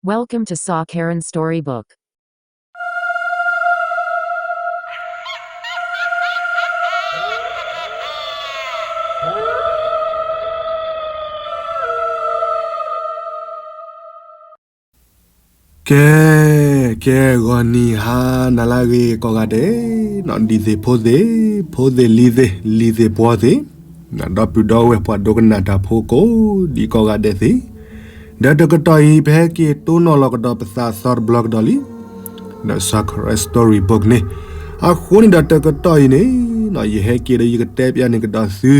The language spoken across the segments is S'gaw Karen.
Welcome to Saw Karen Storybook. ကဲ, ကဲ ဂီၤနံၤဟါနၤလၢအဂ့ၤ ကိးဂၤဒဲး, ဒ်သ့ၣ်ဖိသ့ၣ်, ဖိသ့ၣ်လံၤသ့ၣ်, လံၤသ့ၣ်ပှီၤသ့ၣ်, ဒီပုၢ်ဒီဝဲၢ်ပှၤဒိကနၣ်တၢ်ဖိကိးဒံးကိးဂၤဒဲးသ့ၣ်, ဒီးတကတီၢ်အံၤ ပဟဲက့ၤတိၢ်နီၣ်လီၤကဒီးပသးအသီတဘျီကဒီးလံ, ဒီး Saw Karen Storybook န့ၣ်, အဃိန့ၣ်ဒီးတကတီၢ်အံၤန့ၣ်, ယဟဲက့ၤဒီးယကတဲပျးန့ၢ်ကဒီးသု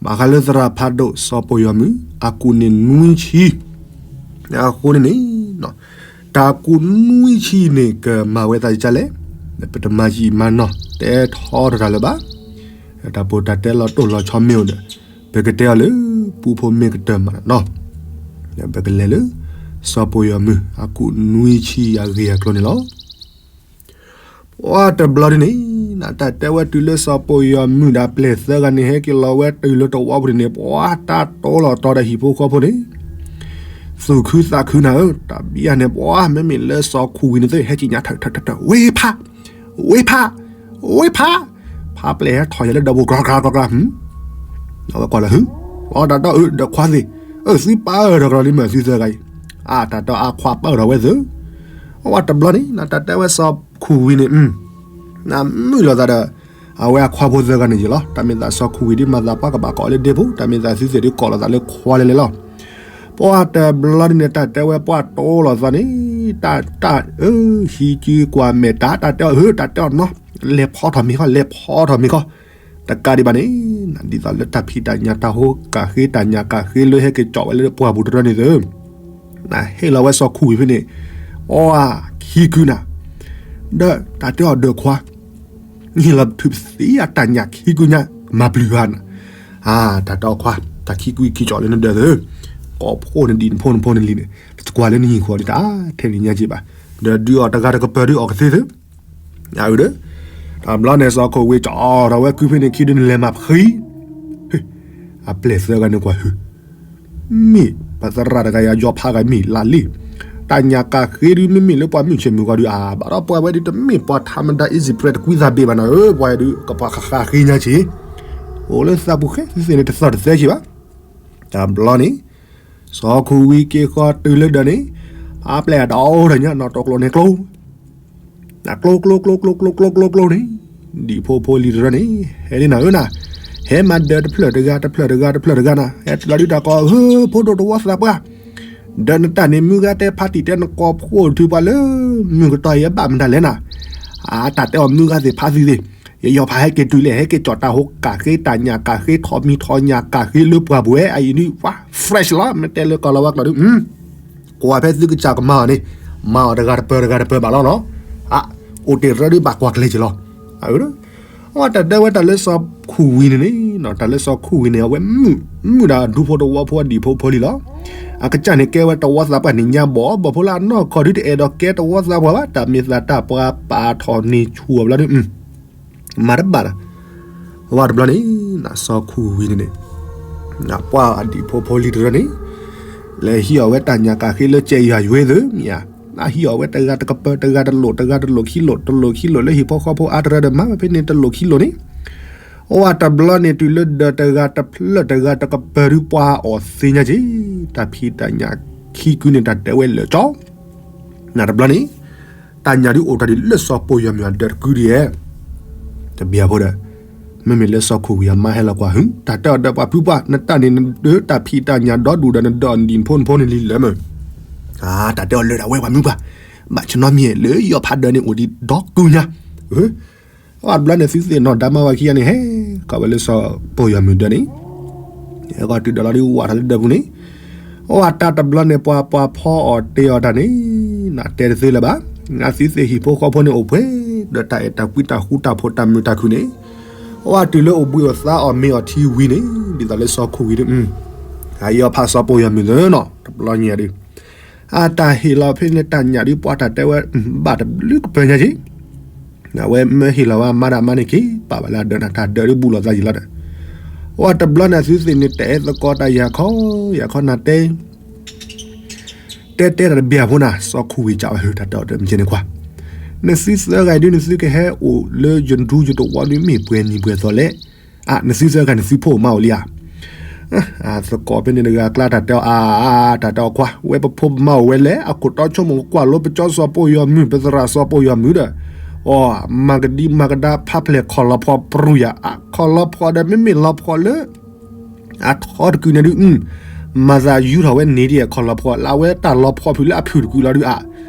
ဘၣ်ဃးလၢသရၣ်ဖးဒိၣ်စီၤပိာ်ယီၤမုၣ် အကူၣ်န့ၢ်နွံဆံ, အဃိန့ၣ်န့ၣ်, တၢ်ကူၣ်နွံဆံန့ၣ် ကမၤဝဲသးဒ်လဲၣ်, ပတမၤယံာ်မၤနီၢ် တဲထီထီၣ်တၢ်လၢၤဘၣ်, တၢ်ပူၤတၢ်တဲလီၤတိၢ်လီၤဆီမ့ၢ်အိၣ်ဒီး, ပကတဲအီၤလၢ ပူဖိမ့ၢ်ကတၢၢ်မးနီၤ, ပကလဲၤလၢ စီၤပိာ်ယီၤမုၣ် အကူၣ်နွံဆံအဂ့ၢ်အကျိၤန့ၣ်လီၤ. ပှၤတဘျီဒ်န့ၣ်, တၢ်တဲဝဲတုၤလၢစီၤပိာ်ယီၤမုၣ်ဒီးအပျဲၢ်သၢဂၤန့ၣ် ဟဲက့ၤလီၤဝဲတုၤလၢတဝီပူၤန့ၣ်န့ၣ်, ပှၤတၢ်တိၢ်လီၤတီဒီးဟံၣ်ဖိဃီဖိန့ၣ်, သူၣ်ခုသးခုနၤဧၢ, တၢ်ဘံယၤန့ၣ် ပှၤမ့မ့ၢ်လၢစီၤခူၣ်ဝံၤန့ၣ်သ့ၣ် ဟဲက့ၤညါထၢၣ်ထၢၣ်ထၢၣ်ထၢၣ်, ဝ့ဖး, ဝ့ဖး, ဝ့ဖး, ဖးပျဲၢ်ဟဲထီၣ်ယၤလၢဒီးပူၤ ကြၢကြၢကြၢကြၢ, အဝဲကွၢ်လၢဟု, အတၢ်တီအၢ ဒီးခွါသ့ၣ်, အၢ သုပၢၢ်ထီၣ်ကဒီးလံမ့ၢ်သုသၢဂၤအံၤ, အတၢ်တီအခွါပၢၢ်ထီၣ်ဝဲသ့ၣ်, အဝဲတဘျီန့ၣ် တၢ်တဲဝဲစီၤခူၣ်ဝံၤန့ၣ်, နမုာ်လိာ်သးဒီး အဝဲအခွါဖိသၢဂၤန့ၣ်ယ့ၣ်လီၤ, တၢ်မ့ၢ်သးစီၤခူၣ်ဝံၤဒ်မၤသးပှၤကဘၣ်ကိးလၢဒ့ဖိ, တၢ်မ့ၢ်သးသုသ့ၣ်ဒ်ကိးလီၤသးလၢခွါလဲၣ်လဲၣ်လီၤ. ပှၤတဘျီန့ၣ် တၢ်တဲဝဲပှၤတိၢ်လီၤသးန့ၣ်, တၢ်တၢ်အၢ ဟံးက့ၤကွၢ်မဲာ်တၢ်, တၢ်တဲအီၤဟု တၢ်တဲအီၤနီၤ, လဲၤဖီထီၣ်မ့ၤခီ, လဲၤဖီထီၣ်မ့ၤခီ, တကးဒံးဘၣ်န့ၣ်, ဒ်သိးလၢတၢ်ဖံးတၢ်ညၣ်တၢ်ဟိကၣ်ဃ့ တၢ်ညၣ်ကၣ်ဃ့လၢဟဲက့ၤကၠီၣ်ဝဲလၢပှၢ်ပူၤတရၢန့ၣ်သ့ၣ်, နဟ့ၣ်လီၤဝဲစီၤခူၣ်ဝံၤဖဲန့ၣ်, အီၣ်ဧါခံကုနၤ, ဒီးတၢ်တဲအီၤဒီးခွါ နဟ့ၣ်လီၤထုးပသံအတၢ်ညၣ်ခံကုညါ မၤပျုၤဧါနၤ, တၢ်တီခွါ တၢ်ခံကုခံကၠီၣ်လၢနဒၢးသ့ၣ်, ကိးဖှိၣ်နဒံးနဖိနဖိနလံၤန့ၣ် တကွၢ်လၢနဟံၣ်ဃီလံတၢ်ထဲန့ၣ်ညါက့ဘၣ်, ဒီးဒုးအီၣ်တဂၤတကပၤဒုးအီၣ်ကသ့သ့ၣ်, အၢဒီး, တဘျီန့ၣ်စီၤခိၣ်ဝံၤကၠီၣ်ထီၣ်ဝဲကုဖဲန့ၣ်ခံဒုးနလဲၤမၤဖှံ, အပျဲၢ်သၢဂၤန့ၣ်ကွၢ်ဟု မ့ၢ်ပသရၣ်တဂၤယၤယီၤဖးဂၤမ့ၢ်လၢလံ, တၢ်ညၣ်ကၣ်ဃ့ဒုးမ့မ့ၢ်လၢပှၤမုၢ်ဆ့ၣ်မုၢ်ဂီၤဒုးအါဘၣ်ဒီးပှၤဝဲဒုးတမ့ၢ်ပှၤထးမတၤ easy prey တကွံသးဘ့ၣ်ဘၣ်နၤဧၢ, ပှၤဒုးကပှၤဃးဃ့ညါက့, အိၣ်လၢသးပူၤဃဲ သုသ့ၣ်န့ၣ်တသီၣ်တသဲက့ဘၣ်, တဘျီန့ၣ် စီၤခိၣ်ဝံၤက့ၤဃီတုၤလၢဒၢးန့ၣ်, အပျဲၢ်အတအိၣ်ဒီးညါနီၢ်တိာ်ကျိၤန့ၣ်ကျိ ကျိကျိကျိကျိကျိကျိကျိန့ၣ်, ဒံၣ်ဖိဖိလံၤတရၢန့ၣ် ဟဲလံနၤဧၢနၤ, ဟဲမၤဒၢးတဖျၢၣ်တဂၤ တဖျၢၣ်တဂၤ တဖျၢၣ်တဂၤနၤ, ဟဲတုၤလီၤဒုးတၢ်ကီၢ်ဧၢ ဖိဒိၣ်တဝီသးပှၢ်, ဒီးနတၢ်န့ၣ်မုၢ်ဂၤတဲဖါတံၢ်တဲနကိးဖှိၣ်ထုးပှၤလၢ မုၢ်ကတီၢ်အံၤအဘၣ်မတၤလဲၣ်နၤ, အတၢ်တဲအီၤမုၢ်ဂၤသ့ၣ်ဖါသံသ့ၣ်, ယယီၤဖးဟဲက့ၤတုၤလဲၣ် ဟဲက့ၤကၠီၣ်တၢ်ဟိကၣ်ဃ့ တၢ်ညၣ်ကၣ်ဃ့ ထီၣ်မံထီၣ်ညၣ်ကၣ်ဃ့လၢပှၢ်ပူၤဝဲ အအံၤဒုး ပှၤ fresh လီၤ မ့ၢ်တဲလၢကီၢ်လီၤဝါကျိာ်ဒုး ကွၢ်ဖဲသုကစၢ်ကမၤအီၤန့ၣ်, မၤအီၤတဂၤတပၢၢ်တဂၤတပၢၢ်ဘၣ်လီၤနီၤ, အအိၣ်တ့ၢ်ရၢဒုးဘၣ်ကွၢ်ကျဲၤက့ၤလီၤ, အၢ အဝဲတၢ်ဒၢဝဲတၢ်လၢစီၤခူၣ်ဝံၤန့ၣ်န့ၣ်, တၢ်လၢစီၤခူၣ်ဝံၤန့ၣ် အဝဲမုာ်, မုာ်ဒၣ်ဒူဖိတဝီဖိအဒံၣ်ဖိဖိလံၤလီၤ, အကစၢ်န့ၣ်ကဲဝဲတဝီသးပှၢ်န့ၣ်ညါဘီၣ် ဘီၣ်ဖိလၢအနီၢ်ခီၣ်ဒုးတအဲၣ်ဒိးကဲတဝီသးပှၢ်ဘၣ် တၢ်မ့ၢ်သးတၢ်ပှၤပာ်ထီၣ်န့ၢ်ဆူၣ်အီၤဘျီဒုး မၤတဘၣ်ဒီး, အဝဲတဘျီန့ၣ်, စီၤခူၣ်ဝံၤန့ၣ်န့ၣ်, ပှၤအဒံၣ်ဖိဖိလံၤတရၢန့ၣ်, လဲၤဟံးအီၣ်ဝဲတၢ်ညၣ်ကၣ်ဃ့လၢကဲယွၤယွဲသ့ၣ်မ့ၢ်ဧါ, ဟံးအီၣ်ဝဲတဂၤတကပၢၢ် တဂၤတလိၣ် တဂၤတလိၣ်ခံလိၣ် တလိၣ်ခံလိၣ်လၢဟံၣ်ဖိဃီဖိအါတရၢဒီးမၤဝဲဖဲန့ၣ်တလိၣ်ခံလိၣ်န့ၣ်, အဝဲတဘျီန့ၣ်တုၤလၢဒၢးတဂၤတဖျၢၣ်တဂၤတကပၢၢ်ဒုးပှၤအီၣ်သ့ညါက့, တၢ်ဖံးတၢ်ညၣ်ခံကုန့ၣ် တၢ်တဲဝဲလၢာ်ကၠီ နတဘျီန့ၣ်, တၢ်ညၣ်ဒုးအိၣ်တၢ်ဒ်လၢစီၤပိာ်ယီၤမုၣ်အဒၢးတကုဒ်ဧဲ, တဘျီဖိဒီး, မ့မ့ၢ်လၢစီၤခိၣ်ဝံၤအမါဟဲလီၤကွၢ်ဟု, တၢ်တဲအီၤဒီးပှၤဖုပှၢ် နတၢ်န့ၣ်နဒၢးတၢ်ဖံးတၢ်ညၣ်ဒီဒူၣ်ဒီးနဒၢးအီၤဒံၣ်ဖိနဖိန့ၣ်လံလၢမုၢ်, တၢ်တဲအီၤလၢာ်ဒၣ်ဝဲပှၤမုၢ်ပှၢ်, ဘၣ်ဆၢနီတမံၤလၢယီၤဖးဒၢးန့ၣ်အိၣ်ဒံးဒီကုညါ, အဝဲတဘျီန့ၣ်သုသ့ၣ်နီၣ်ဒါမါဝၤခံဂၤန့ၣ် ဟဲကီးဝဲလၢစီၤပိာ်ယီၤမုၣ်ဒၢးန့ၣ်, ဟဲကီးတုၤဒီးလီၤဒုးဝးထီၣ်လၢဒၢးပူၤန့ၣ်, အဝဲတၢ်တဘျီန့ၣ် ပှၤပှၤဖီအီၣ်တ့ၢ်အီၣ်တၢ်န့ၣ်, နတဲတသ့လၢၤဘၣ်, နသုသ့ၣ်ဟံၣ်ဖိဃီဖိန့ၣ်အိၣ်ပှဲၤ, ဒီးတၢ်အဲၣ်တၢ်ကွံတၢ်ဃူတၢ်ဖိးတၢ်မုာ်တၢ်ခုၣ်န့ၣ်, အဝဲတုၤလၢအိၣ်ဘှံးအိၣ်သါအီၣ်မ့ၤအီၣ်ထံဝံၤန့ၣ်, ဒ်သိးလၢစီၤခိၣ်ဝံၤဒုး, အယီၤဖးစီၤပိာ်ယီၤမုၣ်သ့နီၤ တဘျီညါဒုး အတၢ်ဟ့ၣ်လီၤဖဲန့ၣ်တၢ်ညၣ်ဒုးပှၤတၢ်တဲဝဲ, ဘၣ်တဘျုးကပၢၤညါက့ၤ, အဝဲမၢဟ့ၣ်လီၤဝဲအမါဒီးအမါန့ၣ်က့ၤပာ်ဘၣ်လၢအဒၢးနၤ တၢ်ဒၢးဒုးဘူးလိာ်သးယံာ်လီၤဒီး, အဝဲတဘျီန့ၣ်သုသ့ၣ်န့ၣ်တအဲၣ်သကိးတၢ်ယၤခီ, ယၤခီနၤတဲ တဲတဲတၢ်တဘၣ်ဖိနၤ စီၤခူဝံၤကးဝဲဟု တၢ်တဲအီၤတမ့ၢ်ကဲန့ၣ်ခွါ, နသုသၢဂၤဒုး နသုကဟဲအိၣ်လၢယဒူယတဝီဒုး မ့ၢ်ပှဲၤနံၤပှဲၤသီလဲၣ်. အါ နသုသၢဂၤ နသုဖိမါအိၣ်လံဧါ. သကိးဖဲန့ၣ်တဂၤကျါ တၢ်တဲအီၤအါ, တၢ်တဲအီၤခွါ, ဝဲပဖိပမါအိၣ်ဝဲလဲၣ်, အခိၣ်တီဆိကမိၣ် ကွၢ်လိပကၠီစီၤပိာ်ယီၤမုၢ် ပသရၣ်စီၤပိာ်ယီၤမုၢ်ဒီး, အီ, မၤကဒံမၤကဒါ ဖးဖျဲၣ်ခီၣ်လီၤဖီၣ်ပြူၢ်ယၤ, အခီၣ်လီၤဖီၣ်ဒီး မ့မ့ၢ်လီၤဖီၣ်လၢ အထီတကုာ်န့ၣ်ဒုး, မၤသးယူထီၣ်ဝဲန့ၣ်ဒ်အခီၣ်လီၤဖီၣ် လၢအဝဲတၢ်လီၤဖီၣ်ဖုးလၢအဖုၣ်တကုာ်လီၤဒုးအါ,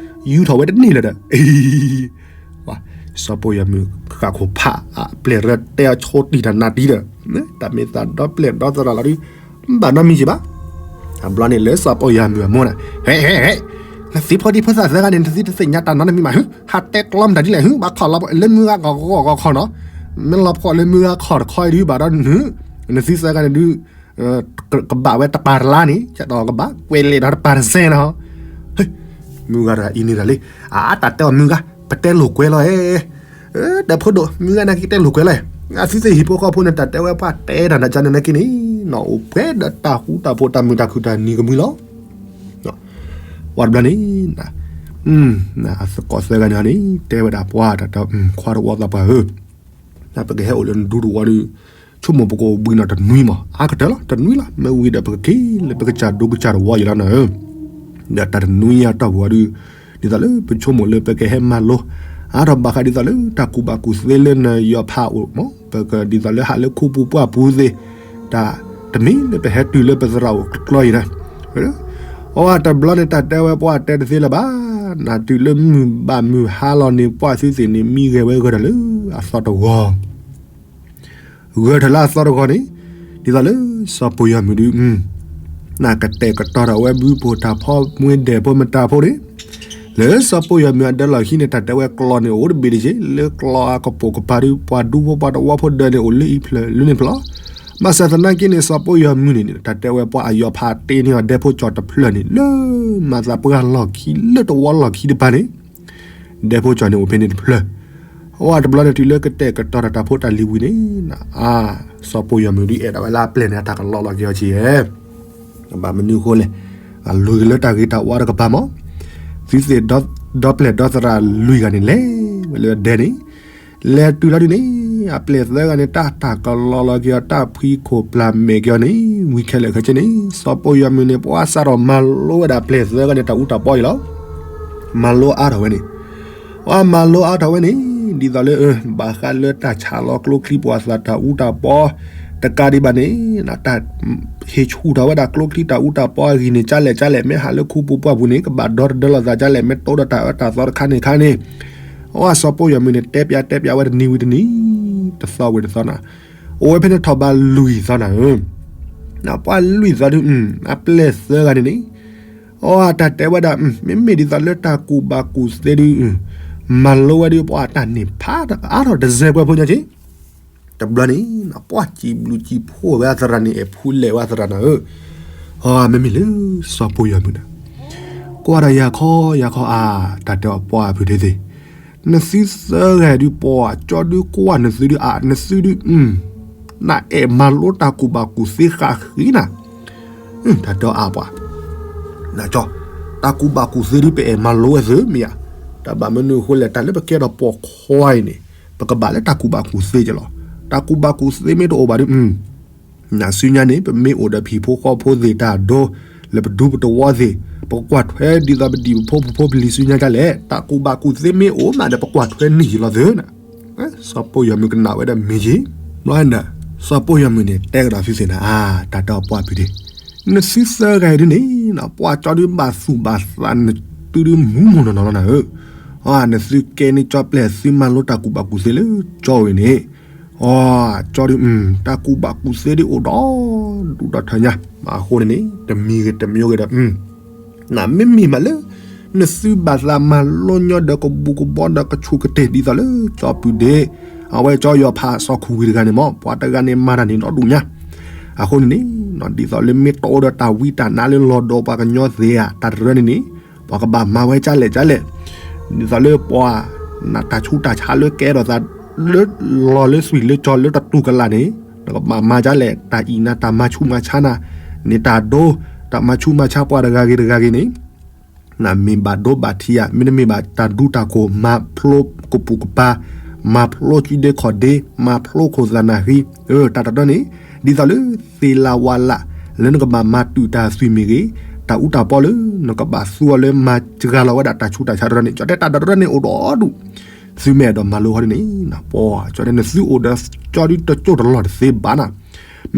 ယူထီၣ်ဝဲတန့ၢ်လၢၤဒီး, စီၤပိာ်ယီၤမုၢ်ဃၣ်ခိၣ်ဖး အပျဲၢ်ရၢတဲအဆိတံၢ်တၢ်နးတံၢ်ဒီး, တၢ်မ့ၢ်သးဒီပျဲၢ်ဒီသရၣ်လီၤဒုး, ဘၣ်နီတမံၤက့ၤဘၣ်. အဘျီန့ၣ်လၢစီၤပိာ်ယီၤမုၢ်အမိၢ်န့ၣ်, ဟဲဟဲဟဲ, နသုဖိဒံဖိသၣ်သၢဂၤန့ၣ် နသုတသ့ၣ်ညါတၢ်နီတမံၤမးဟု, ဟးတဲကျီမတၤဒ်လဲၣ်ဟု, ဘၣ်ခီၣ်လီၤဖီၣ်လၢမုၢ်ဂၤဂီၤဂီၤဂီၤခီၣ်နီၤ, မ့ၢ်လီၤဖီၣ်လၢမုၢ်ဂၤခီၣ်တခီအံၤဒုး ဘၣ်ဒီးနုၤ, နသုသၢဂၤန့ၣ်ဒုး ကဘၣ်ဝဲတပၤတလါန့ၣ် ကဘၣ်ကွဲးလဲၣ်ဒီးတပၤတစဲးနီၤ. မုၢ်ဂၤတဂၤအံၤန့ၣ်တၢ်လံ, အါ တၢ်တဲအီၤမုၢ်ဂၤ ပတဲလိာ်ကွဲလီၤဧဲ, ဒီးဖိဒိၣ် မုၢ်ဂၤနာ်က့တဲလိာ်ကွဲလီၤဧဲ, အသုသ့ၣ်ဟံၣ်ဖိဃီဖိန့ၣ် တၢ်တဲဝဲပှၤတဲတၢ်နၤကန့ၣ်နာ်က့န့ၣ်, နီၢ်အိၣ်ပှဲၤဒီးတၢ်ဃူတၢ်ဖိး တၢ်မုာ်တၢ်ခုၣ်တၢ်နံၤကမှံလီၤ. ဝံၤတဘျီန့ၣ် အသကိးသၢဂၤန့ၣ်န့ၣ် တဲဝဲဒၣ်ပှၤ တၢ်တဲ ခွါတဝီသးပှၢ်ဧၢ, ပကဟဲအိၣ်လၢနဒူတဝီဒီး ဆိကမိၣ်ပကအိၣ်ဘှံးနီၤတနွံမး အါကတၢၢ်လီၤ တနွံလီၤ မ့ၢ်ဝံၤဒီးပကက့ၤလၢပကစၢ်ဒိကစၢ်တဝီယံၤလီၤနၤဧၢ, ဒီးတၢ်တနွံအတီၢ်ပူၤအီၤဒီး ဒ်သိးလၢပဆိကမိၣ်လၢပကဟဲမၤလိ အါထီၣ်ဘၣ်ဃးဒ်သိးလၢတၢ်ကူၣ်ဘၣ်ကူၣ်သ့လၢနယီၤဖးအိၣ်မး ပကဒ်သိးလၢဟးလၢခူပူၤပှၢ်ပူၤသ့ၣ် တၢ်တမံၤလၢပဟဲတုၤလၢပသရၣ်အိၣ်ကျီကျီအံၤန့ၣ် အဝဲတဘျီန့ၣ် တၢ်တဲဝဲပှၤတဲတသ့လၢၤဘၣ်, နတုၤလၢမုၢ်ဘၣ်မုၢ်ဟါလီၤန့ၣ် ပှၤသုသ့ၣ်န့ၣ် မံဂဲၤဝဲဂၢၢ်ထီၣ်လၢအသီတဂီၤ, ဂၢၢ်ထီၣ်လၢအသီတဂီၤန့ၣ် ဒ်သိးလၢစီၤပိၢ်ယီၤမုၣ်ဒုး နကတဲာ်ကတီၤထီၣ်ဝဲဘုဖိတၢ်ဖီ မွ့ဒဲးဖိမတၤဖိန့ၣ် လၢစီၤပိၢ်ယီၤမုၣ်အဒၢလီၢ်ခံန့ၣ် တၢ်တဲဝဲကျီန့ၣ် အိၣ်တဘ့ၣ်တက့ၢ် လၢကျီအကပိာ်ကပၤဒုး ပှၤဒူဖိပှၤတဝီဖိဒၢးန့ၣ် အိၣ်လၢအံၤဖျၢၣ်လၢန့ၣ်ဖျၢၣ်လီၤ. ဘၣ်ဆၣ်သနာ်က့န့ၣ် စီၤပိၢ်ယီၤမုၣ်န့ၣ် တၢ်တဲဝဲပှၤအယီၤဖးတ့န့ၢ်အီၤဒဲဖိကၠီၤတဖျၢၣ်န့ၣ် လၢမၤသးပှၢ်လီၢ်ခံ လၢတဝီလီၢ်ခံတပၤန့ၣ် ဒဲဖိကၠီၤန့ၣ်အိၣ်ဖဲန့ၣ်တဖျၢၣ်, အဝဲတဘျီန့ၣ်တုၤလၢကတဲာ်ကတီၤတၢ်တၢ်ဖိတၢ်လံၤဝံၤန့ၣ် အါ စီၤပိၢ်ယီၤမုၣ်ဒုးအဲၣ်ဒိးဝဲလၢအပျဲၢ်န့ၣ် အတၢ်ကလီလီၤက့ၤအီၤက့ၤဧဲ ဘၣ်မနုၤအဃိလဲၣ်, အလိၤက့ၤလၢတၢ်ဂ့ၤတၢ်ဝါတကပၤမး, သုသ့ၣ်ဒီပျဲၢ်ဒီသရၣ်လွံၢ်ဂၤန့ၣ် လဲၤဝဲလၢဒဲန့ၣ်, လဲၤတုၤလီၤဒုးန့ၣ် အပျဲၢ်သၢဂၤန့ၣ် တၢ်တၢ်ကလီလီၤက့ၤအီၤ တၢ်ဖှံခိၣ်ပျၢ်မဲာ်က့ၤအီၤန့ၣ် ဝံၤခဲလၢာ်ခဲဆ့န့ၣ် စီၤပိၢ်ယီၤမုၣ်န့ၣ် ပှၤစးထီၣ်မၤလိဝဲဒၣ်ပျဲၢ်သၢဂၤန့ၣ် တၢ်အူတၢ်ပီအံၤလီၤ. မၤလိအါထီၣ်ဝဲန့ၣ် ပှၤမၤလိအါထီၣ်ဝဲန့ၣ် ဒ်သိးလၢ ဘၣ်ဃးလၢတၢ်ဆးလီၤကျိချံပှၤသးတၢ်အူတၢ်ပီ တကးဒံးဘၣ်န့ၣ် တၢ်ဟ့ၣ်ဆူၣ်ထီၣ်ဝဲဒၣ်ကျိချံတၢ်အူတၢ်ပီအဂ့ၢ်န့ၣ် ကၢ်လဲၣ်ကၢ်လဲၣ် မ့ၢ်ဟးလၢခူပူၤပှၢ်ပူၤန့ၣ် ကဘၣ်ဒီတဒၢလီၤသးကၢ်လဲၣ် မ့ၢ်တိဒီးတၢ်အၢတၢ်သီတခါန့ၣ်ခါန့ၣ် အဝဲစီၤပိၢ်ယီၤမုၣ်န့ၣ် တဲပျးတဲပျးဝဲတနံၤဝံၤတနံၤ တသီဝံၤတသီနၤ အိၣ်ဝဲဖဲန့ၣ်ထီၣ်ဘးလွံၢ်သီနၤဧၢ, ပှၤလွံၢ်သီဒုး အပျဲၢ်သၢဂၤန့ၣ်န့ၣ် အတၢ်တဲဝဲဒၣ် မ့မ့ၢ်ဒ်သိးလၢတၢ်ကူၣ်ဘၣ်ကူၣ်သ့ဒုး မၤလိဝဲဒုး ပှၤတၢ်န့ၣ်ဖးအါထီၣ်တစဲးကွဲးဖိညါက့ တဘျီန့ၣ် ပှၤစံးဘျုးစံးဖှိၣ်ဝဲအသရၣ်န့ၣ် အဲၣ်ဖူလဲၣ်ဝဲအသရၣ်နၤဧၢ, မ့မ့ၢ်လၢစီၤပိၢ်ယီၤမုၣ်နၤ ကွၢ်ဒီးယၤခီယၤခီအါ တၢ်တဲအီၤပှၤအဖုထ့သ့ၣ်, နသုသၢဂၤဒုး ပှၤကၠီဒုးကွၢ်နသုဒုးအါ နသုဒုး နအဲၣ်မၤလိတၢ်ကူၣ်ဘၣ်ကူၣ်သ့ဃာ်ဃံနၤ, တၢ်တဲအီၤအါပှၤ နကၠီ, တၢ်ကူၣ်ဘၣ်ကူၣ်သ့ဒုး ပအဲၣ်မၤလိဝဲသ့မ့ၢ်ဧါ, တၢ်ဘၣ်မနုၤအဃိလဲၣ် တၢ်လၢပကဲထီၣ်ပိာ်ခွါအံၤန့ၣ် ပကဘၣ်လၢတၢ်ကူၣ်ဘၣ်ကူၣ်သ့က့လီၤ. တၢ်ကူၣ်ဘၣ်ကူၣ်သ့မ့ၢ်တအိၣ်ဘၣ်ဒုး နၤဆူညါန့ၣ် ပမ့ၢ်အိၣ်ဒီးဖံးဖိဃီဖိသ့ၣ်တၢ်ဒိ လၢပဒူပတဝီသ့ၣ် ပကကွၢ်ထွဲဒ်သိးပဒံၣ်ပဖိပဖိပလံၤဆူညါကလဲၣ် တၢ်ကူၣ်ဘၣ်ကူၣ်သ့မ့ၢ်အိၣ်မးဒီး ပကွၢ်ထွဲန့ၢ်ယံၤလီၤသ့နၤ. စီၤပိၢ်ယီၤမုၣ်ကနၣ်ဝဲဒီးမ့ၢ်ယံၤ, ဘျီန့ၣ် စီၤပိၢ်ယီၤမုၣ်န့ၣ် တဲကဒီးသုသ့ၣ်နၤ အါ တၢ်တဲအီၤပှၤဖုဒ့ နသုသၢဂၤအံၤဒုးန့ၣ် ပှၤကၠီဒုးဘၣ်သူၣ်ဘၣ်သးနသုဒုးမူမူနီၢ်နီၢ်လီၤနၤဧၢ, နသုကဲန့ၢ်ကၠီပျဲၢ်သုမၤလိတၢ်ကူၣ်ဘၣ်ကူၣ်သ့လၢကၠီဝံၤန့ၣ် အီ ကၠီဒုး တၢ်ကူၣ်ဘၣ်ကူၣ်သ့ဒုးအိၣ်ဒီး ဒူၣ်ဒီးထၢညါ အဃိန့ၣ်န့ၣ် တမံၤဂ့ၤတမံၤဂ့ၤဒီး နမ့မ့ၢ်မးလၢ နသုဘၣ်သးမၤလိညီဒီးကဘူၣ်ကဘီဒီးကဆူၣ်ကတ့ၢ်ဒ်သိးလၢကၠီပုၢ်ဒ့ အဝဲကၠီယီၤဖးစီၤခူဝံၤတဂၤန့ၣ်မး ပှၤတဂၤန့ၣ်မၤတၢ်န့ၣ်ဒီဒူၣ်ညါ အဃိန့ၣ်န့ၣ် ဒ်သိးလၢမ့ၢ်တအိၣ်ဒီးတၢ်ဝံတၢ်နါလၢလီၤဒီးပှၤကညီသ့ဧါ တၢ်တရၢန့ၣ်န့ၣ် ပှၤကဘၣ်မၤဝဲကၢ်လဲၣ်ကၢ်လဲၣ် ဒ်သိးလၢပှၤ နတၢ်ဆူးတၢ်ဆါလၢကဲထီၣ်သး လၢလီၤလၢသွံၣ်လၢကၠီလၢတတူၢ်ကလာ်န့ၣ် နကဘၣ်မၤကၢ်လဲၣ် တၢ်အံၤနၤတၢ်မၤဆူးမၤဆါနၤ န့ၣ်တၢ်ဒိ တၢ်မၤဆူးမၤဆါပှၤတဂၤဂ့ၤတဂၤဂ့ၤန့ၣ် မ့ၢ်ဘၣ်ဒိဘၣ်ထံးဧါ, မ့တမ့ၢ်ဘၣ်တၢ်ဒူတၢ်ခိၣ် မၤဖျိကပူၤကပၤ, မၤဖျိကုဒ့ခီၣ်ဒ့, မၤဖျိခိၣ်သၣ်နၢ်ဃံ, တၢ်တရီန့ၣ် ဒ်သိးလၢသ့လၢဝါလၢ လၢနကဘၣ်မၤတုာ်တၢ်သွံၣ်မ့ၢ်ဂ့ၤ, တၢ်အူတၢ်ပီလၢ နကဘၣ်သူအီၤလၢမၤစှၤလီၤဝဲဒၣ်တၢ်ဆူးတၢ်ဆါတရီန့ၣ် ကၠီတဲတၢ်တရီန့ၣ်အိၣ်ဒီးဒူၣ်, သုမ့ၢ်အဲၣ်ဒိးမၤလိဃီဒ်န့ၣ် ပှၤကၠီတဲနသုအိၣ်ဒီးကၠီဒုတကၠိၢ်တလီၢ်တသ့ဘၣ်နၤ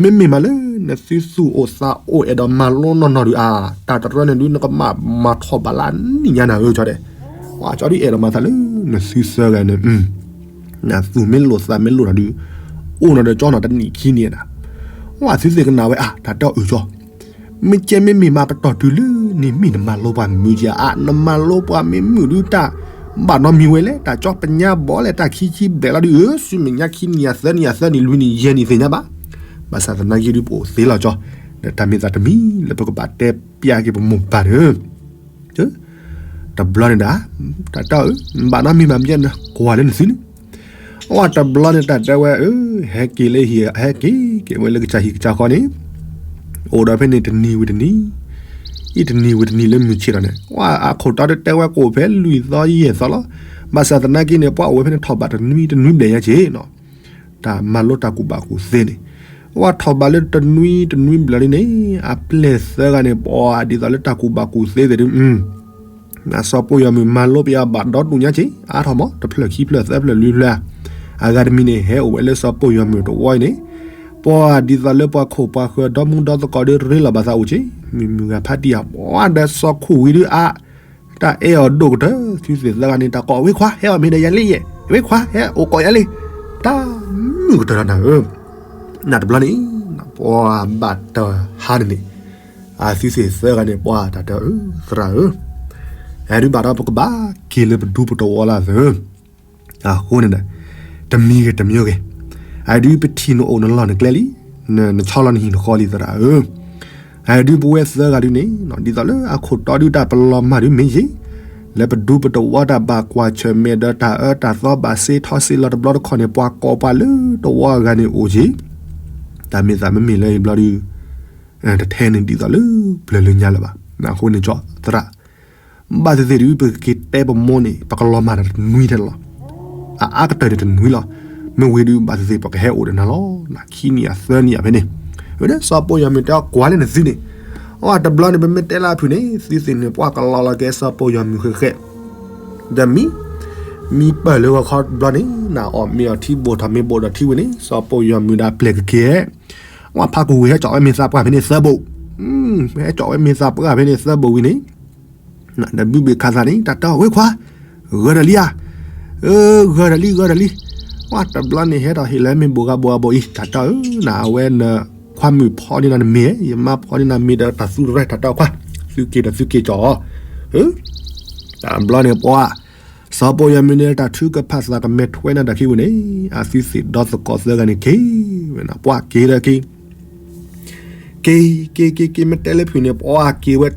မ့မ့ၢ်မးလၢ နသုသူၣ်အိၣ်သးအိၣ်အဲၣ်ဒိးမၤလိနီၢ်နီၢ်ဒုးဧါ, တၢ်တရီန့ၣ်ဒုး နကမၤမၤထီၣ်ဘၣ်လၢနံၣ်ညါနၤဧၢ ကၠီဒဲး, ကၠီဒုအဲၣ်ဒိးမၤသးလၢ နသုသၢဂၤန့ၣ်, နသူၣ်မ့ၢ်လိာ်သးမ့ၢ်လိာ်နၤဒုး, အိၣ်နီၤဒီးကၠီနီၤတနံၣ်ခံနံၣ်နၤ, သုသ့ၣ်ကနၣ်ဝဲအါ တၢ်တဲအီၤအုၣ်ကၠီ မ့ၢ်ကဲမ့မ့ၢ်မးပတီၢ်တုၤလၢနမ့ၢ်နမၤလိပှၤမုာ်ကဧါ, နမၤလိပှၤမ့ၢ်မုာ်ဒုးတၢ် ဘၣ်နီတမံၤဝဲလဲၣ်, တၢ်ကၠီပညါဘီလဲၣ်, တၢ်ခံဆံဘျဲၣ်လီၤဒုးဧၢ, ဆူမဲာ်ညါခံနံၣ်ယၤသၢနံၣ်ယၤသၢနံၣ်လွံၢ်နံၣ်ယဲၢ်နံၣ်သ့ၣ်ညါဘၣ်, ဘၣ်ဆၣ်သနာ်က့ဒုးပအိၣ်သ့လီၤကၠီ, ဒီးတၢ်မ့ၢ်သးတမံၤလၢပကဘၣ်တဲပျးက့ၤပမိၢ်ပၢ်န့ၣ် တဘျီန့ၣ်ဒၣ်, တၢ်တဲအီၤ ဘၣ်နီတမံၤမး မ့ၢ်ကဲနကွၢ်လၢနသုန့ၣ်, အဝဲတဘျီန့ၣ်တၢ်တဲဝဲ ဟဲက့ၤလၢဟံၣ် ဟဲက့ၤက့ၤဝဲလၢကစၢ်ဟံၣ်ကစၢ်ဃီန့ၣ်, အိၣ်ဒီးဖဲန့ၣ်တနံၤဝံၤတနံၤ, အံၤတနံၤဝံၤတနံၤလၢမုၢ်ဆ့ၣ်ထီၣ်န့ၣ် အခိၣ်တီဒုးတဲဝဲကအိၣ်ဖဲလွံၢ်သီယဲၢ်သီလီၤ, ဘၣ်ဆၣ်သနာ်က့န့ၣ် ပှၤအိၣ်ဝဲဖဲန့ၣ်ထီၣ်ဘးတနွံတနွံဘျဲၣ်ညါက့ၤနီၤ တၢ်မၤလိတၢ်ကူၣ်ဘၣ်ကူၣ်သ့န့ၣ်, အဝဲထီၣ်ဘးလၢတနွံတနွံဘျဲၣ်လံန့ၣ် အပျဲၢ်သၢဂၤန့ၣ် ပှၤဒ်သိးလၢတၢ်ကူၣ်ဘၣ်ကူၣ်သ့သ့ၣ်ဒုး, စီၤပီၢ်ယွၤမုၣ်မၤလိပယီၤဘၣ်ဒီတူၢ်ညါက့ၤ အါထီၣ်မး တဖျၢၣ်ခံဖျၢၣ်သၢဖျၢၣ်လွံၢ်ဖျၢၣ်ဧါ, အဂၤတမံၤန့ၣ် ဟဲအိၣ်ဝဲလၢစီၤပီၢ်ယွၤမုၣ်တဝီအံၤန့ၣ်, ပှၤဒ်သိးလၢပှၤခိၣ်ပှၤဃၢၤဒီမူဒီသကိးဒုးရ့လိာ်ဘၣ်သးအိၣ်က့ၤ, မုၢ်မုၢ်ဂၤဖးတံၢ်ဧါ ပှၤဒီးစီၤခိၣ်ဝံၤဒုးအါ တၢ်အဲၣ်အီၤဒိၣ်ကတၢၢ် သုသ့ၣ်သၢဂၤန့ၣ် တၢ်ကိးဝ့ခွါ ဟဲအီၣ်မ့ၤဒီးယၤလံယဲၢ်, ဝ့ခွါ ဟဲအိၣ်ကိးယၤလံ, တၢ်မုာ်ကတၢၢ်လီၤနၤဧၢ, နတဘျီန့ၣ် ပှၤဘၣ်တဟါန့ၣ်န့ၣ်, အသုသ့ၣ်သၢဂၤန့ၣ် ပှၤတၢ်တဲအီၤ သရၣ်ဧၢ, အဲဒုးဘၣ်ဒီးပကဘၣ်က့ၤလၢပဒူပတဝီလၢသၢ အဃိန့ၣ်ဒီး တမံၤဂ့ၤတမံၤဂ့ၤ, အဒုးပထံၣ်နအိၣ်နလီၢ်နကျဲလံ, နဆီလီၤနဟံၣ်နဃီလံသရၣ်ဧၢ, အဒုးပဝဲသၢဂၤဒုးန့ၣ် ဒ်သိးလၢအခိၣ်တီဒုးတၢ်ပလီၤမၢ်ဒုးမ့ၢ်ယ့ၢ်, လၢပဒူပတဝီတၢ်ဘၣ်ကွၢ်ဆၢၣ်မဲာ်ဒီးတၢ်အၢတၢ်သီဘၣ်စ့ထီစ့လီၤတဘျီတခီၣ်န့ၣ် ပှၤကိးပှၤလၢတဝီအဂၤန့ၣ်အိၣ်က့ၤ, တၢ်မ့ၢ်သးမ့မ့ၢ်လၢအံၤဘျီဒုး တထဲန့ၣ်ဒ်သိးလၢပျၢၤလၢညါလၢၤဘၣ်, အဃိန့ၣ်ကၠီသရၣ် ဘၣ်သ့ၣ်သ့ၣ်ဒုး ပကက့ၤတဲပမိၢ်န့ၣ် ပကလီၤမၢ်ဒီးတနွံထဲလီၤ, အအါကတၢၢ်န့ၣ်တနွံလီၤ, မ့ၢ်ဝံၤဒုး ဘၣ်သ့ၣ်သ့ၣ်ပကဟဲအိၣ်ဒီးနၤလီၤ, နခံနံၣ်အသၢနံၣ်အဖဲန့ၣ်, ဝဲဒၣ်စီၤပီၢ်ယွၤမုၣ်တဲအီၤကွၢ်လၢနသုန့ၣ်, အတဘျီန့ၣ် ပမ့ၢ်တဲလၢအဖုၣ်န့ၣ် သုသ့ၣ်န့ၣ် ပှၤကလီၤလီၤက့ၤစီၤပီၢ်ယွၤမုၣ်ဃဲးဃဲး, ဒီးမံ မံပၢၢ်လၢဂီၤခီတဘျီန့ၣ် နအီၣ်မ့ၤအီထံဘိၣ်ထီၣ်မ့ၤဘိၣ်ဒီးထံဝံၤန့ၣ် စီၤပီၢ်ယွၤမုၣ်ဒၣ်ပျဲၢ်ကက့ၤ, ဝဲဖးကူၣ်ဝံၤဟဲကၠီၣ်ဝဲမ့ၢ်သးပှၢ်ဖဲန့ၣ်သၢဘိၣ်, ဟဲကၠီၣ်ဝဲမ့ၢ်သးပှၢ်ဖဲန့ၣ်သၢဘိၣ်ဝံၤန့ၣ် ဒီးဘုဘ့ၣ်ခးသးန့ၣ် တၢ်တဲအီၤဝ့ခွါ, ဂၢၢ်ဒီးလံဧါ, အၢ ဂၢၢ်ဒီးလံ ဂၢၢ်ဒီးလံ, ဝဲတဘျီန့ၣ်ဟဲဒီးဟ့ၣ်လၢမ့ၢ်ဘိၣ်ဂၤဘိၣ်ဂၤဘိၣ်အံၤ တၢ်တဲအီၤဧၢ နအဝဲနခွါမုၣ်ဖီန့ၢ်နၤနမ့ၤ ယမါဖီန့ၢ်နၤမ့ၤဒီးတၢ်သူရဲ တၢ်တဲအီၤခွါ, သုက့ၤဒီးသုက့ၤကၠီၣ်, တဘျီန့ၣ်ပှၤ စီၤပီၢ်ယွၤမုၣ်န့ၣ် တၢ်ထုကဖၣ်သးကမဲာ်ထွဲနၤတၢ်ခံဝံၤန့ၣ် အသုသ့ၣ်ဒီသကိးသၢဂၤန့ၣ်က့ၤဝဲနၤ ပှၤက့ၤဒီးက့ၤ က့ၤ က့ၤ က့ၤ က့ၤ မ့ၢ်တဲလၢဖုၣ်န့ၣ် ပှၤက့ၤဝဲ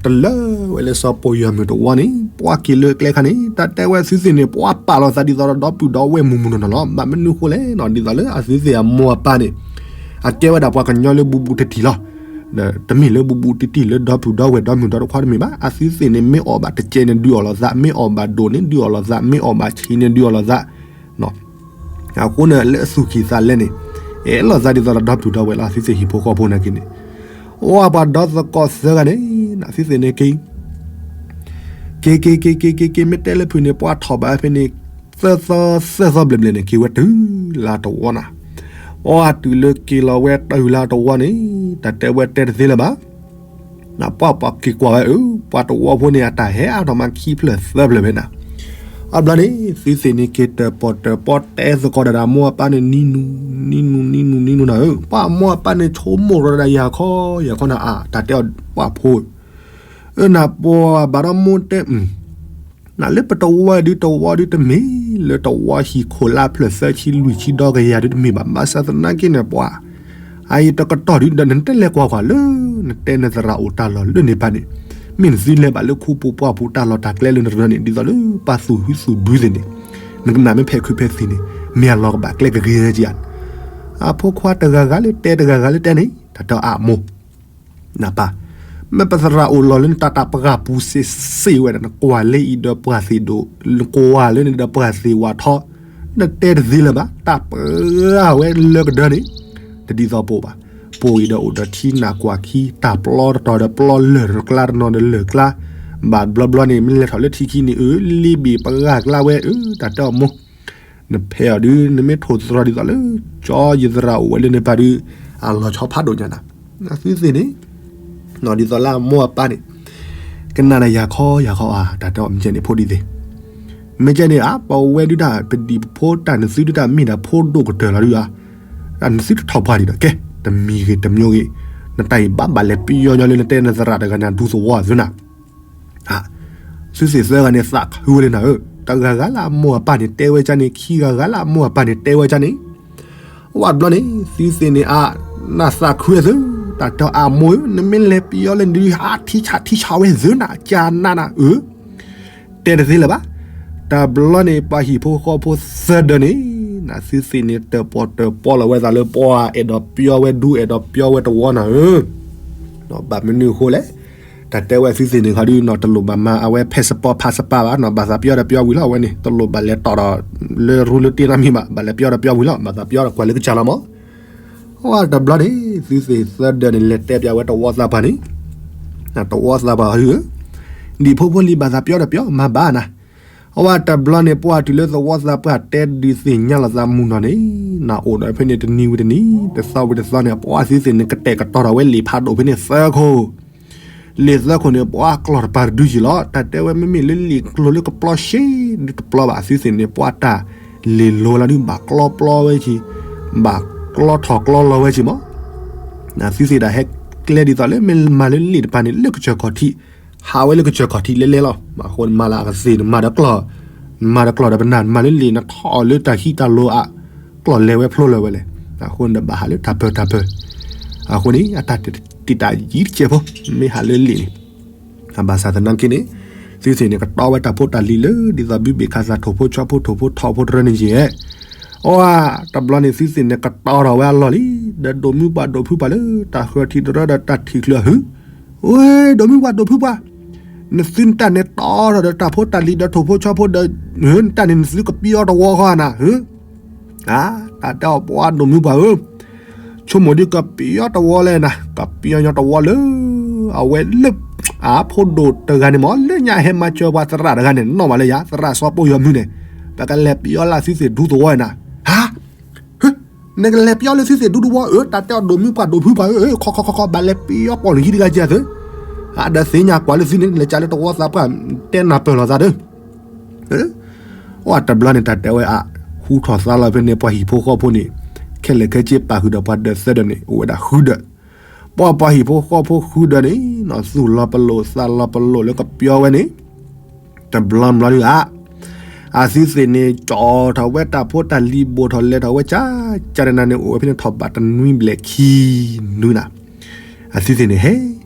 တလၢဝဲလၢစီၤပီၢ်ယွၤမုၣ်တဝီန့ၣ် ပှၤက့ၤလၢကျဲခါန့ၣ် တၢ်တဲဝဲသုသ့ၣ်န့ၣ် ပှၤပာ်လီၤသးဒ်သိးဒီးဒီပုၢ်ဒီဝဲၢ်မုၢ်မုၢ်နီၢ်နီၢ်လီၤ. ဘၣ်မနုၤဃိလဲၣ်နီၤ ဒ်သိးလၢအသုသ့ၣ်အမိၢ်အပၢ်န့ၣ် အကဲဝဲဒၣ်ပှၤကညီလၢဘူးဘူးတံၢ်တံၢ်လီၤ. တမ့ၢ်လၢဘူးဘူးတံၢ်တံၢ်လၢဒီပုၢ်ဒီဝဲၢ်ဒီမုၢ်ဒီတခွါတမ့ၢ်ဘၣ်. အသုသ့ၣ်န့ၣ် မ့ၢ်အီၣ်ဘၣ်တကဲးန့ၣ် ဒုးအီၣ်လီၤသး, မ့ၢ်အီၣ်ဘၣ်ဒိၣ်န့ၣ် ဒုးအီၣ်လီၤသး, မ့ၢ်အီၣ်ဘၣ်ဆံးန့ၣ် ဒုးအီၣ်လီၤသး အဃိန့ၣ် လၢအသူၣ်ကံၢ်သးလဲန့ၣ် အဲၣ်လီၤသးဒ်သိးဒီးဒီပုၢ်ဒီဝဲၢ်လၢအသုသ့ၣ်ဟံၣ်ဖိဃီဖိနာ်က့န့ၣ် အိၣ်ပှၤဒီသကိးသၢဂၤန့ၣ် အသုသ့ၣ်န့ၣ်က့ၤ က့ၤ က့ၤ က့ၤ က့ၤ က့ၤ က့ၤ မ့ၢ်တဲလၢဖုၣ်န့ၣ် ပှၤထီၣ်ဘးဖဲန့ၣ် သၢသီ သၢသီဘျဲၣ်ဘျဲၣ်န့ၣ် က့ၤဝဲတုၤလၢတဝီနၤ. ပှၤတုၤလၢက့ၤလီၤဝဲတုၤလၢတဝီန့ၣ် တၢ်တဲဝဲတဲတသ့လၢၤဘၣ်. ပှၤပှၤက့ၤကွၢ်ဝဲအၢ ပှၤတဝီဖိန့ၣ် အတၢ်ဟဲအါထီၣ်မးခံဖျၢၣ်သၢဖျၢၣ်ဖဲနၤ. အဘျီန့ၣ် သုသ့ၣ်န့ၣ် က့ၤတၢၣ်ပီၣ်တၢၣ်ပီတဲသကိးဒီးအမိၢ်အပၢ်န့ၣ် နံၤနူၤ နံၤနူၤ နံၤနူၤ နံၤနူၤနၤဧၢ. ပှၤအမိၢ်အပၢ်န့ၣ် ဆိကမိၣ်ရီၤဒီးယၤခီ ယၤခီနၤအါ တၢ်တဲအီၤပှၤဖိ အၢနပှၤဘၣ်ဒီးမိၢ်တဲ နလၢပတဝီဒုးတဝီဒုးတမ့ၢ်လၢတဝီဟံၣ်ခိၣ်လါဖျၢၣ်သၢဆံလွံၢ်ဆံဒီကယၤဒုးတမ့ၢ်ဘၣ်. ဘၣ်ဆၣ်သနာ်က့န့ၣ် ပှၤ အအံၤတကတီၢ်ဒုးဒီးနတဲလဲၤကွၢ်ကွၢ်လၢ နတဲနသရၣ်အိၣ်တၢ်လီၢ်လၢန့ၣ်ဘၣ်န့ၣ် မ့ၢ်နသုလဲၤဘၣ်လၢခူပူၤပှၢ်ပူၤတၢ်လီၢ်တၢ်ကျဲလၢနတရၢန့ၣ် ဒ်သိးလၢပှၤသူၣ်ဟုသူၣ်ဘုသ့ၣ်န့ၣ် နကနၣ်မ့ၢ်ဖဲးခုးဖဲးသံးန့ၣ် မ့ၢ်အလီၤကဘၣ်ကျဲကဂ့ၤကယၤ အဖိခွါတဂၤဂၤလၢတဲတဂၤဂၤလၢတဲန့ၣ် တၢ်တဲအါမိၢ် နပၢ် မ့ၢ်ပသရၣ်အိၣ်လီၤလၢနတၢ်တၢ်ပှၢ်ပူၤစ့ၢ်စ့ၢ်ဝဲဒၣ် နကွၢ်လၢအံၤဒီးပှၢ်သ့ၣ်ဒိၣ်, နကွၢ်လၢန့ၣ်ဒီးပှၢ်သ့ၣ်ဝၣ်ထီ, နတဲတသ့လၢၤဘၣ်, တၢ်ပှၢ်ဝဲလၢကဒၢန့ၣ်, တဒ်သိးပိာ်ဘၣ်. ပိာ်အံၤဒီးအိၣ်ဒီးထံနးကွၢ်ခံ, တၢ်ပျီတတီၤဒီးပျီလၢၢ်တကျါ တနီၤဒီးလၢၢ်ကျါ, ဘၣ်ဘျီဘျီန့ၣ် မ့ၢ်လဲၤထီၣ်လၢထံခံန့ၣ် အၢ လ့ဘ့ၣ်ပှၢ်ကျါဝဲ အၢ တၢ်တဲအီၤမိၢ် နဖဲအီၤဒုး နမ့ၢ်ထိၣ်သတြီၤဒ်သိးလၢ ကၠီယသရၣ်အိၣ်ဝဲလၢန့ၣ်ပၢ်ဒုး အလီၤဆီဖးဒိၣ်ညါနၤ, သုသ့ၣ်န့ၣ် ဒ်သိးလၢအမိၢ်အပၢ်န့ၣ် ကနၣ်နၤယၤခီယၤခီဧါ, တၢ်တဲအီၤမ့ၢ်ကဲန့ၣ်ဖိဒ်သ့ၣ်, မ့ၢ်ကဲန့ၣ်ဧါ ပဝဲဒုးတၢ် ပဒံၣ်ပဖိတၢ် နသုဒုးတၢ်မ့ၢ်ဒၣ်ဖိဒိၣ်ကတၢၢ်လီၤဒုးဧါ, နသုတထီၣ်ပှၢ်ဒံးဒီး ကဲ တမံၤဂ့ၤတမံၤဂ့ၤ, နတၢ်အံၤဘၣ်ဘၣ်လဲၤပယီၤညီလၢနတဲနသရၣ်တဂၤန့ၣ် ဒူသဝီသ့နၤ သုသ့ၣ်သၢဂၤန့ၣ်သးခုဝဲလၢနၤဧၢ, တဂၤဂၤလၢအမိၢ်အပၢ်န့ၣ်တဲဝဲကါန့ၣ် ခံဂၤဂၤလၢအမိၢ်အပၢ်န့ၣ်တဲဝဲကါန့ၣ်, ဝဲတဘျီန့ၣ် သုသ့ၣ်န့ၣ်အါ, နသးခုဝဲသု, တၢ်တဲအမိၢ်ဧၢ နမ့ၢ်လဲၤပယီၤလၢနဒုးဟးထံဆးထံဆးဝဲသုနၤ ကနၣ်နၤဧၢ, တဲတသ့လၢၤဘၣ်. တဘျီန့ၣ် ပှၤဟံၣ်ဖိဃီဖိသၢဒၢန့ၣ် နသုသ့ၣ်န့ၣ်တၢၣ်ပီၣ်တၢၣ်ပီလီၤဝဲသးလၢပှၤအဲၣ်ဒိးပယီၤဝဲဒူ အဲၣ်ဒိးပယီၤဝဲတဝီနၤဧၢ ဘၣ်မနုၤအဃိလဲၣ်, တၢ်တဲဝဲသုသ့ၣ်န့ၣ်ခီဒုးနီၤ တလိၣ်ဘၣ်မၤအဝဲ passport passport ဘၣ်နီၤ, ဘၣ်သးပယီၤဒီးပယီၤဝံၤလီၤ အဝဲန့ၣ် တလိၣ်ဘၣ်လဲၤတီၢ်ဒီး လၢရူလၢတ့နီတမံၤဘၣ်, ဘၣ်လဲၤပယီၤဒီးပယီၤဝံၤလီၤ, ဘၣ်သးပယီၤဒီးကွၢ်လၢကစၢ်လီၤမး. ဝဲတဘျီန့ၣ် သုသ့ၣ်သၢဒၢန့ၣ် လဲၤတဲပၠးဝဲတဝီသးပှၢ်န့ၣ်, တဝီသးပှၢ်ဧၢ, ဒံၣ်ဖိဖိလံၤဘၣ်သးပယီၤဒီးပယီၤ မၤဘၣ်နၤ. အဝဲတဘျီန့ၣ် ပှၤတုၤလၢသဝီသးပှၢ်တဲဒုးသ့ၣ်ညါလီၤသးမုၢ်နီၤန့ၣ်, နအိၣ်ဒီးဖဲန့ၣ်တနံၤဝံၤတနံၤ တသီဝံၤတသီန့ၣ် ပှၤသုသ့ၣ်န့ၣ် ကတဲာ်ကတီၤထီၣ်ဝဲလံာ်ဖးဒိၣ်ဖဲန့ၣ်သၢခိၣ်, လံာ်သၢခိၣ်န့ၣ် ပှၤကျီၢ်တပၤတဒုယံၤလီၤ. တၢ်တဲဝဲမ့မ့ၢ်လၢလံာ်ကျိၤလၢကပျီရှဲဒုးတပျီဘၣ် သုသ့ၣ်န့ၣ် ပှၤတၢ်လံာ်လိၤလီၤဒုး ဘၣ်ကျီပျီဝဲက့ၤ, ဘၣ်ကျီထီၣ်ကျီလီၤဝဲက့ၤမး သုသ့ၣ်ဒၣ်ဟဲကျဲဒ်သိးလၢ မ့ၢ်မၤလၢလံာ်တပၤန့ၣ် လၢကစၢၢ်ခီၣ်ထံး, ဟးဝဲလၢကစၢၢ်ခီၣ်ထံးလဲလဲလီၤ. အဃိနမၤလၢအကသ့ၣ် နမၤဒီးကျီၢ်, နမၤဒီးကျီၢ်ဒီးပနၢ် နမၤလၢလံာ် နထီၣ်လၢတၢ်ဟံးတၢ်လိၤအ ကျီၢ်လဲၤဝဲဖျိလၢၤဝဲလဲၣ်. အဃိန့ၣ်ဒီးဘၣ်ဟးလၢတၢ်ပၢၢ်တၢ်ပၢၢ်, အဃိန့ၣ် အတၢ်တံာ်တာ်ယံၤတကဲးဖိ မ့ၢ်ဟးလၢလံာ်န့ၣ် ဘၣ်ဆၣ်သနာ်က့န့ၣ် သုသ့ၣ်န့ၣ် ကတီဝဲတၢ်ဖိတၢ်လံၤလၢ ဒ်သိးဘုဘ့ၣ်ခးသးထိၣ်ဖိဆီဖိထိၣ်ဖိထီဖိတရၢန့ၣ်ယဲၢ်, အဝဲတဘျီန့ၣ် သုသ့ၣ်န့ၣ် ကတီထီၣ်ဝဲအလီၢ်လံ, ဒီးဒိၣ်မုၢ်ပှၢ်ဒိၣ်ဖုပှၢ်လၢ တၢ်ဃၢၤထံးတရၢဒီးတၢ်ထံၣ်ချုးအဟု, ဝဲ ဒိၣ်မုၢ်ပှၢ်ဒိၣ်ဖုပှၢ်, နသုနတၢ်န့ၣ်တီထီၣ်ဒီးတၢ်ဖိတၢ်လံၤဒီးထိၣ်ဖိဆီဖိဒီး နတၢ်န့ၣ် နသုကပျီတဝီဃီနၤ, ဧါ, တၢ်တဲအီၤပှၤဒိၣ်မုၢ်ပှၢ်ဧၢ, ဆိကမိၣ်ဒုးကပျီတဝီလဲၣ်နၤ, ကပျီညီတဝီလၢ အဝဲလၢ အဖိဒိၣ်တဂၤန့ၣ်မး လၢညါဟဲမၤစၢၤပှၤသရၣ်တဂၤန့ၣ် နီၣ်မးလၢယၤ သရၣ်စီၤပိၢ်ယီၤမုၢ်န့ၣ်, ပကလဲၤပျီလၢသုသ့ၣ်ဒူသဝီနၤ, ဟါ, နကလဲၤပျီလၢသုသ့ၣ်ဒူသဝီဧၢ, တၢ်တဲအီၤဒိၣ်မုၢ်ပှၢ်ဒိၣ်ဖုပှၢ်ဧၢ, ခီခီခီခီ ဘၣ်လဲၤပျီပှၤလၢဟံၣ်တဂၤကဲသု, အဒီးသ့ၣ်ညါကွၢ်လၢသုန့ၣ် လဲၤကးလၢတဝီသးပှၢ် တဲနၢ်ပၢၢ်လိာ်သးဒီး အဝဲတဘျီန့ၣ် တၢ်တဲဝဲအ ဟူထီၣ်သါလီၤဖဲန့ၣ် ပှၤဟံၣ်ဖိဃီဖိန့ၣ် ခဲလၢာ်ခဲဆ့ပာ်ဃုာ်ဒီးပှၤဒၢးသၢဒၢးန့ၣ် အိၣ်ဝဲဒၣ်ဃုဒၢး, ပှၤပှၤဟံၣ်ဖိဃီဖိဃုဒၢးန့ၣ် သူၣ်လီၤပလိာ်သးလီၤပလိာ်လၢကပျီဝဲန့ၣ် တဘျီဘျီဒုးဧါ, အသုသ့ၣ်န့ၣ် ကၠီထီၣ်ဝဲတၢ်ဖိတၢ်လံၤ ဘိၣ်ထီၣ်လဲၤထီၣ်ဝဲကၠါကၠါနၤန့ၣ် အိၣ်ဝဲဖဲန့ၣ်ထီၣ်ဘးတနွံဘျဲၣ်ခံနွံနၤ, အသုသ့ၣ်န့ၣ်ဟဲ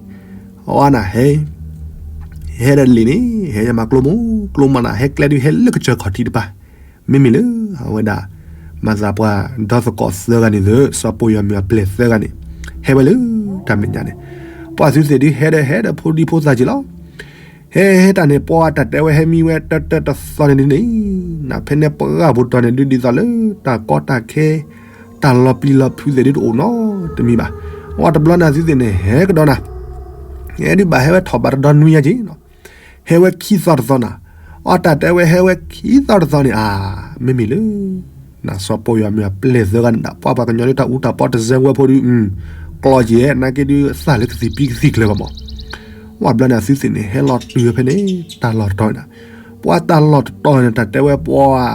အဝဲနၤဟဲ ဟဲဒီးလံာ်န့ၣ် ဟဲမၤကျိမိၢ်ကျိမးနၤ ဟဲကျဲဒုးဟဲလၢကစၢၢ်ခီၣ်ထံးတပၤ, မ့မ့ၢ်လၢ အဝဲဒၣ် မၤသးပှၤဒီသကိးသၢဂၤန့ၣ်သၢ စီၤပိၢ်ယီၤမုၢ်အပျဲၢ်သၢဂၤန့ၣ် ဟဲဝဲလၢတၢ်မဲာ်ညါန့ၣ်, ပှၤသုသ့ၣ်ဒုးဟဲဒီးဟဲဒီးဖိဒံဖိသၣ်က့ၤလီၤ. ဟဲဟဲတၢ်န့ၣ် ပှၤတၢ်တဲဝဲဟဲမံဝဲတၢၢ်တၢၢ်တသီန့ၣ်ဒုးန့ၣ် နဖဲန့ၣ်ပှၤဂၤဖိတီၤန့ၣ်ဒုးဒ်သိးလၢ တၢ်ကီတၢ်ခဲ တၢ်လီၤပျံၤလီၤဖုးသ့ၣ်ဒုးတအိၣ်နီတမံၤဘၣ်. အဝဲတဘျီန့ၣ်သုသ့ၣ်န့ၣ် ဟဲကဒီးနၤ ဟဲဒုးဘၣ်ဟဲဝဲထီၣ်ဘးတဒီနွံညါက့ၤ ဟဲဝဲခံသီတသီနၤ, အတၢ်တဲဝဲဟဲဝဲခံသီတသီန့ၣ် အါ မ့မ့ၢ်လၢ နစီၤပိၢ်ယီၤမုၢ်အပျဲၢ်သၢဂၤန့ၣ်ဒၣ် ပှၤပှၤကညီလၢတၢ်အူတၢ်ပီတစဲးဝဲဖိဒုး ကျီက့ၤ နာ်က့ဒုးသၣ်လၢကသံၣ်ပံကသံၣ်ကျၢၤဘၣ်မး. ဝဲဘျီန့ၣ်သုသ့ၣ်န့ၣ် ဟဲလီၤတုၤဖဲန့ၣ် တၢ်လီၢ်တတီၤန့ၣ်, ပှၤတၢ်လီၢ်တတီၤန့ၣ် တၢ်တဲဝဲပှၤ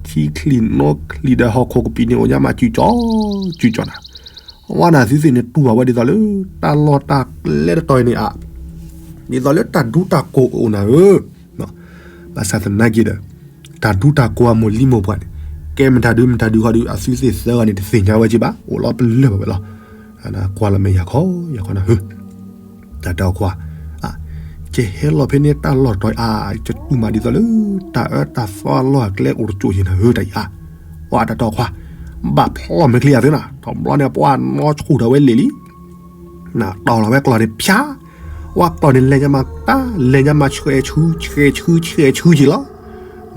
ထံချံၣ်နိချံၣ်ဒီးဟီၣ်ခိၣ်ကပံာ်န့ၣ် အိၣ်ညါမးစုကၠီစုကၠီနၤ ဝဲနၤသုသ့ၣ်န့ၣ်တူၢ်ဘၣ်ဝဲဒ်သိးလၢ တၢ်လီၢ်တၢ်ကျဲတတီၤအံၤန့ၣ်အါ, ဒ်သိးလၢတၢ်ဒူတၢ်ကိးကအိၣ်နၤဧၢ, ဘၣ်ဆၣ်သနာ်က့ဒီး တၢ်ဒူတၢ်ကိးအမိၢ်လံမိၢ်ပှၢ်န့ၣ် ကဲမတၤဒုမတၤဒုဃီဒုး အသုသ့ၣ်သၢဂၤန့ၣ် တသ့ၣ်ညါဝဲက့ၤဘၣ် အိၣ်လီၤပလၢၢ်ဘၣ်ဝဲလီၤ. ကွၢ်လီၤမ့ၢ်ယၤခီ ယၤခီနၤဧၢ တၢ်တဲအီၤခွါ, ကဟဲလီၤဖဲန့ၣ်တၢ်လီၢ်တတီၤအံၤ အါ ယတူၢ်မးဒ်သိးလၢ တၢ်အၢတၢ်သီအလီၢ်အကျဲအိၣ်တကၠိၣ်ယံၤနၤဧၢ တၢ်အံၤအါ, ပှၤတၢ်တဲအီၤခွါ, ဘၣ်ဖျီၣ်မဲာ်ချံအသ့နၤ တဘျီန့ၣ် ပှၤနီၣ်ဆူၣ်ထီၣ်ဝဲလံာ်လံ တီၢ်လီၤဝဲကျီၢ်န့ၣ်ဖၠါ, ဝဲကျီၢ်န့ၣ်လဲၤညါမးတၢ် လဲၤညါမးဆှဲးဆူ ဆှဲးဆူ ဆှဲးဆူက့ၤလီၤ.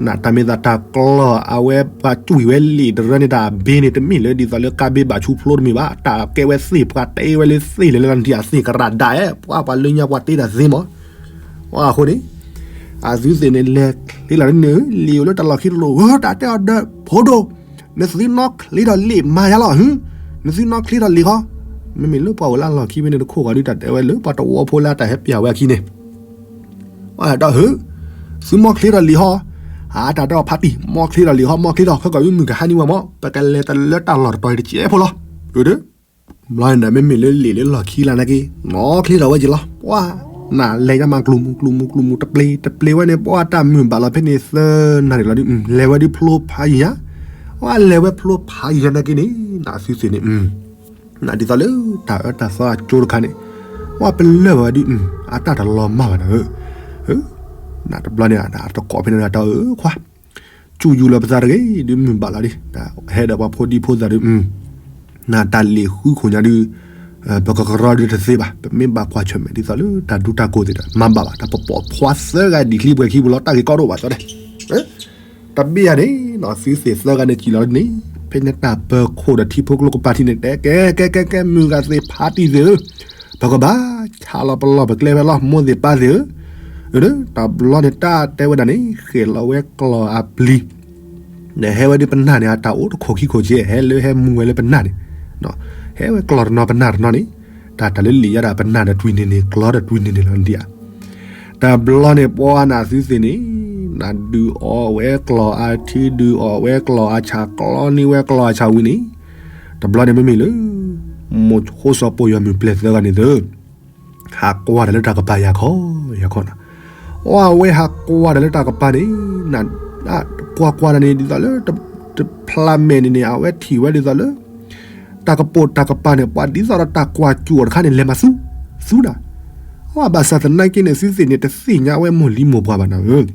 နတၢ်မ့ၢ်သးတၢ်ကျီၢ်အဝဲပှၤကွံာ်ဝဲလံာ်တရၢန့ၣ် တၢ်ဘ့န့ၣ်တမ့ၢ်လၢဒ်သိးလၢကါဘ့ဘၣ်ဆူဖျိတမ့ၢ်ဘၣ် တၢ်ကဲဝဲသ့ၣ်ပှၤတဲဝဲလၢသ့ၣ်လဲၤလၢနဒံးအသ့ၣ်ကရၣ်ဒၣ်အဲ ပှၤပှၤလၢညါပှၤတ့တၢ်သ့မး အဃိန့ၣ် အသုသ့ၣ်န့ၣ် လဲၤချ့လီၤန့ၣ် လံာ်အိၣ်လၢတၢ်လီၢ်ခံတလိၣ်ဧၢ တၢ်တဲအီၤဒီး ဖိဒိၣ် နသုနီၣ်ချ့ထီၣ်လံာ်မၤယါလီၤ နသုနီၣ်ချ့ထီၣ်လံာ်ဃီ မ့မ့ၢ်လၢပှၤအိၣ်လၢအလီၢ်ခံဖဲန့ၣ်တခိၣ်ဂီၤဒုး တၢ်တဲဝဲလၢပှၤတဝီဖိလၢအတၢ်ဟဲပျးဝဲအခံန့ၣ် ဒီး သုမီၣ်ချ့ထီၣ်လံာ်ဟီ အတၢ်တဲအီၤဖးတံၢ် မီၣ်ချ့ထီၣ်လံာ်ဟီ မီၣ်ချ့ထီၣ် ခဲကီးမုၢ်ကဟါန့ၢ်ဝဲမး ပကလဲၤတၢ်လၢတၢ်လီၢ်တတီၤတကဲးဖိလီၤ ဒီး ဘျီန့ၣ်ဒီး မ့မ့ၢ်လၢလံာ်လၢလီၢ်ခံလၢ်နာ်က့ နီၣ်ချ့ထီၣ်ဝဲက့ၤလီၤ ပှၤ နလဲၤညါမးကျူၤမူကျူၤမူကျူၤမူ တပျ့ၤတပျ့ၤဝဲန့ၣ် ပှၤတၢ်မုာ်ဘၣ်လီၤဖဲန့ၣ်သၢနၣ်ရံၣ်လီၤဒုး လဲၤဝဲဒုးဖျိဖးယံၤညါ ပှၤလဲၤဝဲဖျိဖးယံၤညါနာ်က့န့ၣ် အသုသ့ၣ်န့ၣ် ဒ်သိးလၢတၢ်အၢတၢ်သီအကၠိတခါန့ၣ် ပှၤပလၢၢ်ဘၣ်ဝဲဒုး အတၢ်တလီၤမၢ်ဘၣ်နၤဧၢ တဘျီန့ၣ် တကိးဖဲန့ၣ်တၢ်အၢခွါ စူၣ်ယူၤလီၤပသးတဂ့ၤဒုး မုၢ်ဘၣ်လီၤဒုး ဟဲဒီးပှၤဖိဒံဖိသၣ်ဒုး နတၢ်လံာ်ဃုခိၣ်ညါဒုး ပကကရီဒုးတသ့ဘၣ် ပမ့ၢ်ဘၣ်ကွၢ်ဆၢၣ်မဲာ်ဒ်သိးလၢတၢ်ဒူတၢ်ကိၢ်သ့ၣ်ဒီး မၤဘၣ်ဘၣ် တၢ်ပပိာ်ဖှါသၢဂၤဒံးချံပှဲၤခံပူၤလီၤ တၢ်ဂ့ၢ်ကီဒိၣ်ဘၣ်စီဒီး တဘ့ၣ်ယၤန့ၣ် သုသ့ၣ်သၢဂၤန့ၣ်စံၣ်လီၤန့ၣ် ဖဲန့ၣ်တၢ်ပၢၤခိၣ်ဒီးထံဖိကျိကပၤထံန့ၣ် တဲကဲကဲကဲကဲ မုၢ်ဂၤသ့ၣ်ဖးတံၢ်သ့ၣ်ဧၢ ပကဘၣ်ဆးလီၤပလီၢ်ပကျဲဖဲလီၤ မိၢ်သ့ၣ်ပၢ်သ့ၣ်ဧၢ တဘျီန့ၣ်တၢ်တဲဝဲဒၣ်န့ၣ် ဃဲၤလီၤဝဲကျီၢ်အပျံၤ ဒီးဟဲဝဲဒုးပနၢ်န့ၣ် အတၢ်အိၣ်တခိၣ်ခံခိၣ်က့ ဟဲလၢဟဲမူဝဲလၢပနၢ်န့ၣ် ဟဲဝဲကျီၢ်တနီၤပနၢ်တနီၤန့ၣ် တၢ်တၢ်လၢလံာ်ယါဒၣ်ပနၢ်ဒီးတွံၢ်န့ၢ်န့ၣ် ကျီၢ်ဒီးတွံၢ်န့ၢ်န့ၣ်လီၤဒံးဧါ တဘျီန့ၣ်ပှၤနသုသ့ၣ်န့ၣ် နဒုးအီၣ်ဝဲကျီၢ်အထံ ဒုးအီၣ်ဝဲကျီၢ်အဆၣ် ကျီန့ၢ်ဝဲကျီၢ်အဆၣ်ဝံၤန့ၣ် တဘျီန့ၣ်မ့မ့ၢ်လၢ မိၤဆိစီၤပိာ်ယီၤမုၢ်ပျဲၢ်သၢဂၤန့ၣ်သၢ ဟးကွၢ်တၢ်လၢတၢ်ကပၤယၤခီ ယၤခီနီၤ အဝဲဟးကွၢ်တၢ်လၢတၢ်ကပၤန့ၣ် ကွၢ်ကွၢ်တၢ်န့ၣ် ဒ်သိးလၢ တဖျးမဲာ်န့ၣ်န့ၣ် အဝဲထံၣ်ဝဲဒ်သိးလၢ တၢ်ကပိာ်တၢ်ကပၤန့ၣ် ပှၤဒ်သိးဒီးတၢ်ကွၢ်စူၣ်အီၤတခါန့ၣ် လဲၤမၤသူ သူဒၣ် အဘၣ်ဆၣ်သနာ်က့န့ၣ် သုသ့ၣ်န့ၣ် တသ့ၣ်ညါဝဲမိၢ်လံမိၢ်ပှၢ်ဘၣ်နၤဧၢ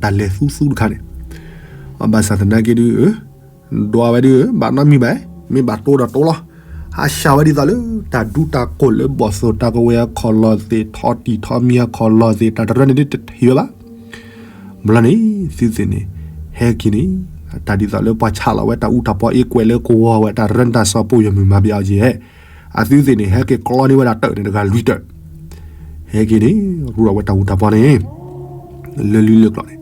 တၢ်လဲၤသူသူတခါန့ၣ် အဘၣ်ဆၣ်သနာ်က့ဒုး ဒွးဝဲဒုး ဘၣ်နီတမံၤဘၣ် မ့ၢ်ဘၣ်တိဒီးတိလီၤ ဟးဆှးဝဲဒ်သိးလၢ တၢ်ဒူတၢ်ကိၢ်လၢဘီၣ်သိၣ်တၢ်ကဝဲၤအခီၣ်လီၢ်သ့ၣ် ထီၣ်တံၢ်ထီၣ်မံအခီၣ်လီၢ်သ့ၣ် တၢ်တရၢန့ၣ်ဒုးတထံၣ်ဝဲဘၣ် ဘျီန့ၣ် သုသ့ၣ်န့ၣ် ဟဲက့ၤန့ၣ် တၢ်ဒ်သိးလၢပှၤဆးလီၤဝဲတၢ်အူတၢ်ပီအ့ကွဲးလၢကဝီၤဝဲ တၢ်ရၢတၢ်စီၤပိာ်ယီၤမုၢ်မၤဘၣ်အီၤက့ၤ အသုသ့ၣ်န့ၣ် ဟဲက့ၤကျီန့ၢ်ဝဲဒၣ်တၢၢ်န့ၣ်တဂၤလွံၢ်တၢၢ် ဟဲက့ၤန့ၣ် ရူဒီးဝဲတၢ်အူတၢ်ပီန့ၣ် လၢလံလၢကျီၢ်န့ၣ်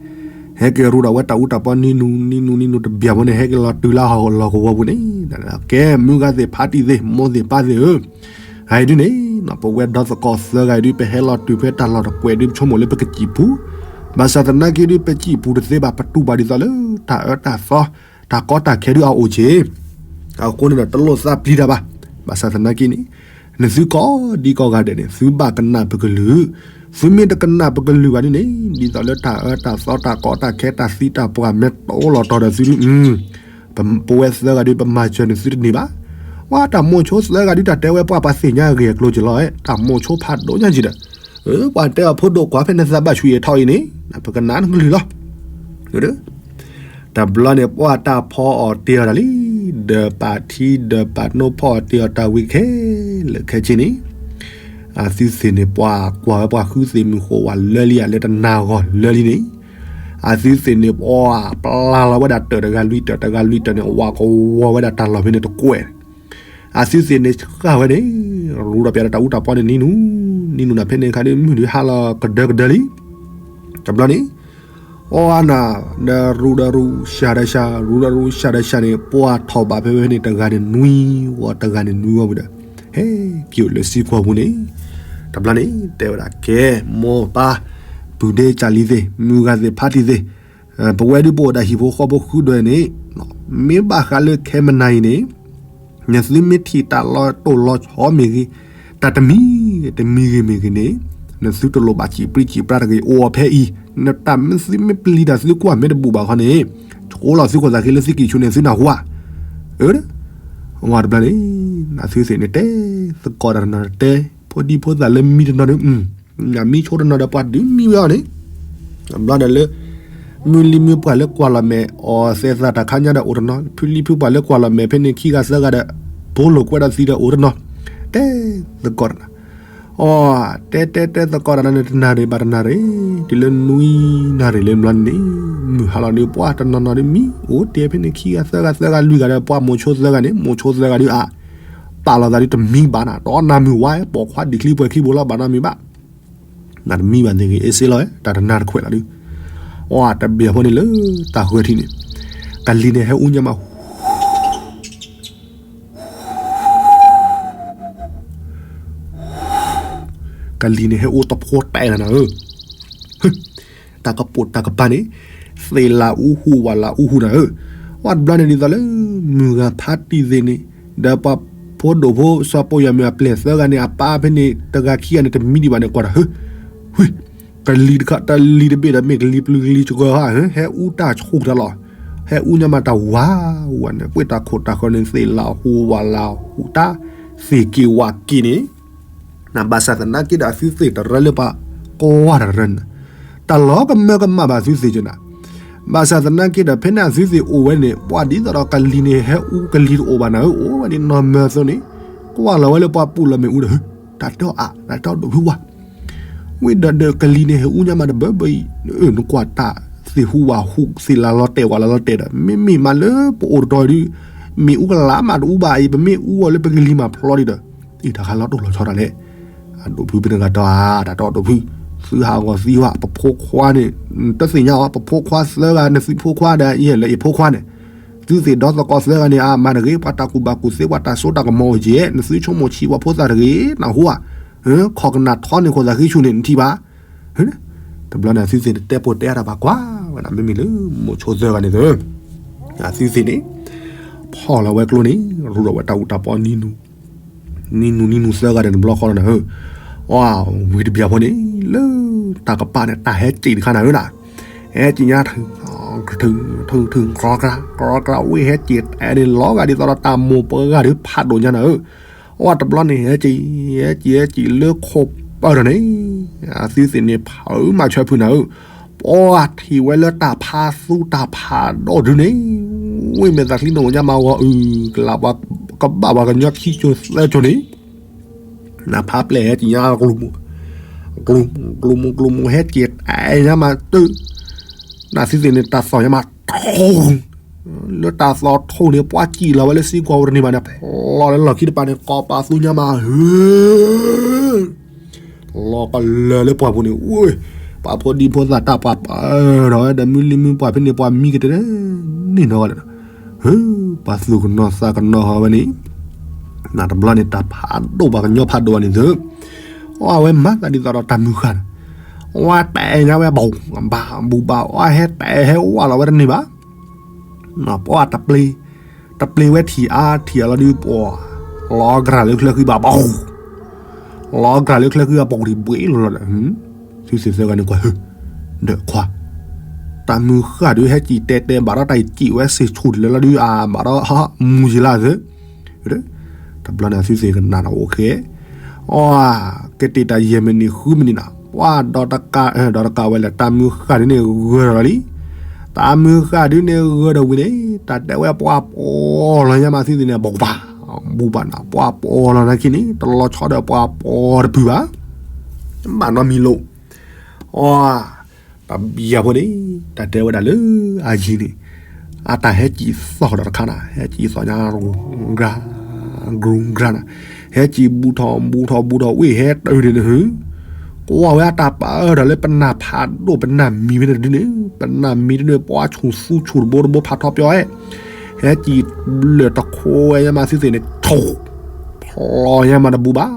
ဟဲက့ၤရူဒီးဝဲတၢ်အူတၢ်ပီနံၤနူၤနံၤနူၤနံၤနူၤတဘျီဖိန့ၣ် ဟဲက့ၤလီၤတုၤလၢဟီၣ်လီၢ်ကဝီၤပူၤန့ၣ် ကဲ မုၢ်ဂၤသ့ၣ်ဖးတံၢ်သ့ၣ် မိၢ်သ့ၣ်ပၢ်သ့ၣ်ဧၢ ဂၤအံၤဒုးန့ၣ် ပဝဲဒီသကိးသၢဂၤအံၤဒုး ပဟဲလီၤတုၤဖဲတၢ်လီၢ်တကွဲးဒုး ပဆိကမိၣ်လၢပကစံၣ်ပူၤ ဘၣ်ဆၣ်သနာ်က့ဒုး ပစံၣ်ပူၤတသ့ဘၣ် ပတူၢ်ဘၣ်ဒ်သိးလၢ တၢ်အၢတၢ်သီ တၢ်ကီတၢ်ခဲဒုးအအိၣ်က့ၤ အဃိန့ၣ်ဒီး တလိၣ်သးပျံၤတၢ်ဘၣ် ဘၣ်ဆၣ်သနာ်က့န့ၣ် နသုကိးဒံကိးဂၤဒဲးန့ၣ် သုဘၣ်ကနၣ်ပကလုၢ် သုမ့ၢ်တကနၣ်ပကလုၢ်ဘၣ်ဒုးန့ၣ် ဒ်သိးလၢတၢ်အၢတၢ်သီတၢ်ကီတၢ်ခဲတၢ်သံတၢ်ပှၢ်မ့ၢ်တအိၣ်လီၤတီၤဒီးသုဒုး ပဝဲသၢဂၤဒုး ပမၤစၢၤန့ၣ်သုတန့ၢ်ဘၣ် ပှၤတၢ်မိၤဆိသၢဂၤဒုး တၢ်တဲဝဲပှၤပှၤသ့ၣ်ညါအဂ့ၢ်အကျိၤက့ၤလီၤ တၢ်မိၤဆိဖးဒိၣ်ညါက့ၤဒီး ပှၤတဲအီၤဖိဒိၣ်ကွၢ်ဖဲနသးဘၣ်ဆူးအံၤထီၣ်အံၤန့ၣ် ပကနၣ်နကလုၢ်လီၤ တဘျီန့ၣ် ပှၤတၢ်ဖီအီၣ်တ့ၢ်အီၤတၢ်လံ ဒီးပာ်ထံဒီးပာ်နိဖီအီၣ်တ့ၢ်အီၤတၢ်ဝံၤခဲလၢာ်ခဲဆ့န့ၣ် အသုသ့ၣ်န့ၣ် ပှၤကွၢ်ဝဲပှၤဃုသ့ၣ်မုၢ်ဃိဝဲလၢလံဧါ လၢတနၤဂီၢ်လၢလံန့ၣ် အသုသ့ၣ်န့ၣ် ပှၤပျၢ်လီၤဝဲဒၣ်တၢၢ်တဂၤလွံၢ်တၢၢ် တဂၤလွံၢ်တၢၢ်န့ၣ် ဝးကဝီၤဝဲဒၣ်တၢ်လီၢ်ဖဲန့ၣ်တကွဲး အသုသ့ၣ်န့ၣ်ဆှၢဝဲန့ၣ် ရူဒီးပျးဒီးတၢ်အူတၢ်ပီန့ၣ်နံၤနူၤ နံၤနူၤန့ၣ်ဖဲန့ၣ်အခါဒုး မုၢ်ဒုးဟါလီၤကဒၢကဒၢလံ တဘျီန့ၣ် အီနၤ ဒီးရူဒီးရူ ရှၤဒီးရှၤ ရူဒီးရူ ရှၤဒီးရှၤန့ၣ် ပှၤထီၣ်ဘးဖဲဖဲန့ၣ် တဂၤန့ၣ်နွံဝီ တဂၤန့ၣ်နွံဝီဝံၤဒီး ဟဲက့ၤအိၣ်လၢစံကွီၢ်ပူၤန့ၣ် တဘျီန့ၣ် တဲဝဲဒၣ် ကဲ မိၢ်ပၢ် ပုၢ်ဒ့ကၢ်လံၤသ့ၣ် မုၢ်ဂၤသ့ၣ် ဖါတံၢ်သ့ၣ် ပဝဲဒုးပအိၣ်ဒၣ်ဟံၣ်ဖိဃီဖိဃုဒွဲၣ်န့ၣ် မ့ၢ်ဘၣ်ဃးလၢခဲမနၤအံၤန့ၣ် နသုမ့ၢ်ထံၣ်တၢ်လီၤတိၢ်လီၤဆီမ့ၢ်ဂ့ၤ, တၢ်တမံၤတမံၤဂ့ၤမ့ၢ်ဂ့ၤန့ၣ်, နသုတလိၣ်ဘၣ်စံၣ်ပြံစံၣ်ပြါတဂ့ၤ, အိၣ်အီၤဖဲအံၤ, နတၢ်မ့ၢ်သုမ့ၢ်ပျံၤတၢ်သုကွၢ်မ့ၢ်တဘူးဘၣ်ခီန့ၣ်, ဆိလီၤသုခိၣ်သးဃ့လၢသုကံၢ်ဆူန့ၣ် သုနၢ်ဟူဧါ. အၢ, ဝဲတဘျီန့ၣ် နသုသ့ၣ်န့ၣ်တဲ, သကိးတၢ်တနီၤတဲ, ဖိဒံဖိသၣ်လၢမံတနီၤန့ၣ် နမံဆိတနီၤဒီးပှၤဒုးမံဝဲအီၤန့ၣ်, ဘျီဒီးလၢ မုၢ်လံမုၢ်ပှၢ်လၢကွၢ်လီၤမဲာ် အီၣ်သဲးသးတၢ်ခါညါဒီးအိၣ်တနီၤ, ဖုလံဖုပှၢ်လၢကွၢ်လီၤမဲာ်ဖဲန့ၣ်ခံဂၤသၢဂၤဒီး ဘိလိာ်ကွဲဒီးသံဒီးအိၣ်တနီၤ, တဲသကိးတၢ်, အီ တဲတဲတဲသကိးတၢ်နၤန့ၣ် တနၣ်ရံၣ်ဘၣ်တနၣ်ရံၣ်, တုၤလၢနွံနၣ်ရံၣ်လၢဘျီန့ၣ် မုၢ်ဟါလီၤဒီး ပှၢ်တနီၤနီၤဒီးမံ အိၣ်တ့ၢ်ဖဲန့ၣ် ခံဂၤသၢဂၤသၢဂၤလွံၢ်ဂၤဒီး ပှၢ်မိၤဆိသၢဂၤန့ၣ် မိၤဆိသၢဂၤဒီးအ ပာ်လီၤသးဒီးတမံဘၣ်နၤ ဒီးနၢ်မုၢ်ဝါ ပိာ်ခွါဒံၣ်ချံပှဲၤခံဘိလီၤ ဘၣ်နီတမံၤဘၣ်. နတမံဘၣ်သ့ၣ်ဂ့ၤ အ့စ့လီၤ တၢ်တနၢ်တခွဲးလီၤဒုး. အီ တဘျီဖိန့ၣ်လၢတၢ်ဃၢၤထံးန့ၣ် ကလံၤန့ၣ်ဟဲအူညါမး ကလံၤန့ၣ်ဟဲအူတဖိတဲနၤနၤဧၢ, တၢ်ကပိာ်တၢ်ကပၤန့ၣ် သ့ၣ်လၢအူဟူးဝးလၢအူဟူးနၤဧၢ, အီ တဘျီန့ၣ်ဒ်သိးလၢ မုၢ်ဂၤဖးတံၢ်သ့ၣ်န့ၣ် ဒီးပှၤဖိဒိၣ်ဖိစီၤပိာ်ယွၤမုၢ်အပျဲၢ်သၢဂၤန့ၣ် အပၢ်ဖဲန့ၣ် တဂၤခံဂၤန့ၣ် တမံဒံးဘၣ်န့ၣ် ကွၢ်တၢ် ဟၢ ဝ့ၢ် ကလံၤတခါ တလံၤတဘ့ၣ်ဒီးမ့ၢ်ကလံၤပျုၤကလံၤစှီၤဧါ ဟဲအူတၢ်ဆူၣ်တၢ်လီၤ, ဟဲအူညါမးတၢ်ဝးဝးန့ၣ် ပှ့ၢ်တၢ်ခိၣ်တၢ်ဃၢၤန့ၣ် သ့ၣ်လၢအဟူးဝးလၢအဟူးတၢ် သ့ၣ်က့ၤဝးက့ၤန့ၣ် ဘၣ်ဆၣ်သနာ်က့ဒီးအသုသ့ၣ်တရၢလၢပှၤကွၢ်တၢ်တရၢန့ၣ် တၢ်လီၤကမၢကမၣ်ဘၣ်သုသ့ၣ်ကနၤ, ဘၣ်ဆၣ်သနာ်က့ဒီး ဖဲန့ၣ်အသုသ့ၣ်အိၣ်ဝဲန့ၣ် ပှၤဒ်သိးဒီးကလံၤန့ၣ် ဟဲအူကလံၤတအိၣ်ဘၣ်နၤဧၢ အိၣ်ဝဲဒ်နီၢ်မၢသိန့ၣ် ကွၢ်လီၤဝဲလၢပှၤပူၤလီၤမ့ၣ်အူဒီး တၢ်တဲအီၤအါ တၢ်တဲအီၤဒိၣ်ဖုဝါ ဝံၤဒီးဒီးကလံၤန့ၣ် ဟဲအူညါမးတဘၢဘၢအံၤ နကွၢ်တၢ်သ့ၣ်ဟူးဝးဟူး သ့ၣ်လၢလီၤတဲာ်ဝးလၢလီၤတဲာ်ဒီး မ့မ့ၢ်မးလၢပအိၣ်တတီၤဒုး မ့ၣ်အူကလးမးတအူဘၣ်အံၤ ပမ့ၢ်အူအီၤလၢပကလံၤမးဖျီဒံးဒီး အံၤတၢ်ခါလီၤတိၢ်လီၤဆီတၢ်လဲၣ်, အဒိၣ်ဖုပနဂၤတီဧါ တၢ်တဲအီၤဒိၣ်ဖု သုဟးဂီၤသံဝဲ ပဖိခွါန့ၣ် တသ့ၣ်ညါအီၤ ပဖိခွါသၢဂၤ နသုဖိခွါဒီးယဲၢ်လၢယဖိခွါန့ၣ် သုသ့ၣ်ဒီသကိးသၢဂၤန့ၣ် အမၤတဂ့ၤ ပှၤတၢ်ကူၣ်ဘၣ်ကူၣ်သ့ ပှၤတၢ်စိတၢ်ကမီၤအိၣ်ကဲ နသုဆိကမိၣ်ဆံးပှၤဖိသၣ်တဂ့ၤ နၢ်ဟူဧါ, ခိးကနၣ်ထီန့ၣ်ခိၣ်သးဃ့ဆူၣ်န့ၣ် နထံၣ်ဘၣ်, တဘျီန့ၣ်သုသ့ၣ်န့ၣ် တဲပိာ်တဲအါတၢ်ဘၣ်ကွၢ်ဝဲဒၣ် မ့မ့ၢ်လၢမိၤဆိသၢဂၤန့ၣ်သၢ သုသ့ၣ်န့ၣ် ဖီၣ်လီၤဝဲကျိန့ၣ် ရူၢ်ဒီးဝဲတၢ်အူတၢ်ပီနံၤနူၤ နံၤနူၤနံၤနူၤသၢဂၤန့ၣ် တဘျီဃီလီၤနၤဧၢ, အဝံၤတဘျီဖိန့ၣ် လၢတၢ်ကပၤန့ၣ် တၢ်ဟဲစံၣ်တခါနၤဧၢဒၣ်, ဟဲစံၣ်ညါထုး ထုး ထုး ထုး ကြီကြီကြီ ဝ့ၢ်ဟဲစံၣ်တဲန့ၣ် လီၤဂာ်ဒ်သိးဒီးတၢ်မိၢ်ပှၢ်ဂၤဒီးဖးဒိၣ်ညါနၤဧၢ, အဝဲတဘျီန့ၣ် ဟဲစံၣ် ဟဲစံၣ် ဟဲစံၣ်လၢခိၣ်ပၢၢ်ထီၣ်န့ၣ် အသုသ့ၣ်န့ၣ် ဖုးမၤဆၢဖုးနၤဧၢ, ပှၤထံၣ်ဝဲလၢတၢ်ဖးသူတၢ်ဖးဒိၣ်ဒုန့ၣ် ဝ့ၢ်မဲာ်သးချံန့ၣ်အိၣ်ညါမးဂီၤအုၣ်ကလးပှၤကဘၣ်ပှၤကညီခံစိၤသၢစိၤန့ၣ် နဖးပျဲၢ်ဟဲစံၣ်ညါ ကျိၤမူ ကျိၤမူ ကျိၤမူ ဟဲစံၣ်တဲညါမးတုၤ နသုသ့ၣ်န့ၣ် တၢ်သီၣ်ညါမး ထိၣ် လၢတၢ်သီၣ်ထိၣ်န့ၣ် ပှၤစံၣ်လီၤဝဲလၢစံကွၢ်ဝဲတန့ၢ်ဘၣ်န့ၣ် ဖျီလၢလီၢ်ခံတပၤန့ၣ် ကိးပသူညါမး ဟၢ လီၤကလၢာ်လၢပှၢ်ပူၤန့ၣ် ဝ့ၢ် ပှၤဖိဒံဖိသၣ်တၢ်ပှၤပၢၢ်ထီၣ်ဝဲဒီး မုၢ်လံမုၢ်ပှၢ်ဖဲန့ၣ် ပှၤမံကတၢၢ်န့ၣ်နီၢ်ဂၤဒီး ဟၢ ပှၤသူၣ်ကနီၤသးကနီၤဟီဝဲန့ၣ် နတဘျီန့ၣ် တၢ်ဖးဒိၣ်ပှၤကညီဖးဒိၣ်ဘၣ်န့ၣ်သု အဝဲမၤသးဒ်သိးဒီးတၢ်မုၢ်ဃၢ်န့ၣ် အဝဲတဲညါဝဲဘၣ် ဘၣ်ဘူၣ်ဘၣ် အဝဲဟဲတဲဟဲဝဲလီၤဝဲတန့ၢ်ဘၣ် ပှၤတပျ့ၤ တပျ့ၤဝဲထံၣ်အါထံၣ်အါလီၤဒုးပှၤ လီၤကြၢ်လၢချၢဃံဘၣ်ဘၣ် လီၤကြၢ်လၢချၢဃံအပူၤဒံးဘှ့ၣ်လီၤလီၤဒီး သုသ့ၣ်သၢဂၤန့ၣ်ကွၢ် ဒီးခွါ တၢ်မုၢ်ဃၢ်ဒုးဟဲစံၣ်တဲတဲဘၣ်ဒီးတၢ်စံၣ်ဝဲစ့ၢ်ဆူၣ်တလၢလီၤဒုးအါဘၣ်ဒီး မူၤယံၤလၢသု တဘျီန့ၣ်သုသ့ၣ်ကနၣ်ဒီးအိၣ်ဃဲ အီ ကတ့ၢ်တၢ်ယဲၢ်မံးနံးဃုမံးနံးနီၤ ပှၤဒီးတကး ဒီးတကးဝဲလၢတၢ်မုၢ်ဃၢ်ဒုးန့ၣ်ဂၢၢ်ဒီးလီၤလံ တၢ်မုၢ်ဃၢ်ဒုးန့ၣ်ဂၢၢ်ဒီးဝံၤန့ၣ် တၢ်တဲဝဲပှၤပိာ်လီၤညါမးသုသ့ၣ်န့ၣ် ဘၣ်ဘၣ် ဘူၣ်ဘၣ်နီၤ ပှၤပိာ်လီၤနာ်က့န့ၣ် တလီၤဆီဒီးပှၤပိာ်တဖုဘၣ် ဘၣ်နီတမံၤလိာ် အီ တဘျီဖိန့ၣ် တၢ်တဲဝဲဒၣ်လၢအယံၤန့ၣ် အတၢ်ဟဲစံၣ်သီၣ်ဒီးတခါနၤ ဟဲစံၣ်သီၣ်ညါ ရူၤကြၢ် ရူၤကြၢ်နၤ ဟဲစံၣ်ဘူးထီၣ်ဘူးထီၣ်ဘူးထီၣ် ဝ့ၢ်ဟဲတၢ်ဒုးန့ၣ် ကွၢ်ဝဲအတၢ်ပာ်အၢဒီးလၢပနၢ်ဖးဒိၣ်ပနၢ်မံၤဖဲန့ၣ်တဒုန့ၣ် ပနၢ်မံၤတဒုန့ၣ် ပှၤဆူၣ်သူဆူၣ်တဘိတဘိဖးထီပၠီအဲ ဟဲစံၣ်ဘျၢၣ်တခိၣ်ဝဲညါမးသုသ့ၣ်န့ၣ် ထိၣ် ဖျီညါမးတဘူးဘၣ်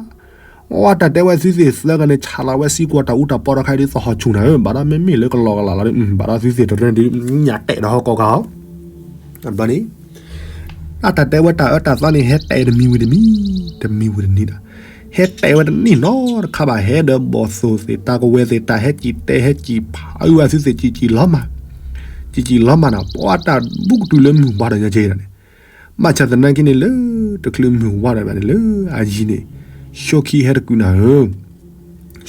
အီ တၢ်တဲဝဲသုသ့ၣ်သၢဂၤန့ၣ် ဆးလီၤဝဲစံကွၢ်တၢ်အူတၢ်ပီတခါအံၤဒ်သိးဟီၣ်ဆူၣ်နၤဧၢ ဘၣ်ဒီးမ့မ့ၢ်လၢကလီကလီလီၤဒီး ဘၣ်ဒီးသုသ့ၣ်တရၢဒုး ညၣ်တဲာ်ဒီးဟီၣ်ကီၢ်ကီၢ် အဘျီန့ၣ် အတၢ်တဲဝဲတၢ်အၢတၢ်သီန့ၣ် ဟဲတဲတမံၤဝံၤတမံၤ တမံၤဝံၤတနံၤဒီး ဟဲတဲဝဲတန့ၢ်နီတခါဘၣ် ဟဲဒီးဘီၣ်သိၣ်သ့ၣ် တၢ်ကဝဲၤသ့ၣ် တၢ်ဟဲစံၣ်တဲဟဲစံၣ်ဖးအုဝဲသုသ့ၣ် စံၣ်စံၣ်လီၤမး စံၣ်စံၣ်လီၤမးနီၤ ပှၤတၢ်ဘူးကတုၤလၢမုၢ်ဘါဒီးညါကဲဒီးန့ၣ် ဘၣ်ဆၣ်သနာ်က့န့ၣ်လၢ တချုးမုၢ်ဝါဒီးဘၣ်န့ၣ်လၢ အယံၤန့ၣ် ဆိခံဟဲတကုာ်နၤဧၢ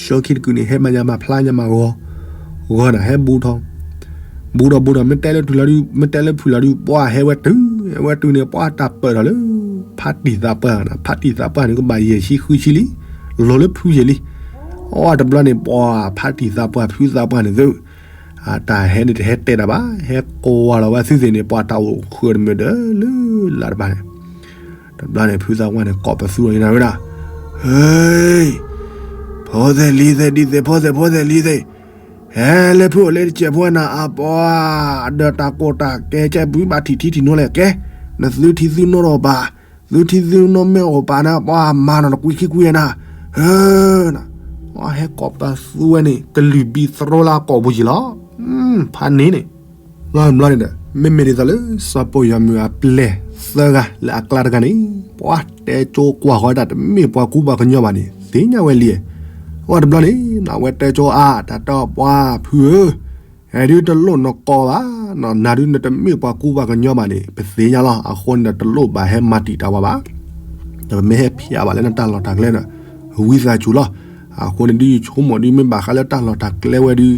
ဆိခံတကုာ်န့ၣ် ဟဲမၤညါမၤဖျါညါမၤဂီၤ ဂီၤနၤ ဟဲဘူးထီၣ် ဘူးထီၣ်ဘူးထီၣ် မ့ၢ်တဲလၢဖုလီၤဒုး မ့ၢ်တဲလၢဖုလီၤဒုး ပှၤဟဲဝဲတုၤ ဟဲဝဲတုၤန့ၣ် ပှၤတၢ်ပၢၢ်ထီၣ်လၢ ဖါတံၢ်သးပှၢ်နၤ ဖါတံၢ်သးပှၢ်န့ၣ် ကဘၣ်ယဲၢ်ဆံဃုဆံလံ အလီၤလၢဖုယဲၢ်လံ. အီတဘျီန့ၣ် ပှၤဖးတံၢ်သးပှၢ် ဖုသးပှၢ်န့ၣ်သု, အတၢ်ဟဲန့ၣ်တဟဲတဲတၢ်ဘၣ်, ဟဲကွၢ်လီၤဝဲသုသ့ၣ်န့ၣ် ပှၤတၢ်အိၣ်ဃၢတမုာ်ဒီးလၢလၢ်တဘၣ်န့ၣ်, တဘျီန့ၣ် ဖုသးပှၢ်န့ၣ် ကိးပသူအီၤန့ၣ်ဝဲဒၣ်, ဟ့, ဖိသ့ၣ်လံၤသ့ၣ် ဒ်သ့ၣ်ဖိသ့ၣ်ဖိသ့ၣ်လံၤသ့ၣ်, ဟဲလၢဖုအိၣ်လၢတစဲးဖိနၤအပှၤ, ဒီးတၢ်ကိၢ်တၢ်ကဲကဲဘုဘၣ်ထံၣ်ထံထံၣ်နိလဲၣ်ကဲ, နသုထံသုနိတအိၣ်ဘၣ်, သုထံသုနိမ့ၢ်အိၣ်ပာ်န့ၣ် ပှၤမၤနီၣ်နကွံခံကွံနၤ, ဟ့, ဟဲကိးပသူဝဲန့ၣ် ကလုၢ်ဘံသရိလၢအကိာ်ပူၤယံၤလီၤ. ဖးန့ၣ်န့ၣ် ဘျီန့ၣ်ဒီး မ့မ့ၢ်ဒ်သိးလၢ စီၤပိာ်ယီၤမုၢ်အပျဲၢ်သၢဂၤလၢအကျါတဂၤန့ၣ် ပှၤတဲကၠိကွၢ်ဃီတၢ်တမ့ၢ်ပှၤကူပှၤကညီဘၣ်န့ၣ် သ့ၣ်ညါဝဲလံ. အဝဲတဘျီန့ၣ် အဝဲတဲကၠိအါ တၢ်တဲပှၤဖုဧၢ, ဟဲဒုတလိၣ်နကိးဘၣ်, နၤဒုနတမ့ၢ်ပှၤကူပှၤကညီဘၣ်န့ၣ် ပသ့ၣ်ညါလီၤ. အဃိန့ၣ်ဒီးတလိၣ်ဘၣ်ဟဲမၤတံာ်တာ်ပှၤဘၣ်. ဒီးပမ့ၢ်ဟဲဖျါဘၣ်လၢနတၢ်လီၢ်တၢ်ကျဲဒီး ဝံသးစူၤလီၤ. အဃိန့ၣ်ဒုယဆိကမိၣ်ဒုမ့ၢ်ဘၣ်ဃးလၢတၢ်လီၢ်တၢ်ကျဲဝဲဒု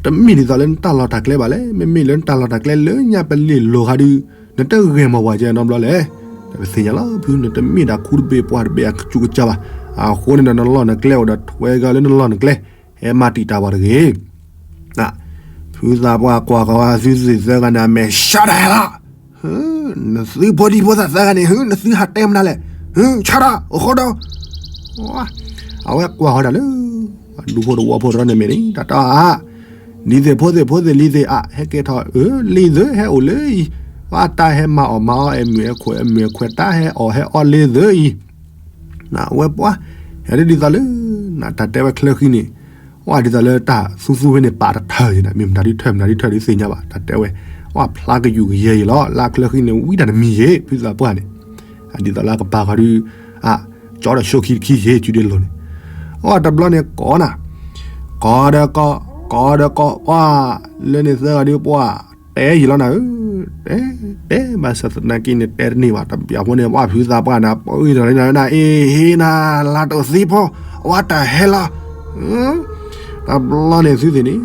တမ့ၢ်ဒ်သိးလၢနတၢ်လီၢ်တၢ်ကျဲဘၣ်လဲၣ်. မ့မ့ၢ်လၢနတၢ်လီၢ်တၢ်ကျဲလၢညါပလ့ၢ်လိာ်ဃာ်ဒု နတဂဲၤမၤပှၤကဲနီတဘျီလဲၣ်. ဒီးပသ့ၣ်ညါလီၤ ဖုနတမ့ၢ်ဒၣ်ခူတဘ့ၣ်ပှၢ်တဘ့ၣ်အကစူးကစၢ်ဘၣ်. အဃိန့ၣ်ဒီးနလီၢ်နကျဲအိၣ်ဒီးထွဲက့ၤလၢနလီၢ်နကျဲ, ဟဲမၤတံာ်တာ်ပှၤတဂ့ၤ. ဖုသးပှၢ်ကွၢ်ဃီၤဝဲသုသ့ၣ်သၢဂၤန့ၣ် အမဲာ်ဆှးတၢ်ဟဲလီၤ. နသုဖိဒံဖိသၣ်သၢဂၤန့ၣ် ဟ့ နသုဟးတဲမနုၤလဲၣ်. ဟ့ ဆါတၢ် အိၣ်ဃီဒီး အဝဲကွၢ်ဃီၤတၢ်လၢ ဒူဖိတဝီဖိတရီန့ၣ်မ့ၢ်န့ၣ် တၢ်တဲအါ, ဒ်သ့ၣ်ဖိသ့ၣ်ဖိသ့ၣ်လံၤသ့ၣ်အါ ဟဲကဲထီၣ်အၢ လံၤသ့ၣ်ဟဲအိၣ်လၢအံၤ, ပှၤတၢ်ဟဲမၤအီၣ်မၤအီအမုၢ်အဲခိၣ် အမုၢ်အဲခွဲး တၢ်ဟဲအီၣ်ဟဲအီလံၤသ့ၣ်အံၤ, နဝဲပှၤ ဟဲဒ်သိးလၢ နတၢ်တဲဝဲချၢဃံန့ၣ်, ဝဲဒ်သိးလၢတၢ်သူသူဖဲန့ၣ် ပာ်တထၢၣ်န့ၣ် မ့ၢ်မတၤဒ်ထၢၣ်မတၤဒ်ထၢၣ်ဒ်သ့ၣ်ညါဘၣ် တၢ်တဲဝဲ, ဝဲဖျါကယူၤကယဲၢ်ယံၤလီၤ လၢချၢဃံန့ၣ် ဝံတၢ်တမံၤယံၤ ဖုသးပှၢ်န့ၣ်, ဒ်သိးလၢအကပာ်ဃီၤဒု အ ကၠီဒီးဆိခံတခံယံၤ စုဒ့လိၤန့ၣ်, အတဘျီန့ၣ်ကိးနၤ, ကိးဒီးကိး, ကိးဒီးကိး, ပှၤ လၢန့ၣ်သၢဂၤဒု ပှၤ တဲယံၤလီၤနၤဧၢ, တဲ, တဲဘၣ်ဆၣ်သနာ်က့န့ၣ် တဲတန့ၢ်ဘၣ် တဘျီအဃိန့ၣ် ပှၤဖုသးပှၢ်န့ၣ် ပှၤအံၤဒီးနၤ အ့ဟ့နၤ လါတအိၣ်သံဖိ, အဝဲတၢ်ဟဲလီၤ, တဘျီန့ၣ်သုသ့ၣ်န့ၣ်,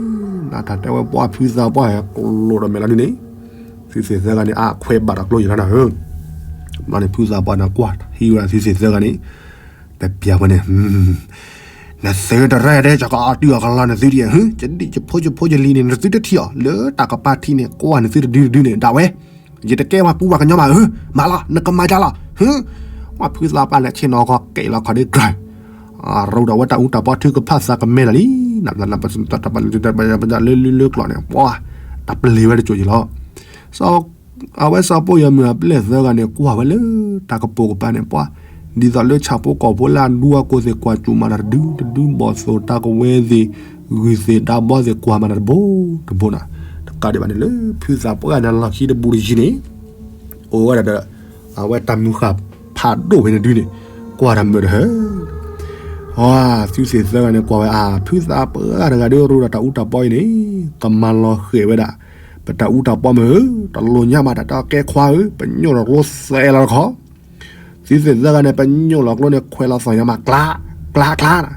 နတၢ်တဲဝဲပှၤဖုသးပှၢ်ဟဲကျိဒီးမဲာ်လီၤဒုန့ၣ်, သုသ့ၣ်သၢဂၤန့ၣ် အခွဲးဘၣ်တၢ်ကျိယံၤလီၤနၤဧၢ, တဘျီန့ၣ်ဖုသးပှၢ်န့ၣ်ကွၢ်ထံဝဲဒၣ်သုသ့ၣ်သၢဂၤန့ၣ်, တဘျီအဃိန့ၣ် နသုတရဲၣ်ဒဲး ယကအီၣ်တုၤအီၣ်ကလီနသုဒံးဧါ, ယဒံၣ်ယဖိယဖိယလံၤန့ၣ် နသုတထံၣ်အီၤ လၢတၢ်ကပၤထံးန့ၣ် ကွၢ်နသုတဒုတဒုန့ၣ် ဒၣ်ဝဲ, ယတကဲပှၤကူပှၤကညီဘၣ်ဧၢ, မၤလီၤ နကမၤယါလီၤ, ဟ့, ပှၤဖုသးပှၢ်န့ၣ် ဆ့ၣ်နီၤခီကဲးလီၤခီဒ်ကြၢ်, ရိဒီးဝဲတၢ်အူတၢ်ပီထုကဖၣ်သးကမဲလီၤလံ, လၢလၢလၢကျိာ်န့ၣ်, ပှၤ တၢ်ပျံၤဝဲတစိၤယံၤလီၤ အဝဲစီၤပိာ်ယီၤမုၢ်အပျဲၢ်သၢဂၤန့ၣ် ကွၢ်ဝဲလၢတၢ်ကပိာ်ကပၤန့ၣ် ပှၤ ဒ်သိးလၢဆၣ်ဖိကီၢ်ဖိလၢအဒူအကိၢ်သ့ၣ်ကွၢ်စူၣ်မၤတၢ်တဒုတဒု ဘီၣ်သိၣ်တၢ်ကဝဲသ့ၣ် ဂုၢ်သ့ၣ်ဒါဘီသ့ၣ်ကွၢ်မၤတၢ်တဘိတဘိနီၤ, တကးဒံးဘၣ်န့ၣ်လၢဖုသးပှၢ်န့ၣ်လီၢ်ခံတဘူးတယံၤန့ၣ် အိၣ်ဝဲဒၣ်ဒီး အဝဲတၢ်မုၢ်ဃၢ်ဖးဒိၣ်ဖဲန့ၣ်ဒုန့ၣ် ကွၢ်တၢ်မုာ်တဟၢ သုသ့ၣ်သၢဂၤန့ၣ် ကွၢ်ဝဲအါ ဖုသးပှၢ်တဂၤဒီး ရိဒီးတၢ်အူတၢ်ပီအံၤန့ၣ် ကမၤလီၤဃဲၤဝဲဒၣ် ပတၢ်အူတၢ်ပီမ့ၢ်ဧၢ, တလိၣ်ညါဘၣ်တၢ်တဲကဲခွါဧၢ, ပညိၣ်လီၤကျိသဲးလီၤတခီ, သုသ့ၣ်သၢဂၤန့ၣ် ပညိၣ်လီၤကျိန့ၣ် ခွဲးလီၤသီၣ်ညါမး ကျါ, ကျါ ကျါနၤ,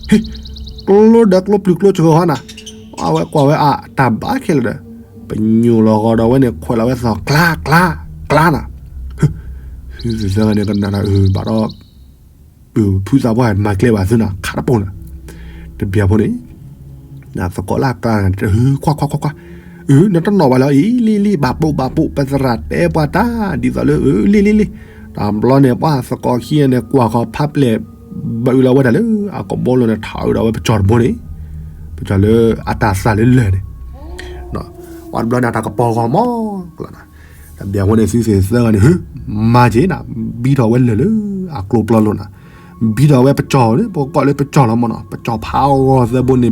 ဟ့ၣ်, ကျိဒီးကျိပျုၤကျိဆှၢဟီနၤ, အဝဲကွၢ်ဝဲအါ တၢ်ဘၣ်ခဲလၢာ်ဒီး ပညိၣ်လီၤဂီၤဒီးဝဲန့ၣ် ခွဲးလီၤဝဲသီၣ် ကျါ ကျါ ကျါနၤ, သုသ့ၣ်သၢဂၤန့ၣ် ကနၣ်ဒီး ဘၣ်ဒီး ဖုသးပှၢ်မၤကျဲဘၣ်သုနၤ ခးတပိၢ်နၤ, တဘျီဖိန့ၣ် သကိးလၢအကျါန့ၣ် ခွါခွါခွါခွါ, အၢ နတနီၣ်ဘၣ်လၢအံၤ လံလံ ဘၣ်ပိာ်ဘၣ်ပိာ် ပသရၣ်တဲပှၤတၢ် ဒ်သိးလၢ အၢ လံလံလံ, တဘျီန့ၣ် ပှၤသကိးခံဂၤန့ၣ် ကွၢ်ဃီၤဖးပျဲၢ် ဘၣ်အၢၣ်လီၤဝဲဒၣ်လၢ အကဘီလိၤန့ၣ် ထးအၢဒီးဝဲပစီၤတဘိန့ၣ်, ပစီၤလၢအတၢ်သၣ်လၢလၢၢ်န့ၣ် ပှၤတဘျီန့ၣ် တၢ်ကပီၤဂီၤမီၢ်ကျီၤနၤ, တဘျီဖိန့ၣ် သုသ့ၣ်သၢဂၤန့ၣ် ဟ့ၣ် မၤက့ၤနၤ, ဘံထီၣ်ဝဲလၢၢ်လၢအကျိပျီလိၤနၤ, ဘံထီၣ်ဝဲပစီၤန့ၣ် ပကိးလၢပစီၤလီၤမီၢ်နီၤ, ပစီၤဖးဂီၤ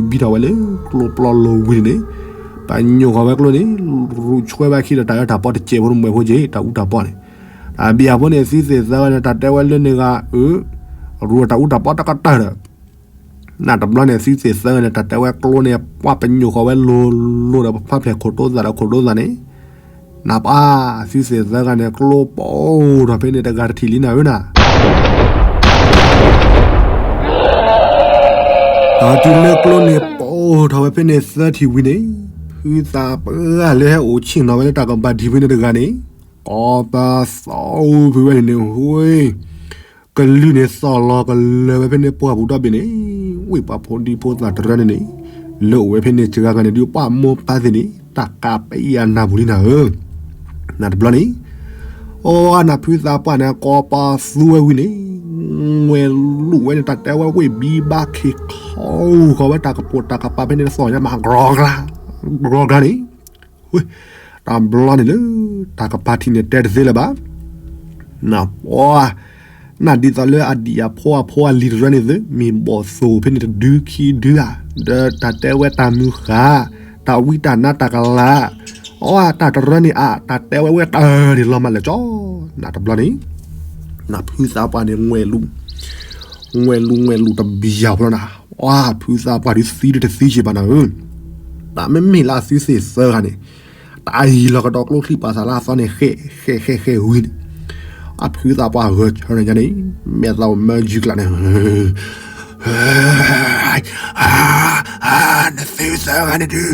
သၢဘိန့ၣ် ဘံထီၣ်ဝဲလၢ ကျိပျီလိၤဝံၤန့ၣ်, ပညိၣ်ဃီၤဝဲကျိန့ၣ် ရူးဆွဲဘၣ်ခံဒီးတၢ်အၢတၢ်ပီတစဲးဖိန့ၣ် မွဲဖိက့ၤ တၢ်အူတၢ်ပီန့ၣ်, တဘျီဖိန့ၣ် သုသ့ၣ်သၢဂၤန့ၣ် တၢ်တဲဝဲလၢန့ၣ်ဂၤ အၢ ရူးတၢ်အူတၢ်ပီတကတၢၢ်ဒီး နတဘျီန့ၣ် သုသ့ၣ်သၢဂၤန့ၣ် တၢ်တဲဝဲကျိန့ၣ် ပှၤပညိၣ်ဃီၤဝဲလိၤလိၤဒီး ပဖးဖျဲၣ်ခိၣ်တိသၣ်ဒီးခိၣ်တိသၣ်န့ၣ်, နပှၤ သုသ့ၣ်သၢဂၤန့ၣ် ကျိပိၢ်ထီၣ်ဖဲန့ၣ် တဂၤတထံၣ်လံနၤဧၢနၤ, တုၤလၢကျိန့ၣ် ပိၢ်ထီၣ်ဝဲဖဲန့ၣ်သၢထံၣ်ဝံၤန့ၣ်, ဖုသးပှၢ်လၢဟဲအိၣ်ဆ့ၣ်နီၤဝဲလၢတၢ်ကဘၣ်ထံးဖဲန့ၣ်တဂၤန့ၣ်, ကိးပသူဖဲဝဲန့ၣ်န့ၣ် ဟ့ၣ် ကလုၢ်န့ၣ်သီၣ်လီၤကလၢၤဝဲဖဲန့ၣ်ပှၢ်ပူၤဒီဘ့ၣ်န့ၣ်, ဝ့ၢ်ပှၤဖိဒံဖိသၣ်တရၢန့ၣ်န့ၣ်, လၢအိၣ်ဝဲဖဲန့ၣ်စှၤဂၤန့ၣ်ဒုး ပှၢ်မိၢ်ပၢ်သ့ၣ်န့ၣ် တၢ်ကးပယီၤနၢ်ပူၤလံနၤဧၢ, နတဘျီန့ၣ်, အီနဖုသးပှၢ်န့ၣ် ကိးပသူဝဲဝံၤန့ၣ်, ငွဲၤလူၤဝဲန့ၣ် တၢ်တဲဝဲဝ့ၢ်ဘံဘၣ်ခ့ခီ, ဃီၤဝဲတၢ်ကပိာ်တၢ်ကပၤဖဲန့ၣ်တသီၣ်ညါမး ကြီၤကျါန့ၣ်, တဘျီန့ၣ်လၢ တၢ်ကပၤထံးန့ၣ်တဲတသ့လၢၤဘၣ် နပှၢ်, နဒ်သိးလၢအဒံၣ်အဖိအဖိအလံၤတရၢန့ၣ်သု မ့ၢ်ဘီၣ်သိၣ်ဖဲန့ၣ်တဒုခံဒုဧါ, ဒီးတၢ်တဲဝဲတၢ်မုၢ်ဃၢ်, တၢ်ဝံတၢ်နါတၢ်ကလၤ, အီတၢ်တရၢန့ၣ်အါ တၢ်တဲဝဲဝဲတၢ်န့ၣ်လီၤမးလၢာ်ကၠီ, နတဘျီန့ၣ်, နဖုသးပှၢ်န့ၣ် ငွဲၤလူၤ, ငွဲၤလူၤငွဲၤလူၤတဘံယၤဖျီနၤ, အီဖုသးပှၢ်ဒုးသံဒုးတသံက့ၤဘၣ်နၤဧၢ, တၢ်မ့မ့ၢ်လၢအသုသ့ၣ်သၢဂၤန့ၣ် တၢ်အံၤလီၤကဒီးကျိချံပာ်သးလၢအသီန့ၣ် ဃဲးဃဲးဃဲးဃဲးဝံၤန့ၣ်, အဖုသးပှၢ်ဂဲၤဆၢထၢၣ်ညါန့ၣ်, မဲာ်သးအိၣ်မၢယုၤကျးန့ၣ်, နသုသၢဂၤန့ၣ်ဒုး,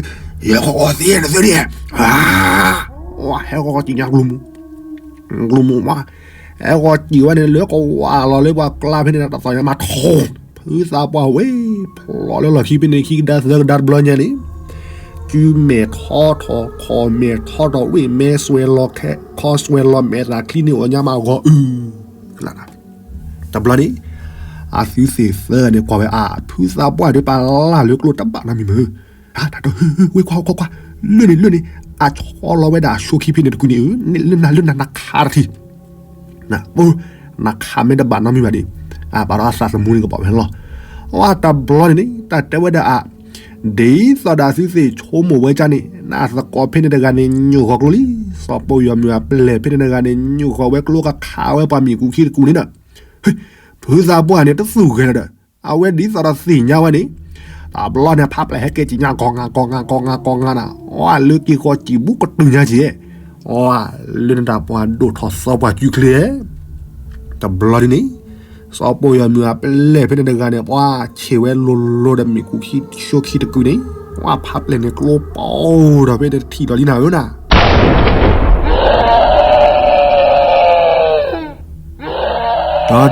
ယဲၢ်ခီအီသံနသုန့ၣ်, ဟဲဃီကံၤညါကျိမူ, ကျိမူမး, ဟဲဃီကံၤဝဲန့ၣ်လၢကဝၢ်လီၤလၢပှၤကျါဖဲန့ၣ်တသီၣ်ညါမးထီၣ်, ဖုသးပှၢ်ဝဲ, ဖျိးလၢလီၢ်ခံဖဲန့ၣ်ခံကဒါသၢကဒါတဘျီညါန့ၣ် စုမဲာ်ထီထီၣ် ခီၣ်မဲာ်ထီထီၣ် ဝ့ၢ်မဲစွဲးလီၤ ခီစွဲးလီၤမဲာ်သးချံန့ၣ် အီၣ်ညါမးဂီၤအုၣ်, တဘျီန့ၣ် အသုသ့ၣ်သၢဂၤန့ၣ် ကွၢ်ဝဲအဖုသးပှၢ်ဒီးပာ်လၢ်လၢကျိတဘၣ်နီတမံၤမ့ၢ်, တၢ်တၢ်တၢ် ဝ့ၢ်ကွၢ်ကွၢ်ကွၢ်, လၢန့ၣ်လၢန့ၣ်, အဆီလီၤဝဲဒၣ်အဆိခံဖဲန့ၣ်တကုန့ၣ်ဧၢ, လၢနၤလၢနၤနခးတထံၣ် နခးမ့ၢ်တဘၣ်နီတမံၤဘၣ်ဒီး, အဘၣ်ဒီးအသးသမူန့ၣ်ကဘၣ်ဝဲလီၤ, အတဘျီန့ၣ်န့ၣ် တၢ်တဲဝဲဒၣ်အ, ဒ်သိးဒီးအသုသ့ၣ်ဆိကမိၣ်ဝဲကၢ်န့ၣ် နသကိးဖဲန့ၣ်တဂၤန့ၣ် ညိၣ်ဃီၤကျိလံ, စီၤပိာ်ယီၤမုၢ်အပျဲၢ်ဖဲန့ၣ်တဂၤန့ၣ် ညိၣ်ဃီၤဝဲကျိကခးဝဲပှၤမ့ၣ်ကူခံတကူန့ၣ်ဒီး, ဖုသးပှၢ်န့ၣ်တသူၣ်ဂဲၤလၢၤဒီး, အဝဲဒ်သိးဒီးသ့ၣ်ညါဝဲန့ၣ်, တဘျီန့ၣ် ဖးပျဲၢ်ဟဲက့ၤကံၣ်ညါကီၢ်ငါကီၢ်ငါကီၢ်ငါကီၢ်ငါနၤ, အီလၢက့ၤဃီကံၣ်ဘူးကတုၤညါက့ၤ, အီလၢနတၢ်ပှၤဒိၣ်ထီၣ်သီပှၤကုချ့, တဘျီဒ်န့ၣ်, စီၤပိာ်ယီၤမုၢ်အပျဲၢ်ဖဲန့ၣ်တဂၤန့ၣ် ပှၤဆ့ၣ်ဝဲလိၤလိၤဒီးမ့ၣ်ကူခံဆိခံတကုန့ၣ်, အဖးပျဲၢ်န့ၣ်ကျိပိာ်ဒီးဖဲတထံၣ်ဒီးလံနၤဧၢနၤ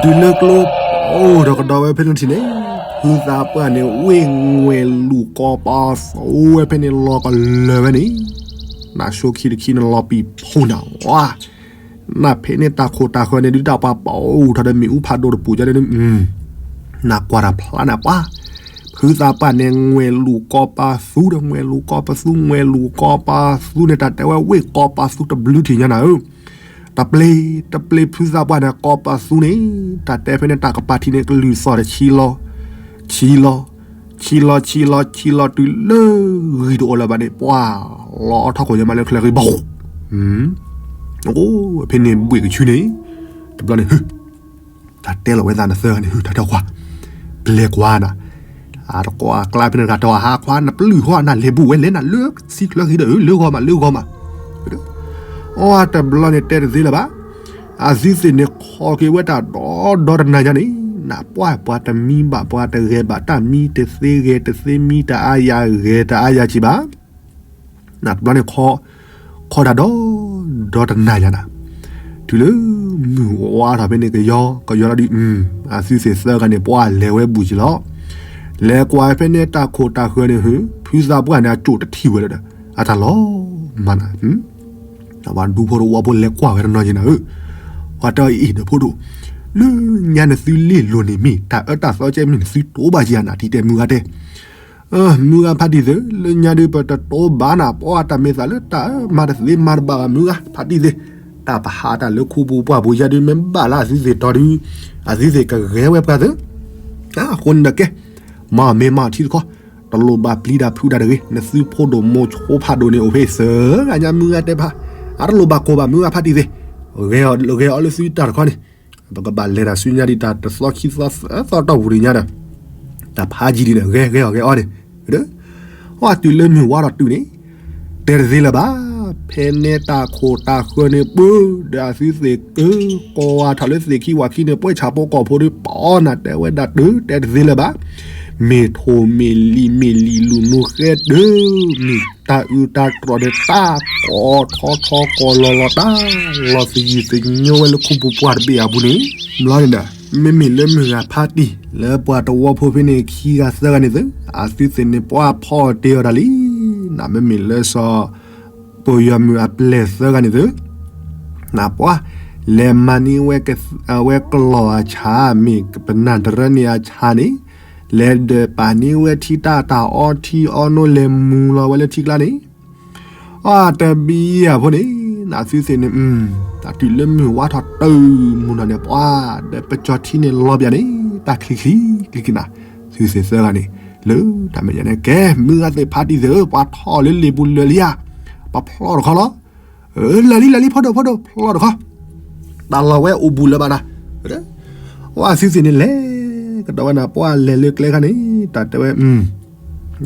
ဒီးတုၤလၢကျိပိာ်ဒီးကဒီးဝဲဖဲန့ၣ်ထံၣ်န့ၣ်, ဖုသးပှၢ်န့ၣ် ဝ့ၢ်ငွဲၤလူၤကီၢ်ပၤသူဝဲဖဲန့ၣ်လီၤကလၢၤဝဲန့ၣ်, နဆိခံတခံန့ၣ်လီၤပံာ်ဖှိၣ်နၤဝဲ, နဖဲန့ၣ်တၢ်ခိၣ်တၢ်ဃၢၤန့ၣ် ဒုးတၢ်ပှၤပိာ်ထီၣ်ဒီးမ့ၣ်အူဖးဒိၣ်တပူၤကန့ၣ်, နကွၢ်တၢ်ဖျါနၤပှၤ, ဖုသးပှၢ်န့ၣ် ငွဲၤလူၤကီၢ်ပၤသူဒီး ငွဲၤလူၤကီၢ်ပသူ ငွဲၤလူၤကီၢ်ပၤသူန့ၣ် တၢ်တဲဝဲဝ့ၢ်ကီၢ်ပၤသူတဘျုးထံၣ်ညါနၤဧၢ တပျ့ၤ, တပျ့ၤဖုသးပှၢ်န့ၣ် ကီၢ်ပသူန့ၣ်, တၢ်တဲဖဲန့ၣ်တၢ်ကပၤထံးန့ၣ် ကလုၢ်သီၣ်တဆံလီၤ, ဆံလီၤ, ဆံလီၤ ဆံလီၤ ဆံလီၤတုၤလၢဂံၢ်တအိၣ်လၢၤဘၣ်န့ၣ် ပှၤလီၤအီထီၣ်ခိၣ်ညါမးလၢချၢဃံဘီ, အိၣ်ဖဲန့ၣ်ဘှ့ၣ်ကဆူန့ၣ်, တဘျီန့ၣ် တၢ်တဲလီၤဝဲသးနသၢဂၤန့ၣ် ဟုၣ်တၢ်ထီၣ်ကွၢ်, ပျဲကွၢ်နၤ, အတကွၢ်အကျါဖဲန့ၣ်တဂၤတၢ်ဟးခွါ နပျုၢ်ဟီ နလဲၤဘူးဝဲလဲၣ် နလၢဆံချၢဃံဒီး လၢဂီၤမး လၢဂီၤမး, အီတဘျီန့ၣ်တဲတသ့လၢၤဘၣ်, အသုသ့ၣ်န့ၣ်ခီက့ၤဝဲတၢ်ဒီဒီတနၤညါန့ၣ်, နပှၢ်ပှၤတမံဘၣ်ပှၤတဂဲၤဘၣ် တၢ်မံတသ့ဂဲၤတသ့ မံတအါယၤဂဲၤတအါယၤကံဘၣ် နတဘျီန့ၣ်ခီ, ခီတၢ်ဒီ, ဒီတနၤညါနၤ, တုၤလၢမုၢ်ဝါထီၣ်ဖဲန့ၣ်ကယီကယီလီၤဒုး, အသုသ့ၣ်သၢဂၤန့ၣ် ပှၤလဲၤဝဲဘူးက့ၤလီၤ, လဲၤကွၢ်ဖဲန့ၣ်တၢ်ခိၣ်တၢ်ဃၢၤန့ၣ် ဖုသးပှၢ်န့ၣ် အကၠိၣ်တထံၣ်ဝဲလၢၤဒီး, အတၢ်လီၤမးနၤ ပှၤဒူဖိတဝီဖိလဲၤကွၢ်ဝဲတနီၤက့ၤနၤဧၢ, ပှၤတဲအံၤဒီးဖိဒိၣ်, လၢညါနသုလ့ၢ်လိၤန့ၣ်မ့ၢ် တၢ်အၢတၢ်သီကဲမ့ၢ်နသုတိဘၣ်က့ၤနၤ တံၤတဲမုၢ်ဂၤတဲ မုၢ်ဂၤဖးတံၢ်သ့ၣ်, လၢညါဒုးပတတိဘၣ်နၤ ပှၤတၢ်မ့ၢ်သးလၢတၢ်မၤတသ့မၤတဘၣ်ဘၣ် မုၢ်ဂၤဖးတံၢ်သ့ၣ်, တၢ်ပဟးတၢ်လၢခိပူၤပှၢ်ပူၤယါဒုး မ့ၢ်ဘၣ်လၢအသုသ့ၣ်တီဒုး, အသုသ့ၣ်ကဂဲၤဝဲပှၤသ့ၣ်, အဃိန့ၣ်ဒီးကဲ, မၤမ့ၢ်မၤထံတခီ, တလိၣ်ဘၣ်ပျံၤတၢ်ဖုးတၢ်တဂ့ၤ, နသုဖိဒိၣ်မိၤဆိဖးဒိၣ်န့ၣ်အိၣ်ဖဲသၢဂၤညါ မုၢ်ဂၤတဲဖး, အတလိၣ်ဘၣ်ကိၢ်ဘၣ် မုၢ်ဂၤဖးတံၢ်သ့ၣ်, ဂဲၤအီၤလၢသုတၢ်တခီန့ၣ် ပကဘၣ်လဲၤတၢ်ဆူညါဒံးတၢ်တသီခံသီသၢသီတီၢ်ပူၤဒံးညါဒီး, တၢ်ဖးယံာ်ဒံးန့ၣ် ဂဲၤဂဲၤအီၤဂဲၤအီၤန့ၣ်, ဟီတုၤလၢမုၢ်ဝါထီၣ်တုၤန့ၣ်, တဲတသ့လၢၤဘၣ်, ဖဲန့ၣ်တၢ်ခိၣ်တၢ်ဃၢၤန့ၣ်ပၢ, ဒီးအသုသ့ၣ်ကၢ, ကိးဝါထီၣ်လၢသ့ၣ်ခံဝၤခံန့ၣ် ပှဲၤဆၣ်ဖိကီၢ်ဖိဒီး ပအီနၤတဲဝဲဒၣ်တၢ် တဲတသ့လၢၤဘၣ်, မ့ၢ်ထိၣ်မ့ၢ်လံၤမ့ၢ်လံၤလူၤနူဃဲတၢ်, မ့ၢ်တၢ်အုးတၢ်တြီၤဒီးတၢ်ကိးထီထီကိးလီၤလီၤတၢ်, လီၤသယံၤသညိဝဲလၢခိပူၤပှၢ်တဘ့ၣ်အပူၤန့ၣ်, ဘျီန့ၣ်ဒီး မ့မ့ၢ်လၢမုၢ်ဂၤဖါတံၢ် လၢပှၤတဝီဖိဖဲန့ၣ်ခံဂၤသၢဂၤန့ၣ်သု, အသုသ့ၣ်န့ၣ်ပှၤဖီအီၣ်တ့ၢ်အီၤတၢ်လံ. နမ့မ့ၢ်လၢစီၤ ပိာ်ယွၤမုၢ်အပျဲၢ်သၢဂၤန့ၣ်သု, နပှၤ လဲၤမၤန့ၢ်ဝဲ အဝဲကလီၤအဆၣ် မ့ၢ်ပနၢ်တရၢန့ၣ်အဆၣ်န့ၣ်, လဲၤဒၢးပာ်န့ၢ်ဝဲထံတၢ်တၢ်အီထံအီနိ လဲၤမူၤလီၤဝဲလၢထံကျါန့ၣ် အတဘံယၤဖိန့ၣ် နသုသ့ၣ်န့ၣ် တၢ်တုၤလၢမုၢ်ဝါထီၣ်တုၤမု�ၤ�ီၣ်န့ၣ် ပှၤ ဒီးပကၠီၤထံန့ၣ်လီၤပၠးန့ၣ် တၢ်ချံချံ ချံချံနၤ, သုသ့ၣ်သၢဂၤန့ၣ် လၢတၢ်မဲာ်ညါန့ၣ် ကဲ မုၢ်ဂၤသ့ၣ်ဖါတံၢ်သ့ၣ်ဧၢ ပှၤထီၣ်လၢလ့ၣ်ပူၤလၢာ်လံဧါ, ပှၤဖျီတခီလီၤ. လၢာ်လံ လၢာ်လံ ဖီဒိၣ် ဖီဒိၣ် ဖျီတခီ, တၢ်လီၢ်ဝဲအိၣ်ဘူးလၢၤဘၣ်နၤ, အသုသ့ၣ်န့ၣ်လဲၤကဒီးဝဲနၤ ပှၤလဲၤလၢကျဲခါန့ၣ် တၢ်တဲဝဲ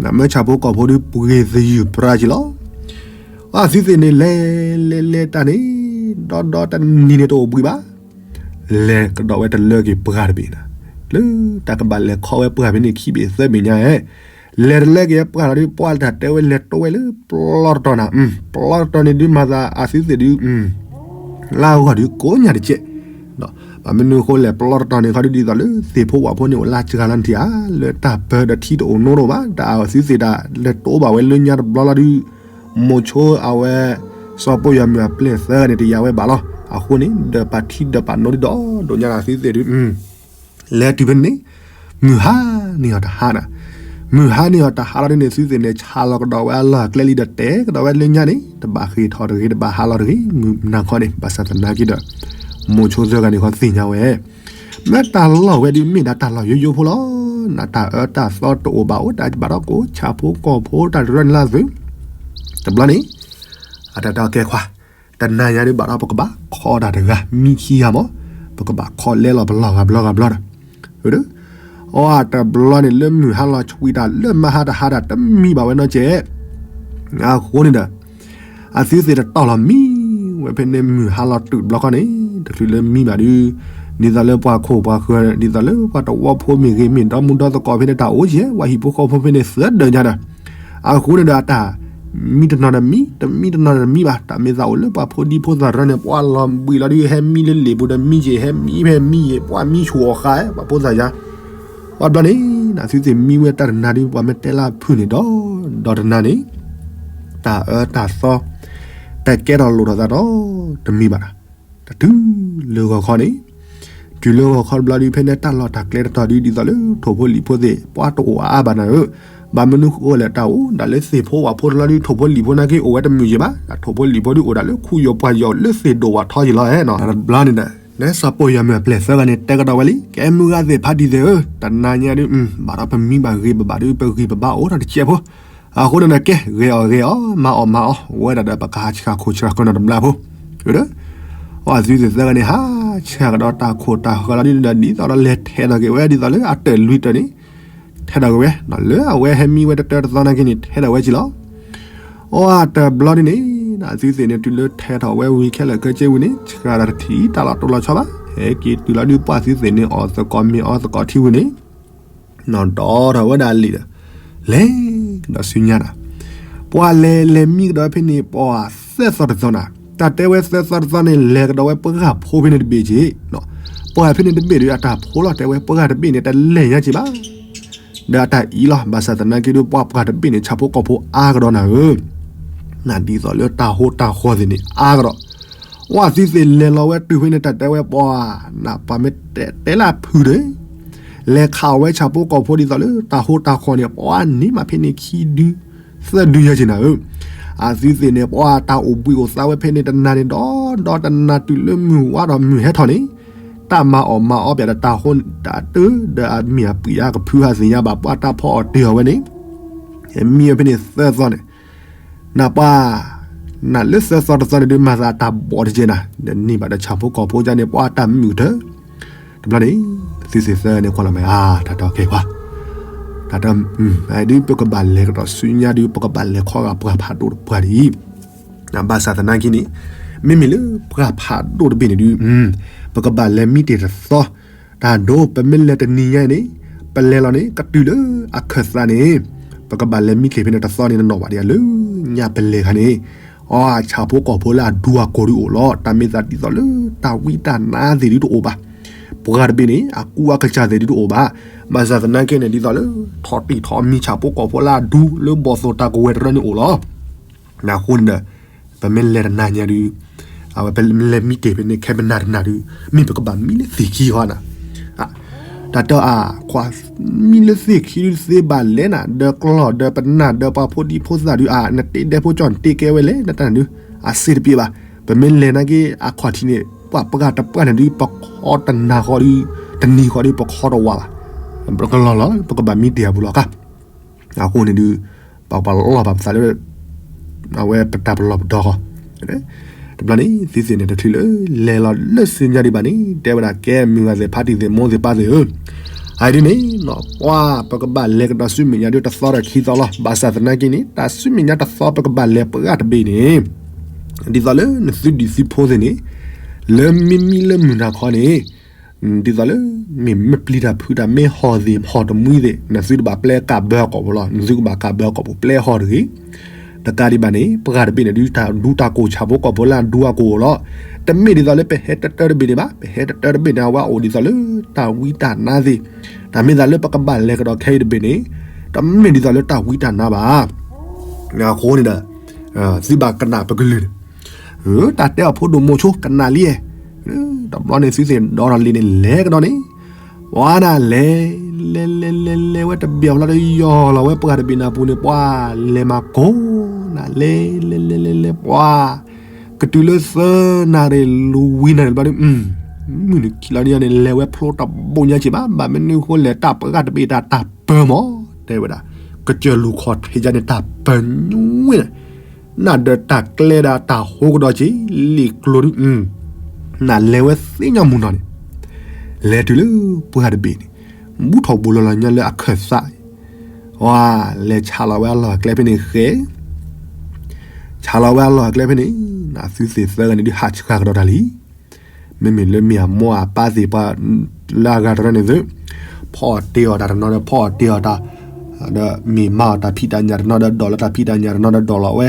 နမ့ၢ်ဆၣ်ဖိကီၢ်ဖိဒုးပှ့ၤသယုၢ်ပြၢက့ၤလီၤ. အသုသ့ၣ်န့ၣ်လဲၤ လဲၤလဲၤတၢ်န့ၣ် ဒီဒီတနံၤန့ၣ်တအိၣ်ဘှံးဘၣ်, လဲၤကဒီးဝဲတလၢက့ၤပှၢ်တဘ့ၣ်နၤ, လၢတၢ်ကဘၣ်လဲၤခီဝဲပှၢ်ဖဲန့ၣ်ခံဘ့ၣ်သၢဘ့ၣ်ညါဧဲ, လဲၤတလၢက့ၤပှၢ်လီၤဒုး ပှၤတၢ်တဲဝဲလဲၤတိဝဲလၢပျီတတီၤနၤ, ပျီတတီၤန့ၣ်ဒုးမၤသးအသုသ့ၣ်ဒုး လၢအဂီၢ်ဒုးကိးညါတကဲး, ဘၣ်မနုၤအဃိလဲၣ် ပျီတတီၤန့ၣ်ခီဒုးဒ်သိးလၢသ့ၣ်ဖိဝၣ်ဖိန့ၣ်အိၣ်လၢစှၤလီၤနထံၣ်ဧါ, လၢတၢ်ပၢဒီးထံတအိၣ်နိဒိၣ်ဘၣ်, တၢ်အသုသ့ၣ်တၢ်လဲၤတိဘၣ်ဝဲလၢညါတဘျီလီၤဒုး, မိၤဆိအဝဲ စီၤပိာ်ယွၤမုၢ်အပျဲၢ်သၢဂၤန့ၣ် တယာ်ဝဲဘၣ်လီၤ. အဃိန့ၣ် ဒီးပာ်ထံဒီးပာ်နိဒ်ဒီးဒိၣ်ညါဒီးသုသ့ၣ်ဒုး လဲၤတုၤဖဲန့ၣ် မုၢ်ဟါန့ၢ်အီၤတဟါနၤ, မုၢ်ဟါန့ၢ်အီၤတဟါလီၤဒ်န့ၣ် သုသ့ၣ်န့ၣ် ဆါလီၤကဒီးဝဲအလီၢ်အကျဲလံဒီးတဲကဒီးဝဲလၢညါန့ၣ် တဘၣ်ဃ့ၢ်ထီၣ်တဂ့ၤ တဘၣ်ဟးလီၤတဂ့ၤ မုၢ်နၤခီန့ၣ် ဘၣ်ဆၣ်သနာ်က့ဒီး မိၤဆိသၢဂၤန့ၣ်ခီသ့ၣ်ညါဝဲ မ့ၢ်တၢ်လီၢ်ဝဲဒုးမ့ၢ်ဒၣ်တၢ်လီၢ်ယိယိဖိလီၤ. နတၢ်အၢတၢ်သီတအိၣ်ဘၣ်အိၣ်တၢ်ဘၣ်ဒီးကိးဆၣ်ဖိကီၢ်ဖိတၢ်တရၢန့ၣ်လၢသု တဘျီန့ၣ် အတၢ်တဲအီၤကဲခွါ, တနၤညါဒုးဘၣ်ဒီးပကဘၣ်ခီတၢ်တဂၤ မံခံဂၤမး, ပကဘၣ်ခီလဲလီၤပလီၢ်ဂၤဘျီဂၤဘျီဒီး, အီတဘျီန့ၣ် လၢမုၢ်ဟါလီၤဆှံတၢ်လၢမဟါတဟါတၢ်တမံဘၣ်ဝဲနီတကဲး အဃိန့ၣ်ဒီး အသုသ့ၣ်တတီၢ်လီၤမံဝဲဖဲန့ၣ် မုၢ်ဟါလီၤတုၤဘျီခီန့ၣ် တချုးလၢမံဘၣ်ဒုး ဒ်သိးလၢပှၤခိၣ်ပှၤဃၢၤ ဒ်သိးလၢပှၤတဝီဖိမ့ၢ်ဂ့ၤ မ့ၢ်ဒီမုၢ်ဒီသကိးဖဲန့ၣ် တၢ်အိၣ်ယဲၢ် ပှၤဟံၣ်ဖိဃီဖိဖဲန့ၣ်သၢဒၢးညါဒီး အဃိန့ၣ်ဒီးအတၢ် မံတနီၤဒီးမံ တမံတနီၤဒီးတမံဘၣ် တၢ်မ့ၢ်သးအိၣ်လၢပှၤဖိဒံဖိသၣ်တရၢန့ၣ် ပှၤလီၤဘှံးလီၤဒုး ဟဲမံလၢလ့ၣ်ပူၤဒီးမံယဲၢ် ဟဲမံဖဲမံယဲၢ် ပှၤမံဆူၣ်အီၤဃာ် ပှၤဖိသၣ်ယါ ပှၤဘျီန့ၣ် နသုသ့ၣ်မံဝဲတၢ်တနၤဒုး ပှၤမ့ၢ်တဲလၢဖုၣ်န့ၣ်ဒီး ဒီးတနၤန့ၣ် တၢ်အၢတၢ်သီ တကဲထီၣ်လိၣ်ထီၣ်သးဒီး တမံဘၣ်နၤ တတုၤလၢဂီၤခီန့ၣ် တုၤလၢဂီၤခီတဘျီဒုး ဖဲန့ၣ်တၢ်လီၢ်တၢ်ကျဲတတီၤဒုး ဒ်သိးလၢထိၣ်ဖိလံၣ်ဖိသ့ၣ် ပှၤတအိၣ်အါအါဘၣ်နၤဧၢ, ဘၣ်မနုၤဃိလဲၣ် တၢ်အိၣ်ဒၣ်လၢသ့ၣ်ဖိဝၣ်ဖိတဘျီဒုး ထိၣ်ဖိလံၣ်ဖိနာ်က့အိၣ်ဝဲတမုာ်ယံၤဘၣ်, ထိၣ်ဖိလံၣ်ဖိဒုးအိၣ်ဒၣ်လၢခူယိာ်ပှၢ်ယိာ်လၢသ့ၣ်ဒိၣ်ဝၣ်ထီယံၤလီၤဧါနီၤ, တဘျီန့ၣ်ဒီး လၢစီၤပိာ်ယွၤမုၢ်အပျဲၢ်သၢဂၤန့ၣ် တဲကဒီးဝဲလံ ကဲမုၢ်ဂၤသ့ၣ်ဖါတံၢ်သ့ၣ်ဧၢ, တနၤညါဒုး ဘၣ်ဒီးပမံဘၣ်ဂ့ၤဘၣ်ဘၣ်ဒုး ပဂံၢ်ပဘါအိၣ်ထီၣ်တကဲးဖိ အဃိန့ၣ်ဒီး ကဲ ဂဲၤအီၣ်ဂဲၤအီ မၤအီၣ်မၤအီ ဝဲဒၣ်ဒီးပကဟးဆှၣ်ခိၣ်ဆှၣ်ကၢနီၤတဘျီဖိ, အသုသ့ၣ်သၢဂၤန့ၣ် ဟးဆှၣ်ကဒီးတၢ်ခိၣ်တၢ်ဃၢၤလီၤဒုးဒီး ဒ်သိးဒီးလဲၤထဲးထီၣ်က့ၤဝဲ ဒ်သိးလၢအတၢၢ်လွံၢ်တၢၢ်န့ၣ် ထဲးထီၣ်က့ၤဝဲ လၢအဝဲဟဲမံဝဲတတၢတသီနာ်က့န့ၣ် ထဲးထီၣ်ဝဲက့ၤလီၤ. အီတဘျီဒုးန့ၣ် အသုသ့ၣ်န့ၣ် တုၤလၢထဲးထီၣ်ဝဲဝံၤခဲလၢာ်ခဲဆ့ဝံၤန့ၣ် ဆှၣ်တၢ်တထံၣ်တၢ်လီၤတိၢ်လီၤဆီဘၣ် ဟဲက့ၤတုၤလီၤဒုး ပှၤသုသ့ၣ်န့ၣ် အီၣ်သကိးမ့ၤအီသကိးထံဝံၤန့ၣ် နီၢ်ဒီထီၣ်ဝဲဒၣ်လံာ်ဒီး လဲၤကဒီးဆူညါဒီး ပှၤလဲၤလဲၤမံကဒီးဖဲန့ၣ် ပှၤသၢသီတသီနၤ, တၢ်တဲဝဲသၢသီတသီန့ၣ် လဲၤကဒီးဝဲပှၢ်ဖိဖဲန့ၣ်တဘ့ၣ်က့ၤ, ပှၢ်ဖဲန့ၣ်တဘ့ၣ်ဒီး အတၢ်ဖိလီၤတဲဝဲပှၢ်တဘ့ၣ်န့ၣ် တလဲၤညါက့ၤဘၣ်, ဒီးအတၢ်အံၤလီၤ ဘၣ်ဆၣ်သနာ်က့ဒီး ပှၢ်ပှၢ်တဘ့ၣ်န့ၣ် ဆၣ်ဖိကီၢ်ဖိအါကဒီးနၤဧၢ, နဒ်သိးလၢတၢ်ဟိတၢ်ဃီသ့ၣ်န့ၣ် အါကဒီး ဝဲသုသ့ၣ်လဲၤလီၤဝဲတုၤဖဲန့ၣ် တၢ်တဲဝဲပှၤ နပှၤမ့ၢ်တဲလၢဖုၣ်ဒီး လဲၤခးဝဲဆၣ်ဖိကီၢ်ဖိဒ်သိးလၢတၢ်ဟိတၢ်ဃီန့ၣ် ပှၤန့ၢ်မးဖဲန့ၣ်ခံဒု သၢဒုညါက့ၤနၤဧၢ, အသုသ့ၣ်န့ၣ် ပှၤတၢ်အိၣ်ဘှံးအိၣ်သါဝဲဖဲန့ၣ် တနၤန့ၣ်ဒီး ဒီးတနၤတုၤလၢမုၢ်ဝါဒီးမုၢ်ဟဲထီၣ်န့ၣ် တၢ်မၤအီၣ်မၤအီပၠးဒီးတၢ်ဟိတၢ်တၢဒီးအမ့ၢ်အပှံာ်အါကဖုဟးသ့ၣ်ညါဘၣ် ပှၤတၢ်ဖီအီၣ်တ့ၢ်အီၣ်ဝဲန့ၣ် မံဝဲဖဲန့ၣ်သၢသီန့ၣ် နပှၤ နလၢသၢသီတသီန့ၣ်ဒုး မၤသးတၢ်ဘီၣ်တကဲနၤ ဒီးန့ၢ်ဘၣ်ဒီးဆၣ်ဖိကီၢ်ဖိကန့ၣ် ပှၤတၢ်မုာ်ကတၢၢ် တဘျီန့ၣ် သုသ့ၣ်သၢန့ၣ်ကွၢ်လီၤမး တၢ်တၢ်ကဲကွၢ် တၢ်တၢ် ဒုးပကဘၣ်လဲၤကဒီးဆူညါဒုး ပကဘၣ်လဲၤခီဂာ်ပှၤဖးဒိၣ်တပှၤဒ်အံၤ ဘၣ်ဆၣ်သနာ်က့န့ၣ် မ့မ့ၢ်လၢပှၤဖးဒိၣ်တဘ့ၣ်န့ၣ်ဒုး ပကဘၣ်လဲၤမံတ့ၢ်တသီ တၢ်ဒိ ပမ့ၢ်လဲၤတနံၤညါအံၤန့ၣ် ပလဲၤလီၤန့ၣ် ကတုၤလၢအခၢၣ်သးန့ၣ် ပကဘၣ်လဲၤမံတ့ၢ်ဖဲန့ၣ်တသီန့ၣ် နနီၣ်ဘၣ်ဒံးလၢညါပလဲၤခါန့ၣ် အီ ဆၣ်ဖိကီၢ်ဖိလၢအဒူအကိၢ်ဒုးအိၣ်လီၤ တၢ်မ့ၢ်သးဒ်သိးလၢတၢ်ဝံတၢ်နါသ့ၣ်ဒုးတအိၣ်ဘၣ် ပှၤတဘ့ၣ်န့ၣ် အကူအကစၢ်သ့ၣ်ဒုးတအိၣ်ဘၣ်. ဘၣ်ဆၣ်သနာ်က့န့ၣ် ဒ်သိးလၢ ထီၣ်တံၢ်ထီၣ်မံၤဆၣ်ဖိကီၢ်ဖိလၢအဒူလၢဘီၣ်သိၣ်တၢ်ကဝဲၤတရၢန့ၣ်အိၣ်လီၤ. အဃိန့ၣ်ဒီး ပမ့ၢ်လဲၤတနၤညါဒုး အဝဲပလဲၤမံတ့ၢ်ဖဲန့ၣ် ခဲပနၢ်တနၢ်ဒုး မ့ၢ်ပကဘၣ်မံလၢသ့ၣ်ခံဃီနၤ, တၢ်တၢ်အခွါ မံလၢသ့ၣ်ခံဒုးသ့ဘၣ်လဲၣ်နၤ ဒီးကျီၢ်ဒီးပနၢ်ဒီးပှၤဖိဒံဖိသၣ်ဒုး အနတ့ဒဲဖိကၠီၣ်နတ့ကဲဝဲလဲၣ် နတၢ်န့ၣ်ဒုး အစ့တပ့ၢ်ဘၣ်. ပမ့ၢ်လဲၤနာ်က့ အခီၣ်ထံးန့ၣ် ပှၤပှၢ်တပှၢ်န့ၣ်ဒုး ပခီတနၤဃီဒုး တနံၤဃီဒုး ပခီတဝးဘၣ်. ပကလီၢ်လီၤ ပကဘၣ်မံတ့ၢ်အပူၤလီၤကါ အဃိန့ၣ်ဒုး ပကပလီၢ်ဘၣ်ပသးလၢ အဝဲပတၢ်ပလီၢ်ပဒီဃီ, တဘျီန့ၣ် သုသ့ၣ်န့ၣ်တချုးလၢ လဲၤလီၤလၢစုညါဒံးဘၣ်န့ၣ် တဲဝဲဒၣ်ကဲမုၢ်ဂၤသ့ၣ်ဖါတံၢ်သ့ၣ်မိၢ်သ့ၣ်ပၢ်သ့ၣ်ဧၢ, အဒ်န့ၣ် ပှၤပကဘၣ်လဲၤကဒီးဆူမဲာ်ညါဒုးတသီဒီးခံသီလီၤ. ဘၣ်ဆၣ်သနာ်က့န့ၣ် တၢ်ဆူမဲာ်ညါတသီပကဘၣ်လဲၤပှၤတဘ့ၣ်န့ၣ် ဒ်သိးလၢနသုဒံၣ်သုဖိသ့ၣ်န့ၣ် လၢမ့မံလၢမုၢ်နၤခီန့ၣ် ဒ်သိးလၢ မ့ၢ်မ့ၢ်ပျံၤတၢ်ဖုးတၢ်မ့ၢ်ဟီၣ်သ့ၣ်ဟီၣ်တမှံသ့ၣ် နသုတဘၣ်ပျဲကးဘၢအကိာ်ပူၤလီၤ. နသုကဘၣ်ကးဘၢအကိာ်ပူၤ ပျဲဟီၣ်တဂ့ၤ. တကးဒံးဘၣ်န့ၣ် ပှၤတဘ့ၣ်န့ၣ်ဒုး တၢ်ဒူတၢ်ကိၢ်ဆၣ်ဖိကီၢ်ဖိလၢအဒူအကိၢ်လီၤ. တမ့ၢ်ဒ်သိးလၢပဟဲတတၢတဘ့ၣ်န့ၣ်ဘၣ်. ပဟဲတတၢတဘ့ၣ်န့ၣ် အဝဲအိၣ်ဒ်သိးလၢတၢ်ဝံတၢ်နါသ့ၣ်, တၢ်မ့ၢ်သးလၢပကဘၣ်လဲၤကဒီးခဲအံၤတဘ့ၣ်န့ၣ် တမ့ၢ်ဒ်သိးလၢတၢ်ဝံတၢ်နါဘၣ်. အဃိန့ၣ်ဒီး သုဘၣ်ကနၣ်ပကလုၢ်န့ၣ် တၢ်တဲအီၤဖိဒိၣ်မိၤဆိကနၣ်လံ, တဘျီန့ၣ် သုသ့ၣ်ဒီးထီၣ်လံန့ၣ် လဲၤကဒီးန့ၣ်, ပှၤနၤလဲၤ လဲၤလဲၤလဲၤလဲၤဝဲတဘ့ၣ်အလီၢ်ဒီး ယီၢ်လီၤဝဲပှၤတဘ့ၣ်နၢ်ပူၤန့ၣ် ပှၤလဲၤမၤကိးနၤ လဲၤလဲၤလဲၤလဲၤလဲၤ ပှၤ ကတုၤလၢသၢနၣ်ရံၣ်လွံၢ်နၣ်ရံၣ်တဘျီဒီး မုၢ်နံၤခံလီၤန့ၣ် လဲၤဝဲဖျိတဘိညါက့ဘၣ်, ဘၣ်မနုၤအဃိလဲၣ် တၢ်ပှၤတဘ့ၣ်တၢ်တၢ်ပၢမး တဲဝဲဒၣ်, ကစၢၢ်လူၤခီၣ်ထံးယါန့ၣ် တၢ်ပၢနွံနၤ, နဒီးတၢ်ကျဲဒၣ်တၢ်ဟိကဒီးက့ၤ လံာ်ကျိၤဒုး နလဲၤဝဲသ့ၣ်ညါမုၢ်နီၤန့ၣ်, လဲၤတုၤလၢပှၤတဘ့ၣ်န့ၣ် ဘူးထီၣ်ဘူးလီၤလီၤညီလၢအခၢၣ်သး, ဝါ လဲၤဆးလီၤဝဲအလီၢ်အကျဲဖဲန့ၣ်ဃဲ ဆးလီၤဝဲအလီၢ်အကျဲဖဲန့ၣ် သုသ့ၣ်သၢဂၤန့ၣ်ဒုး ဟးဆှၢကဒီးတၢ်လံ. မ့မ့ၢ်လၢမ့ၢ်အမိၢ်အပၢ်သ့ၣ်ပှၤလၢအဂၤတရၢန့ၣ်သု, ဖီအီၣ်တ့အီၣ်တၢ်တနီၤဒီး ဖီအီၣ်တ့အီၣ်တၢ်, ဒီးမ့ၢ်မၤအီၣ်တၢ်ဖံးတၢ်ညၣ်တနီၤဒီး ဒိးလီၤတၢ်ဖံးတၢ်ညၣ်တနီၤဒီး ဒိးလီၤဝဲ,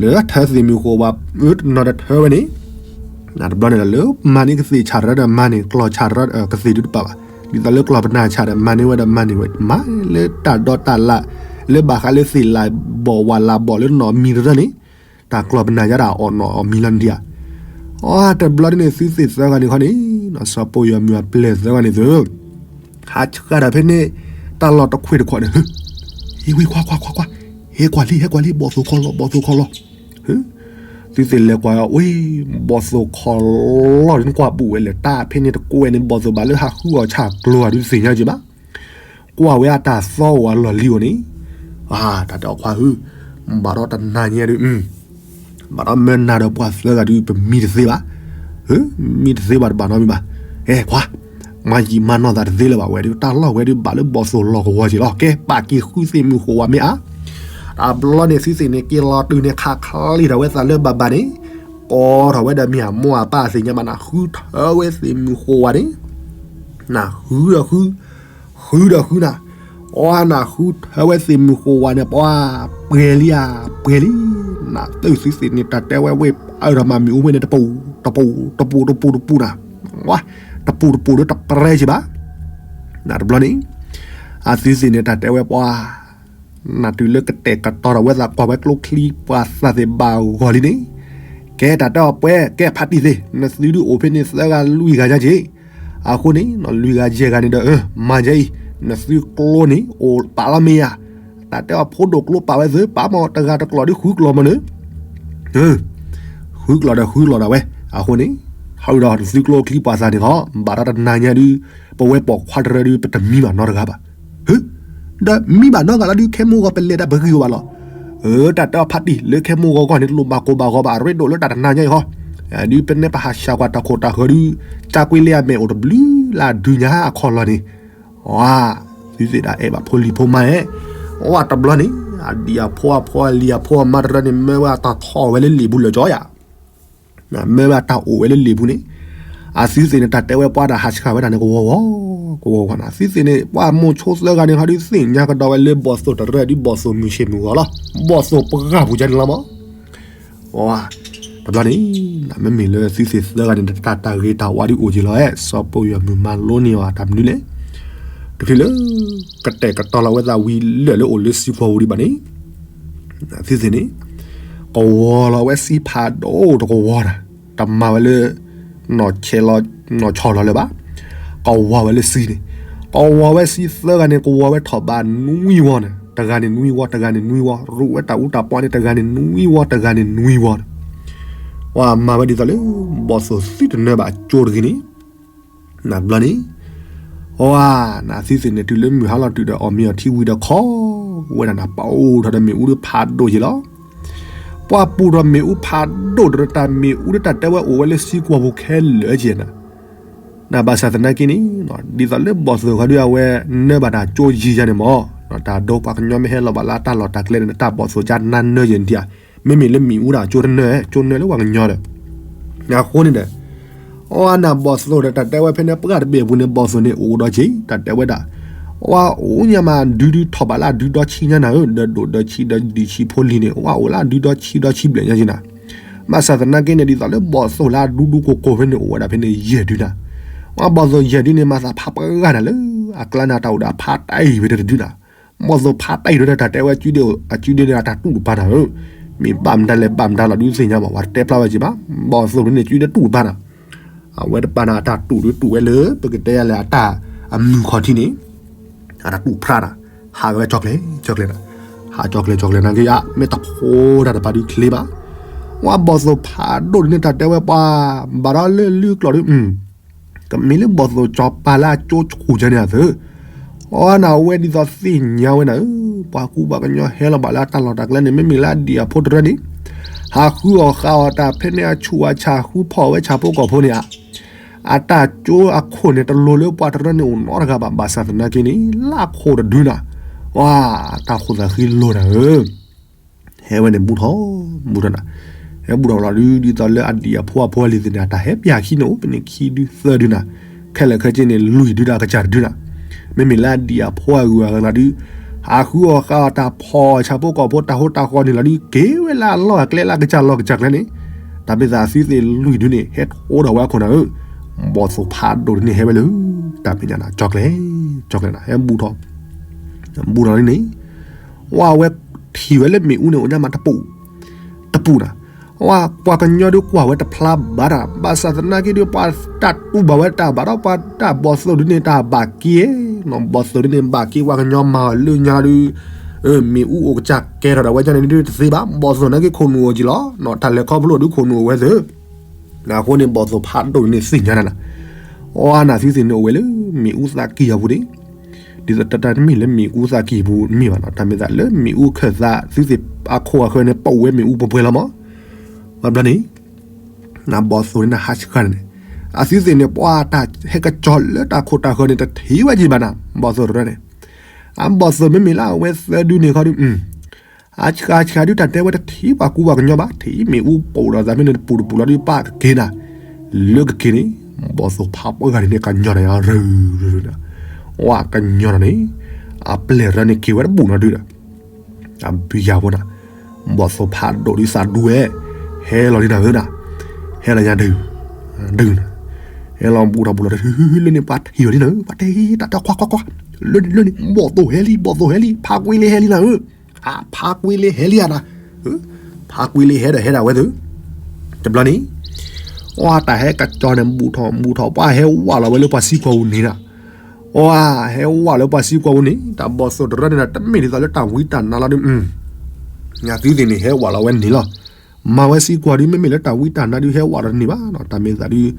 လၢထၢသ့ၣ်မုၢ်ဃိးဝါ အၢတနီၤဒီးထၢဝဲန့ၣ်, တဘျီန့ၣ်ဒီး လၢမၤန့ၢ်ကသ့ၣ်ဆၣ်တရၢဒီး မၤန့ၢ်ကျီၢ် ဆၣ်တရၢ ကသ့ၣ်ဒုးတပာ်ဘၣ်, ဒ်သိးလၢကျီၢ်ပနၢ်ဆၣ်ဒီး မၤန့ၢ်ဝဲဒီး မၤန့ၢ်ဝဲ မၤလၢတၢ်ဒိးတၢ်လၢ် လၢဘၣ်ဃးလၢသ့ၣ်လၣ်ဘီၣ်ဝၣ်လၣ်ဘီၣ်လၢနီၢ်မံၤတရၢန့ၣ်, တၢ်ကျီၢ်ပနၢ်ယါဒၣ်အီၣ်နီၢ်အီၣ်မံၤလီၤဒံးဧါ. အတဘျီန့ၣ် သုသ့ၣ်သၢဂၤန့ၣ်ခီန့ၣ် စီၤပိၢ်ယီၤမုၢ်အပျဲၢ်သၢဂၤန့ၣ်သု ဟးဆှၢတၢ်ဖဲန့ၣ် တၢ်လီၢ်တခွ့ၣ်တခီၣ်န့ၣ် ဟ့ၣ်ဝံၤခွါခွါခွါခွါ, ဟဲကွၢ်လံ ဟဲကွၢ်လံ ဘီၣ်သိၣ်ခီၣ်လီၢ် ဘီၣ်သိၣ်ခီၣ်လီၢ်, သုသ့ၣ်လဲၤကွၢ်အီၤဝဲ ဘီၣ်သိၣ်ခီၣ်လီၢ်န့ၣ် ကွၢ်ပူၤဝဲလဲၣ် တၢ်ဖဲန့ၣ်တကိးဝဲန့ၣ် ဘီၣ်သိၣ်ဘၣ်လၢဟးဃုအီၣ်ဆၣ်ကျိၤအီၤဒုးသ့ၣ်ညါက့ဘၣ်, ကွၢ်ဝဲအတၢ်သီအိၣ်အလီၢ်လံၤအိၣ်န့ၣ်, တၢ်တဲအီၤခွါဧၢ, ဘၣ်ဒီးတနၤညါဒုး ဘၣ်ဒီးမၢနၤဒီးပှၤသၢဂၤဒုး ပမံတသ့ဘၣ်, မံတသ့ဘၣ်တဘၣ်နီတမံၤဘၣ်, အဲၣ်ခွါ, မၤယံာ်မၤနီၢ်သးတသ့လၢၤဘၣ်ဝဲဒုး တၢ်လီၢ်ဝဲဒုးဘၣ်လၢဘီၣ်သိၣ်လီၢ်ကဝီၤက့ၤလီၤ ကဲပာ်က့ၤဃုသ့ၣ်မုၢ်ဃိးဝါမ့ၢ်ဧါ. တဘျီန့ၣ် သုသ့ၣ်န့ၣ် က့ၤလီၤတုၤန့ၣ် ခးချ့ထီၣ်ဝဲသးလၢဘၣ်ဘၣ်န့ၣ်, ကိးထီၣ်ဝဲဒီးမ့ၢ်အမိၢ်အပၢ်သ့ၣ်ညါဘၣ်နၤ ဃုထၢဝဲသ့ၣ်မုၢ်ဃိးဝါန့ၣ် နၤဃုဒီးဃု, ဃုဒီးဃုနၤ, အီနၤဃုထၢဝဲသ့ၣ်မုၢ်ဃိးဝါန့ၣ် ပှၤပှဲၤလံဧါ, ပှဲၤလံ, နသုသ့ၣ်န့ၣ် တၢ်တဲဝဲဝ့ၢ်အၢဒီးမၤမုၢ်အိၣ်ဝဲန့ၣ် တပူၤ, တပူၤ, တပူၤ, တပူၤ, တပူၤနၤ, ဝါ, တပူၤတပူၤဒီးတပှဲၤက့ဘၣ်, နတဘျီန့ၣ်, အသုသ့ၣ်န့ၣ် တၢ်တဲဝဲပှၤ နတုၤလၢကတဲာ်ကတီၤထီၣ်ဝဲသးကွၢ်ဝဲကျိချံပှၤသးသ့ၣ်ဘၣ်ဂီၢ်လံန့ၣ်, ကဲတၢ်တဲအီၤပှဲၤ ကဲဖါတံၢ်သ့ၣ် နသုဒုးအိၣ်ဖဲန့ၣ်သၢဂၤလွံၢ်ဂၤညါက့ၤ, အဃိန့ၣ် လွံၢ်ဂၤယဲၢ်ဂၤန့ၣ်ဒီး မၤယဲအံၤ, နသုကျိန့ၣ် အိၣ်ပာ်လီၤမ့ၢ်ယၤ, တၢ်တဲအီၤဖိဒိၣ်ကျိပာ်ဝဲသု ပာ်မ့ၢ်တဂၤတကျိာ်ဒုးဃုကျိာ်မ့ၢ်န့ၣ် ဃုကျိာ်ဒီးဃုကျိာ်ဒၣ်ဝဲ, အဃိန့ၣ် ဟီဒီးနသုကျိချံပှၤသးန့ၣ်ဃီ ဘၣ်ဒီးတနၤညါဒုး ပဝဲပိာ်ခွါတရၢဒုး ပတမံဘၣ်နီတဂၤဘၣ်. ဒီးမံဘၣ်နီတဂၤလၢဒုး ခဲမိၢ်ဂီၤပလဲၤဒၣ်ပဂံၢ်အိၣ်ဘၣ်လီၤ. တၢ်တဲအီၤဖါတံၢ်လၢခဲမိၢ်ဂီၤဂီၢ်န့ၣ် တလိၣ်ဘၣ်ကိၢ်ဘၣ်ဂီၤဘၣ် အရ့ဒိၣ်လၢတၢ်တနၤညါအံၤဃီ, ဒုးပနဲပဟးဆှၢကွၢ်တၢ်ခိၣ်တၢ်ဃၢၤဒုး ကၢ်ကွ့လၢအမဲာ်အိၣ်တဘျုးလၢအဒုးညါအခီၣ်လီၢ်န့ၣ်, သုသ့ၣ်ဒၣ်အဲၣ်ဘၣ်ဖိလံၤဖိမါဧၢ, အဝဲတဘျီန့ၣ် အဒံၣ်အဖိအဖိအလံၤအဖိအမါတရၢန့ၣ် မၢဝဲအတၢ်ထီၣ်ဝဲလၢလံာ်ပူၤလၢကၠီယၤ မၢဝဲအတၢ်အိၣ်ဝဲလၢလံာ်ပူၤန့ၣ်, အသုသ့ၣ်န့ၣ် တၢ်တဲဝဲပှၤတၢ်ဟးဆှၢဝဲဒၣ်န့ၣ် ကဝီၤဝီၤ, ကဝီၤဝီၤန့ၣ် အသုသ့ၣ်န့ၣ် ပှၤမိၤဆိသၢဂၤန့ၣ် ဟီဒုးသ့ၣ်ညါကဒီးဝဲလၢဘီၣ်သိၣ်တရၢဒုးဘီၣ်သိၣ်မုၢ်ဆ့ၣ်မုၢ်ဂီၤလီၤ. ဘီၣ်သိၣ်ပှၢ်ပူၤကန့ၣ်လီၤမး. ဝါ, တဘျီန့ၣ် မ့မ့ၢ်လၢသုသ့ၣ်သၢဂၤန့ၣ် တၢ်တၢ်ဂ့ၤတၢ်ဝါဒုးအိၣ်က့ၤလီၤဧါ, စီၤပီယီၤမုၢ်မၤလိန့ၢ်အီၤတၢ်မနုၤလဲၣ်. တချုးလၢ ကတဲာ်ကတီၤလီၤဝဲသးဝံၤလၢာ်လၢအိၣ်လၢစံကွီၢ်ပူၤဒံးဘၣ်န့ၣ် သုသ့ၣ်န့ၣ် ကဝီၤလီၤဝဲစံဖးဒိၣ်တကဝီၤတၢ်, တမၤဝဲလၢ နီၢ်ဆဲးလီၤ နီၢ်ဆီၣ်လီၤလၢၤဘၣ်. ကဝီၤဝဲလၢစံန့ၣ်, ကဝီၤဝဲစံသၢဂၤန့ၣ် ကဝီၤဝဲထီၣ်ဘးနွံဝီန့ၣ်, တဂၤန့ၣ်နွံဝီ တဂၤန့ၣ်နွံဝီ, ရူးဝဲတၢ်အူတၢ်ပီန့ၣ် တဂၤန့ၣ်နွံဝီ တဂၤန့ၣ်နွံဝီန့ၣ်. ဝဲမၤဝဲဒ်သိးလၢ ဘီၣ်သိၣ်သ့တနၢဘၣ်အကၠိတဂ့ၤန့ၣ် နဘျီန့ၣ် အဝဲ နသုသ့ၣ်န့ၣ် တုၤလၢမုၢ်ဟါလီၤတုၤဒီး အီၣ်မ့ၤအီထံဝံၤဒီး ခီဝဲဒၣ်နၤ ပာ်အိၣ်ထီၣ်ဒီးမ့ၣ်အူဒီးဖးဒိၣ်က့ၤလီၤ. ပှၤပူၤထီၣ်မ့ၣ်အူဖးဒိၣ်ဒီး တၢ်မ့ၣ်အူဒီးတၢ်တဲဝဲအိၣ်ဝဲလၢစံကွီၢ်ပူၤခဲလၢာ်က့ၤနၤ, နဘၣ်ဆၣ်သနာ်က့န့ၣ် ဒ်သိးလၢဘီၣ်သိၣ်ခီဒုးအဝဲ နၢဘၣ်တၢ်ကၠိယံၤယၤန့ၣ်မ့ၢ် တၢ်ဒိပှၤကညီမ့ၢ်ဟဲလီၤဘၣ်လၢတၢ်လီၢ်တၢ်ကျဲန့ၣ် တၢ်ဘီၣ်သိၣ်ကနါနၢယဲၢ်နထံၣ်ဧါ, မ့မ့ၢ်လၢမ့ၣ်အူဒၣ်ကၠိတနၢ ကၠိနၢလၢပှၤကညီဒီး အဃိန့ၣ်ဒီး အဝဲနၤဘီၣ်သိၣ်ဒီး တၢ်တဲဝဲဖဲန့ၣ် ပှၢ်တဘ့ၣ်အပူၤန့ၣ် ဘီၣ်သိၣ်န့ၣ်အိၣ်ဒီးက့ၤ တၢ်တဲဝဲဒၣ်, အဝဲအိၣ်ညါမးဒုဒုထီၣ်ဘးလၢအဒုဒီဆံညါနၤဧၢ, ဒီးဒိၣ်ဒီဆံဒီးဒံၣ်ဆံဖိလံၤန့ၣ် အဝဲအိၣ်လၢအဒုဒီဆံဒီဆံဘျဲၣ်ညါက့ၤနၤ, ဘၣ်ဆၣ်သနာ်က့န့ၣ် ဒ်သိးလၢဘီၣ်သိၣ်လၢအဒူဒူကိၢ်ကိၢ်ဖဲန့ၣ် အိၣ်ဝဲဒၣ်ဖဲန့ၣ်ယဲၢ်ဒုနၤ, အဝဲဘီၣ်သိၣ်ယဲၢ်ဒုန့ၣ် မၤသးဖးပှၢ်ဂၤနၤလၢ အကျါန့ၣ် တၢ်အိၣ်ဒီးအဖးတၢ်အံၤဝဲတဒုနၤ ဘီၣ်သိၣ်ဖးတၢ်အံၤဒီး တၢ်တဲဝဲအစုဒ့ၣ်အစုဒ့ၣ်န့ၣ် အတၢ်တူၢ်တပၤနၤဧၢ, မ့ၢ်ဘၣ်မတၤလဲၣ်ဘၣ်မတၤလီၤဒုးသ့ၣ်ညါဘၣ် ပှၤတတဲဖျါဝဲက့ၤဘၣ်, ဘီၣ်သိၣ်ဒုန့ၣ် စုဒ့ၣ်တူၢ်တပၤနၤ, အဝဲတပၤနၤ အတၢ်တူၢ်ဒုးတူၢ်ဝဲလၢ ပကတဲယၤလဲၣ် အတၢ်အမုၢ်ခီၣ်ထံးန့ၣ် အတၢ်တူၢ်ဖျါနၤ, ဟးဂီၤဝဲကၠီကျဲ ကၠီကျဲနၤ, ဟးကၠီကျဲကၠီကျဲနၤက့ၤယါ မ့ၢ်တဖိတၢ်တပၤဒုးချ့ဘၣ်, ဝဲဘီၣ်သိၣ်ဖးဒိၣ်ဒုန့ၣ် တၢ်တဲဝဲပှၤ ဘၣ်ဒီးလၢလုၢ်ကျိာ်ဒုး ကမ့ၢ်လၢဘီၣ်သိၣ်ကၠီၤပၤလၢအကၠိဆူၣ်ကၢန့ၣ်အသၢ, အီနၤဝဲဒ်သိးသ့ၣ်ညါဝဲနၤဧၢ, ပှၤကူပှၤကညီဟဲလီၤဘၣ်လၢအတၢ်လီၢ်တၢ်ကျဲန့ၣ် မ့မ့ၢ်လၢအဒံၣ်အဖိတရၢန့ၣ်, ဟးဃုအီၣ်ဃုအီၣ်တၢ်ဖဲန့ၣ် အဆူၣ်အဆၣ်ဃုဖီၣ်ဝဲဆၣ်ဖိကီၢ်ဖိန့ၣ်ဧါ, အတၢ်ကၠိအခိၣ်န့ၣ် တလိၤလၢပှၤတရၢန့ၣ်အိၣ်နီတဂၤဘၣ်, ဘၣ်ဆၣ်သနာ်က့န့ၣ် လၢခိၣ်တဒုနၤ, ဝဲ တၢ်ခိၣ်သးဃံလိၤနၤဧၢ ဟဲဝဲန့ၣ်ဘူးထီၣ် ဘူးထီၣ်နၤ, ဟဲဘူးထီၣ်လီၤဒုး ဒ်သိးလၢအဒံၣ်အဖိအဖိအလံၤသ့ၣ်န့ၣ် အတၢ်ဟဲပျၢ်ခံန့ၣ်အိၣ် ဖဲန့ၣ်ခံဒုသၢဒုနၤ, ခဲလၢာ်ခဲဆ့န့ၣ် လွံၢ်ဒုဒီးအကစၢ်တဒုနၤ, မ့မ့ၢ်လၢအဒံၣ်အဖိအဂုၤအဂၤလီၤဒုး ဟးဃုအီၣ်ဃုအီၣ်တၢ်ဖီၣ်ဆၣ်ဖိကီၢ်ဖိတၢ်ဟိတၢ်ဃီန့ၣ်လီၤဒုး က့ၤဝဲလၢအလီၢ်အကျဲလၢအကစၢ်လီၢ်ကစၢ်ကျဲန့ၣ်, တၢ်မ့ၢ်သးအသုသ့ၣ်လွံၢ်ဒုန့ၣ် ဟဲထီၣ်ဒီးဝဲအခိၣ်နၤဧၢ, ဘီၣ်သိၣ်ဖးဒိၣ်ဒုန့ၣ်ဟဲဝဲလၢ တၢ်မဲာ်ညါနၤ ကၠီကျဲ ကၠီကျဲနၤ ဟဲဘူးထီၣ် ဘူးထီၣ်လံန့ၣ် ဝဲအဝဲထံၣ်ဝဲလၢမ့ၣ်အူန့ၣ် အိၣ်ညါမးတပူၤ တပူၤနၤ, ဝဲပှၤကညီဒုးကွၢ်ဝဲတဖျါဘၣ်တၢ် ဘၣ်ဆၣ်သနာ်က့ဒုး ပှၤတၢ်တူၢ်ဘၣ်ဝဲတၢ်ဘၣ်ဒီး ပှၤတၢ်ဘီၣ်သိၣ်ဒုန့ၣ် တၢ်ဘၣ်က့ၤ, ဘီၣ်သိၣ်ဒုန့ၣ် ဘၣ်က့ၤပှၤကညီမၤအီၤလၢညါဒုး မ့ၣ်အူအိၣ်ကစၢ်ကဲထီၣ်ဒၣ်ဝဲဒ်န့ၣ်ဒုးတသ့ဘၣ်, ဘီၣ်သိၣ်နာ်က့ခိၣ်နူာ်အိၣ်က့ၤလီၤ, တၢ်လဲၤခီဖျိဒုးခိၣ်နူာ်အိၣ်ဝဲသ့ၣ် အဃိန့ၣ် ဘီၣ်သိၣ်ဖးဒိၣ်န့ၣ်သ့ၣ်ညါနၤနၤ, အီနၤသုသ့ၣ်န့ၣ်အိၣ်ဝဲလၢ မ့ၣ်အူသးကံၢ်အပူၤန့ၣ်, ဒ်သိးတၢ်တမ့ၢ်လၢမ့ၣ်အူသးကံၢ်အပူၤမ့ၢ်ဘၣ်နီၤ, တၢ်မ့ၢ်သးလၢမ့ၣ်အူခၢၣ်သး သုသ့ၣ်အခိၣ်အဃၢၤန့ၣ် ပဝဲမ့ၣ်အူပှဲၤပှဲၤလီၤမး, ဘၣ်ဘျီန့ၣ် နဘီၣ်သိၣ်န့ၣ်နဟးဆှါန့ၣ်, အသုသ့ၣ်န့ၣ် ပှၤတၢ်ဟဲကစီၤလၢတၢ်ခိၣ်တၢ်ဃၢၤန့ၣ် တထံၣ်ဝဲက့ၤဘၣ်နၤ, ဘီၣ်သိၣ်တရၢန့ၣ်, အဘီၣ်သိၣ်မ့မ့ၢ်လၢအဝဲသၢဒုန့ၣ်ခီဒုး အဆှါဆှါဒုးတၢ်တဲဝဲတထံၣ်ပှၤကူပှၤကညီဘၣ်, ထံၣ်မ့ၣ်အူပိာ်ဒီးသးဖဲန့ၣ်တပူၤတပူၤလီၤဒုး ပၢ်ကက့ၤနၤ, လၢကက့ၤန့ၣ် ဘီၣ်သိၣ်ဖးပှဲၤဂၤန့ၣ် ကညီနၤယါရၢၢ်ရၢၢ်, ဝဲကညီနၤန့ၣ် အပျဲၢ်ရၢန့ၣ်က့ၤဝဲတဘူၣ်နီၤဒုးဒီး အဘုယၤဖိနၤ, ဘီၣ်သိၣ်ဖးဒိၣ်ဒုးသးဒူဝဲ, ဟဲလီၤဒ်နၤဧၢနၤ, ဟဲလီၤညါဒုး, ဒုးနၤ, ဟဲလီၤဘူးထီၣ်ဘူးလီၤဒုးလၢန့ၣ် ပှၤထံၣ်အီၤဒ်နၤဧၢ, ပှၤတဲတၢ်တခွါခွါခွါ, လၢန့ၣ်လၢန့ၣ် ဘီၣ်သိၣ်ဟဲလံ ဘီၣ်သိၣ်ဟဲလံ ဖးကွံလ့ဟဲလံနၤဧၢ, ဖးကွံလ့ဟဲဒီးဟဲဒၣ်ဝဲသ့ၣ်, တဘျီန့ၣ် အီတၢ်ဟဲကစီၤန့ၣ် ဘူးထီၣ်ဘူးထီၣ် ပှၤဟဲဝးလီၤဝဲလၢပှၤစံကွီၢ်ပူၤန့ၣ်နၤ, အီဟဲဝးလၢပှၤစံကွီၢ်ပူၤန့ၣ် တၢ်ဘီၣ်သိၣ်တရၢန့ၣ်ဒီး တမ့ၢ်ဒ်သိးလၢတၢ်ဝံတၢ်နါလီၤဒုး နသုသ့ၣ်န့ၣ် ဟဲဝးလီၤဝဲန့ၣ်လီၤ, မၤဝဲစံကွီၢ်ဒုး မ့မ့ၢ်လၢတၢ်ဝံတၢ်နါဒုး ဟဲဝးလီၤတန့ၢ်ဘၣ်နီၤ, တၢ်မ့ၢ်သးဒုး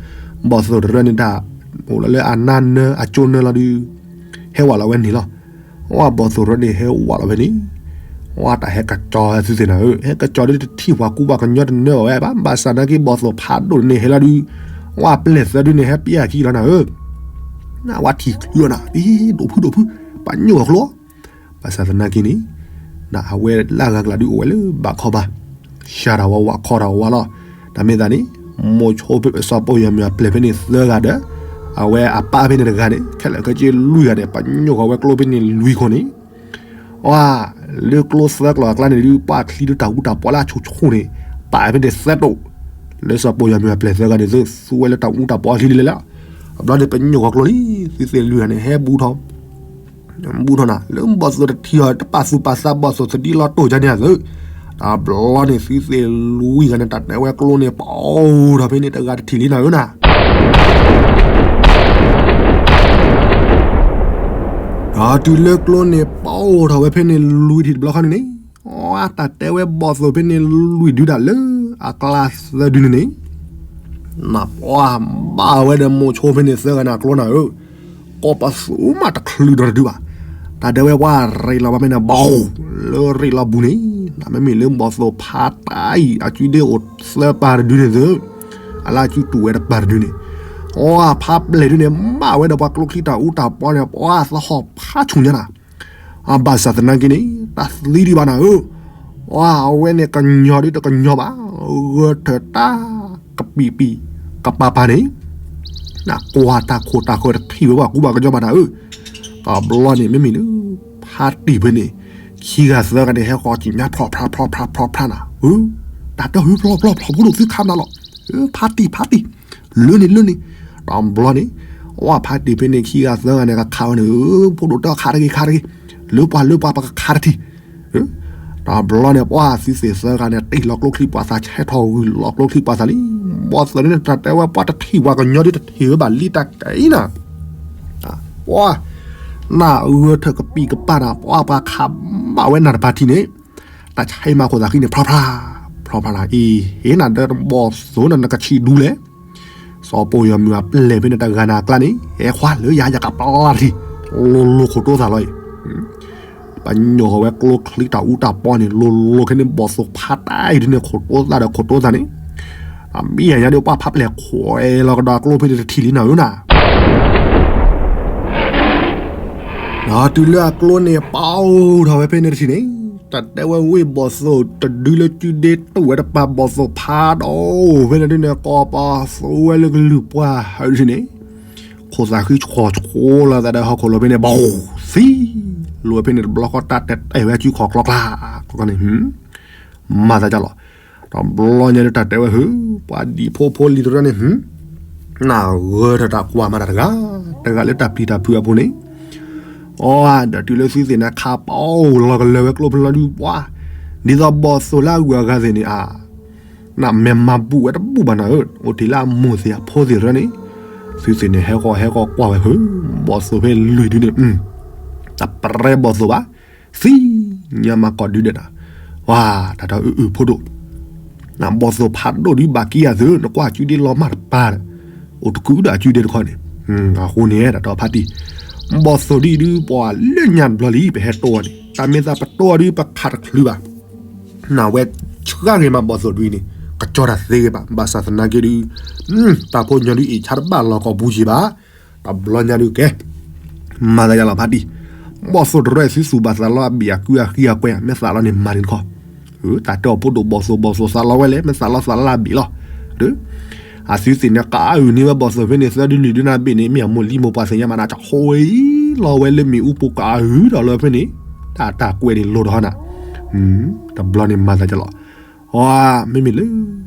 ဘီၣ်သိၣ်တရၢန့ၣ်တၢ် အိၣ်လီၤလၢအနါနၢအကၠိနၢလီၤဒုး ဟဲဝးလီၤဝဲန့ၣ်လီၤ, အီဘီၣ်သိၣ်တရၢန့ၣ် ဟဲဝးလီၤဝဲန့ၣ် အီတၢ်ဟဲကစီၤသုသ့ၣ်နၤဧၢ, ဟဲကစီၤဒုးတထံၣ်ပှၤကူပှၤကညီတနၢအီၤဝဲဘၣ်, ဘၣ်ဆၣ်သနာ်က့ ဘီၣ်သိၣ်ဖးဒိၣ်န့ၣ်ဟဲလီၤဒုး အီပျဲၢ်သၢဒုးန့ၣ် ဟဲပျဲအခံလီၤနၤဧၢ, နဝဲထံၣ်ချုးအီၤနၤ ဒ်ဒိၣ်ဖုဒိၣ်ဖု ပှၤညိၣ်အီၤကျိ ဘၣ်ဆၣ်သနာ်က့န့ၣ် အဝဲလၢအဂၤကလးဒုးအိၣ်ဝဲလၢဘးခီဘၣ်, ရှၤတၢ်ဝးဝးခီတၢ်ဝးလီၤ, တၢ်မ့ၢ်သးန့ၣ် မိၤဆိဖဲစီၤပီယီၤမုၢ်အပျဲၢ်ဖဲန့ၣ်သၢဂၤဒီး အဝဲအပၢ်ဖဲန့ၣ်တဂၤန့ၣ် ခဲလၢာ်ခဲဆ့လွံၢ်ဂၤန့ၣ် ပှၤညိၣ်ဃီၤဝဲကျိဖဲန့ၣ်လွံၢ်ခိၣ်န့ၣ် အီ လၢကျိသၢကျိာ်အကျါန့ၣ်ဒုး ပှၤချံဒုးတၢ်အူတၢ်ပီလၢအဆူၣ်ဆူၣ်န့ၣ် ပာ်ဖဲန့ၣ်သၢတိာ်, လၢစီၤပိာ်ယီၤမုၢ်အပျဲၢ်သၢဂၤန့ၣ် သုသူဝဲလၢတၢ်အူတၢ်ပီအချံဒ်လဲၣ်လီၤ. အဘျီန့ၣ် ပညိၣ်ဃီၤကျိလံ, သုသ့ၣ်လွံၢ်ဂၤန့ၣ် ဟဲဘူးထီၣ် ဘူးထီၣ်နၤ လၢဘီၣ်သိၣ်တထံၣ်အီၤ တပာ်သူၣ်ပာ်သးဘီၣ်သိၣ်သဒံလီၤတိၢ်ကန့ၣ်အသုး, တဘျီန့ၣ် သုသ့ၣ်လွံၢ်ဂၤန့ၣ် တၢ်တဲဝဲကျိန့ၣ် ပအိၣ်ထီၣ်ဖဲန့ၣ် တဂၤတထံၣ်လံနၤဧၢနၤ ဒီးတုၤလၢကျိန့ၣ် ပအိၣ်ထီၣ်ဝဲဖဲန့ၣ် လွံၢ်ထံၣ်တဘျီဃီန့ၣ်န့ၣ်, အတၢ်တဲဝဲဘီၣ်သိၣ်ဖဲန့ၣ် လွံၢ်ဒုဒၣ်လၢအကျါသၢဒုန့ၣ်န့ၣ်, နပှၤဘၣ်ဝဲဒီးမိၤဆိဖဲန့ၣ်သၢဂၤန့ၣ်အကျိနၤဧၢ, ကိးပသူမးတချုးဒီးတဒုဘၣ်, တၢ်တဲဝဲပှၤရ့းလီၤဘၣ်ဖဲန့ၣ် ဘီၣ်လၢရ့းလီၤဘူးန့ၣ်, နမ့မ့ၢ်လၢဘီၣ်သိၣ်ဖးတၢ်အံၤ အစုဒ့အိၣ်သၢပၤတဒုန့ၣ်သု, အလၢအစုတူၢ်ဝဲတပၤတဒုန့ၣ်, အဖးပျဲၢ်ဒုန့ၣ် ဘၣ်ဝဲဒီးပှၤကျိချံတၢ်အူတၢ်ပီန့ၣ် ပှၤသဟီၣ်ဖးဆူၣ်ညါနၤ အဘၣ်ဆၣ်သနာ်က့န့ၣ် တၢ်သံဒံးဘၣ်နၤဧၢ, အဝဲန့ၣ်ကညီဒုတကညီဘၣ်, ဂၢၢ်ထၢၣ်တၢ်ကပံာ်ပံာ်ကပၤပၤန့ၣ်, နကွၢ်တၢ်ခိၣ်တၢ်ဃၢၤတထံၣ်ဝဲပှၤကူဘၣ်ကညီဘၣ်နၤဧၢ, တဘျီန့ၣ် မ့မ့ၢ်လၢ ဖါတံၢ်ဖဲန့ၣ် ခံဂၤသၢဂၤန့ၣ် ဟဲဃီၤကံၣ်ညါဖျီဖျါဖျီဖျါဖျီဖျါနၤဧၢ, တၢ်တဲဟၢဖျီဖျီဖျီဖိဒိၣ်သုခါနၤလီၤ, ဖါတံၢ်ဖါတံၢ် လၢန့ၣ်လၢန့ၣ်, တဘျီန့ၣ်, အဝဲဖါတံၢ်ဖဲန့ၣ် ခံဂၤသၢဂၤန့ၣ် ကခးဝဲန့ၣ်, ဖိဒိၣ်တဲခးတဂ့ၤခးတဂ့ၤ, လၢပှၤလၢပှၤပကခးတထံၣ်, တဘျီန့ၣ် ပှၤသုသ့ၣ်သၢဂၤန့ၣ် တ့ၢ်လီၤကျိချံပှၤသး ဆဲးထီၣ်ဂုာ်လီၤကျိချံပှၤသးလံ, ဘီၣ်သိၣ်န့ၣ် တၢ်တဲဝဲပှၤတထံၣ်ပှၤကညီဒုတထံၣ်ဝဲဘၣ်လံတၢ်ကဲအံၤနၤ, ပှၤ နဂၢၢ်ထၢၣ်ကပံာ်ကပၤနၤ ပှၤပှၤခးဘၣ်ဝဲနၤတပၤထံၣ်န့ၣ်, တၢ်ဆါဟံၣ်မၤခိၣ်သးဃံန့ၣ် ဖျီဖျါ, ဖျီဖျါနၤအံၤ, ဟ့ၣ်နၤဒီးဘီၣ်သိၣ်နၤ နကဆံးဒူလဲၣ်, စီၤပိာ်ယီၤမုၢ်အပျဲၢ်ဖဲန့ၣ်တဂၤန့ၣ်အကျါန့ၣ် ဟဲခွါလၢယၤယကပျၢ်ထံၣ်, လိၤလိၤခိၣ်တိသးလီၤအံၤ, ပညိၣ်ဃီၤဝဲကျိချံတၢ်အူတၢ်ပီန့ၣ် လိၤလိၤခဲန့ၣ် ဘီၣ်သိၣ်ဖးတၢ်အံၤဒ်န့ၣ် ခိၣ်တိသးဒီးခိၣ်တိသးန့ၣ်, အမ့ၢ်ယၤညါဒီးပှၤဖးပျဲၢ်ခွဲးလီၤကဒီးအကျိဖဲန့ၣ်တထံၣ်လံနၤဧၢနၤ ဒီးတုၤလၢအကျိန့ၣ် ပအိၣ်ထီၣ်ဝဲဖဲန့ၣ်တထံၣ်န့ၣ်, တၢ်တဲဝဲဝ့ၢ်ဘီၣ်သိၣ်တဒုလၢစုဒ့တူၢ်ဝဲတပၤ ဘီၣ်သိၣ်ဖးဒိၣ်ဖဲန့ၣ်ဒ်န့ၣ် ကိးပသူဝဲလၢကလုၢ်ပှၢ်ဟးဒ်န့ၣ်, ခိၣ်သးဃံဆှီဆှီလီၤသးဒီးဟီၣ်ခိၣ်လီၤဖဲန့ၣ် ဘီၣ်သံ, လိၤဝဲဖဲန့ၣ်တဘျီဃီ တၢ်တဲတဲာ်ဝဲအစုခီၣ်ကျီကျါ, န့ၣ် မၤသးဒ်လီၤ, တဘျီညါဒုးတၢ်တဲဝဲဟု, ပှၤဒံးဖိဖိလံၤတရၢန့ၣ် နဂၢၢ်ထၢၣ်တၢ်ကွၢ်မၤတၢ်တဂၤ, တဂၤလၢတၢ်ပျံၤတၢ်ဖုးအပူၤန့ၣ်, အဒီးတုၤလၢသုသ့ၣ်န့ၣ် ခးပီအိၣ်လီၤကလၢာ်ဝဲကျိဖဲလီၤဒုးပှၤ, ဒ်သိးဘီၣ်သိၣ်လၢအဂုၤအဂၤသ့ၣ်န့ၣ်ဧါ, နမ့ၢ်မၤဘူၣ်ဝဲတဘူၣ်ဘၣ်နၤဧၢ, အိၣ်တ့ၢ်လၢအမိၢ်သ့ၣ်အဖိသ့ၣ်တရၢန့ၣ်, သုသ့ၣ်န့ၣ်ဟဲဃီၤဟဲဃီၤကွၢ်ဝဲဟု, ဘီၣ်သိၣ်ဖဲလွံၢ်ဒုန့ၣ်, တပြဲဘီၣ်သိၣ်ဘၣ်, သံညါမၤကီၢ်ဒုဒဲးနၤ, ဝါ, တၢ်ဒီးအုၣ်အုၣ်ဖိဒိၣ် နဘီၣ်သိၣ်ဖးဒိၣ်ဒုးဘၣ်က့ယၤသု, နကွၢ်အစုဒ့လီၤမၢ်တပၤဒီး, အိၣ်တကူဒီးအစုဒ့တခီန့ၣ်, အဃိန့ၣ် တၢ်ဒီးဖါတံၢ်, ဘီၣ်သိၣ်ဒ်ဒုးပှၤလၢညါတဘျီလံ ပဟဲတိၢ်အီၤန့ၣ် တၢ်မ့ၢ်သးပတိၢ်အီၤဒုးပခးတချုးဘၣ်, နဝဲဆှၢဂ့ၤမးဘီၣ်သိၣ်ဒုးန့ၣ် ကကၠီတၢ်သ့ဂ့ၤဘၣ်, ဘၣ်ဆၣ်သနာ်က့ဒုး, တၢ်ဖိညီဒုးအ့ၣ်ဆါတဘၣ်လီၤကီၢ်ပူၤယံၤဘၣ်, တဘျီညါဒုးကဲ မၤသးယၤလီၤဖါတံၢ်, ဘီၣ်သိၣ်တရၢသုသူၣ်ဘၣ်သးလီအဘ့ၣ်အကုအဃံအကွဲ မ့ၢ်သးလီန့ၣ်မၤန့ၣ်တခီ, တၢ်တဲအီၤဖိဒိၣ်ဘီၣ်သိၣ်ဘီၣ်သိၣ်သးလီဝဲလဲၣ် မ့ၢ်သးလီသးလီအဘ့ၣ်လီၤ, ဒီး, အသုသ့ၣ်န့ၣ် ကအုၣ်န့ၢ်ဝဲဘီၣ်သိၣ်ဖဲန့ၣ် သၢဒုလွံၢ်ဒုနၤဘ့ၣ်န့ၣ် မ့ၢ်အမိၢ်လံမိၢ်ပှၢ်သ့ၣ်ညါမးနၤ ကဟိလီၤဝဲလၢမ့ၣ်အူပူၤကအုၣ်ဒီးလၢဖဲန့ၣ်, တၢ်တၢ်ကွဲးန့ၣ်လိၤတဟီနၤ, တဘျီန့ၣ်မၤသးယၤလီၤ, အ, မ့မ့ၢ်လၢ,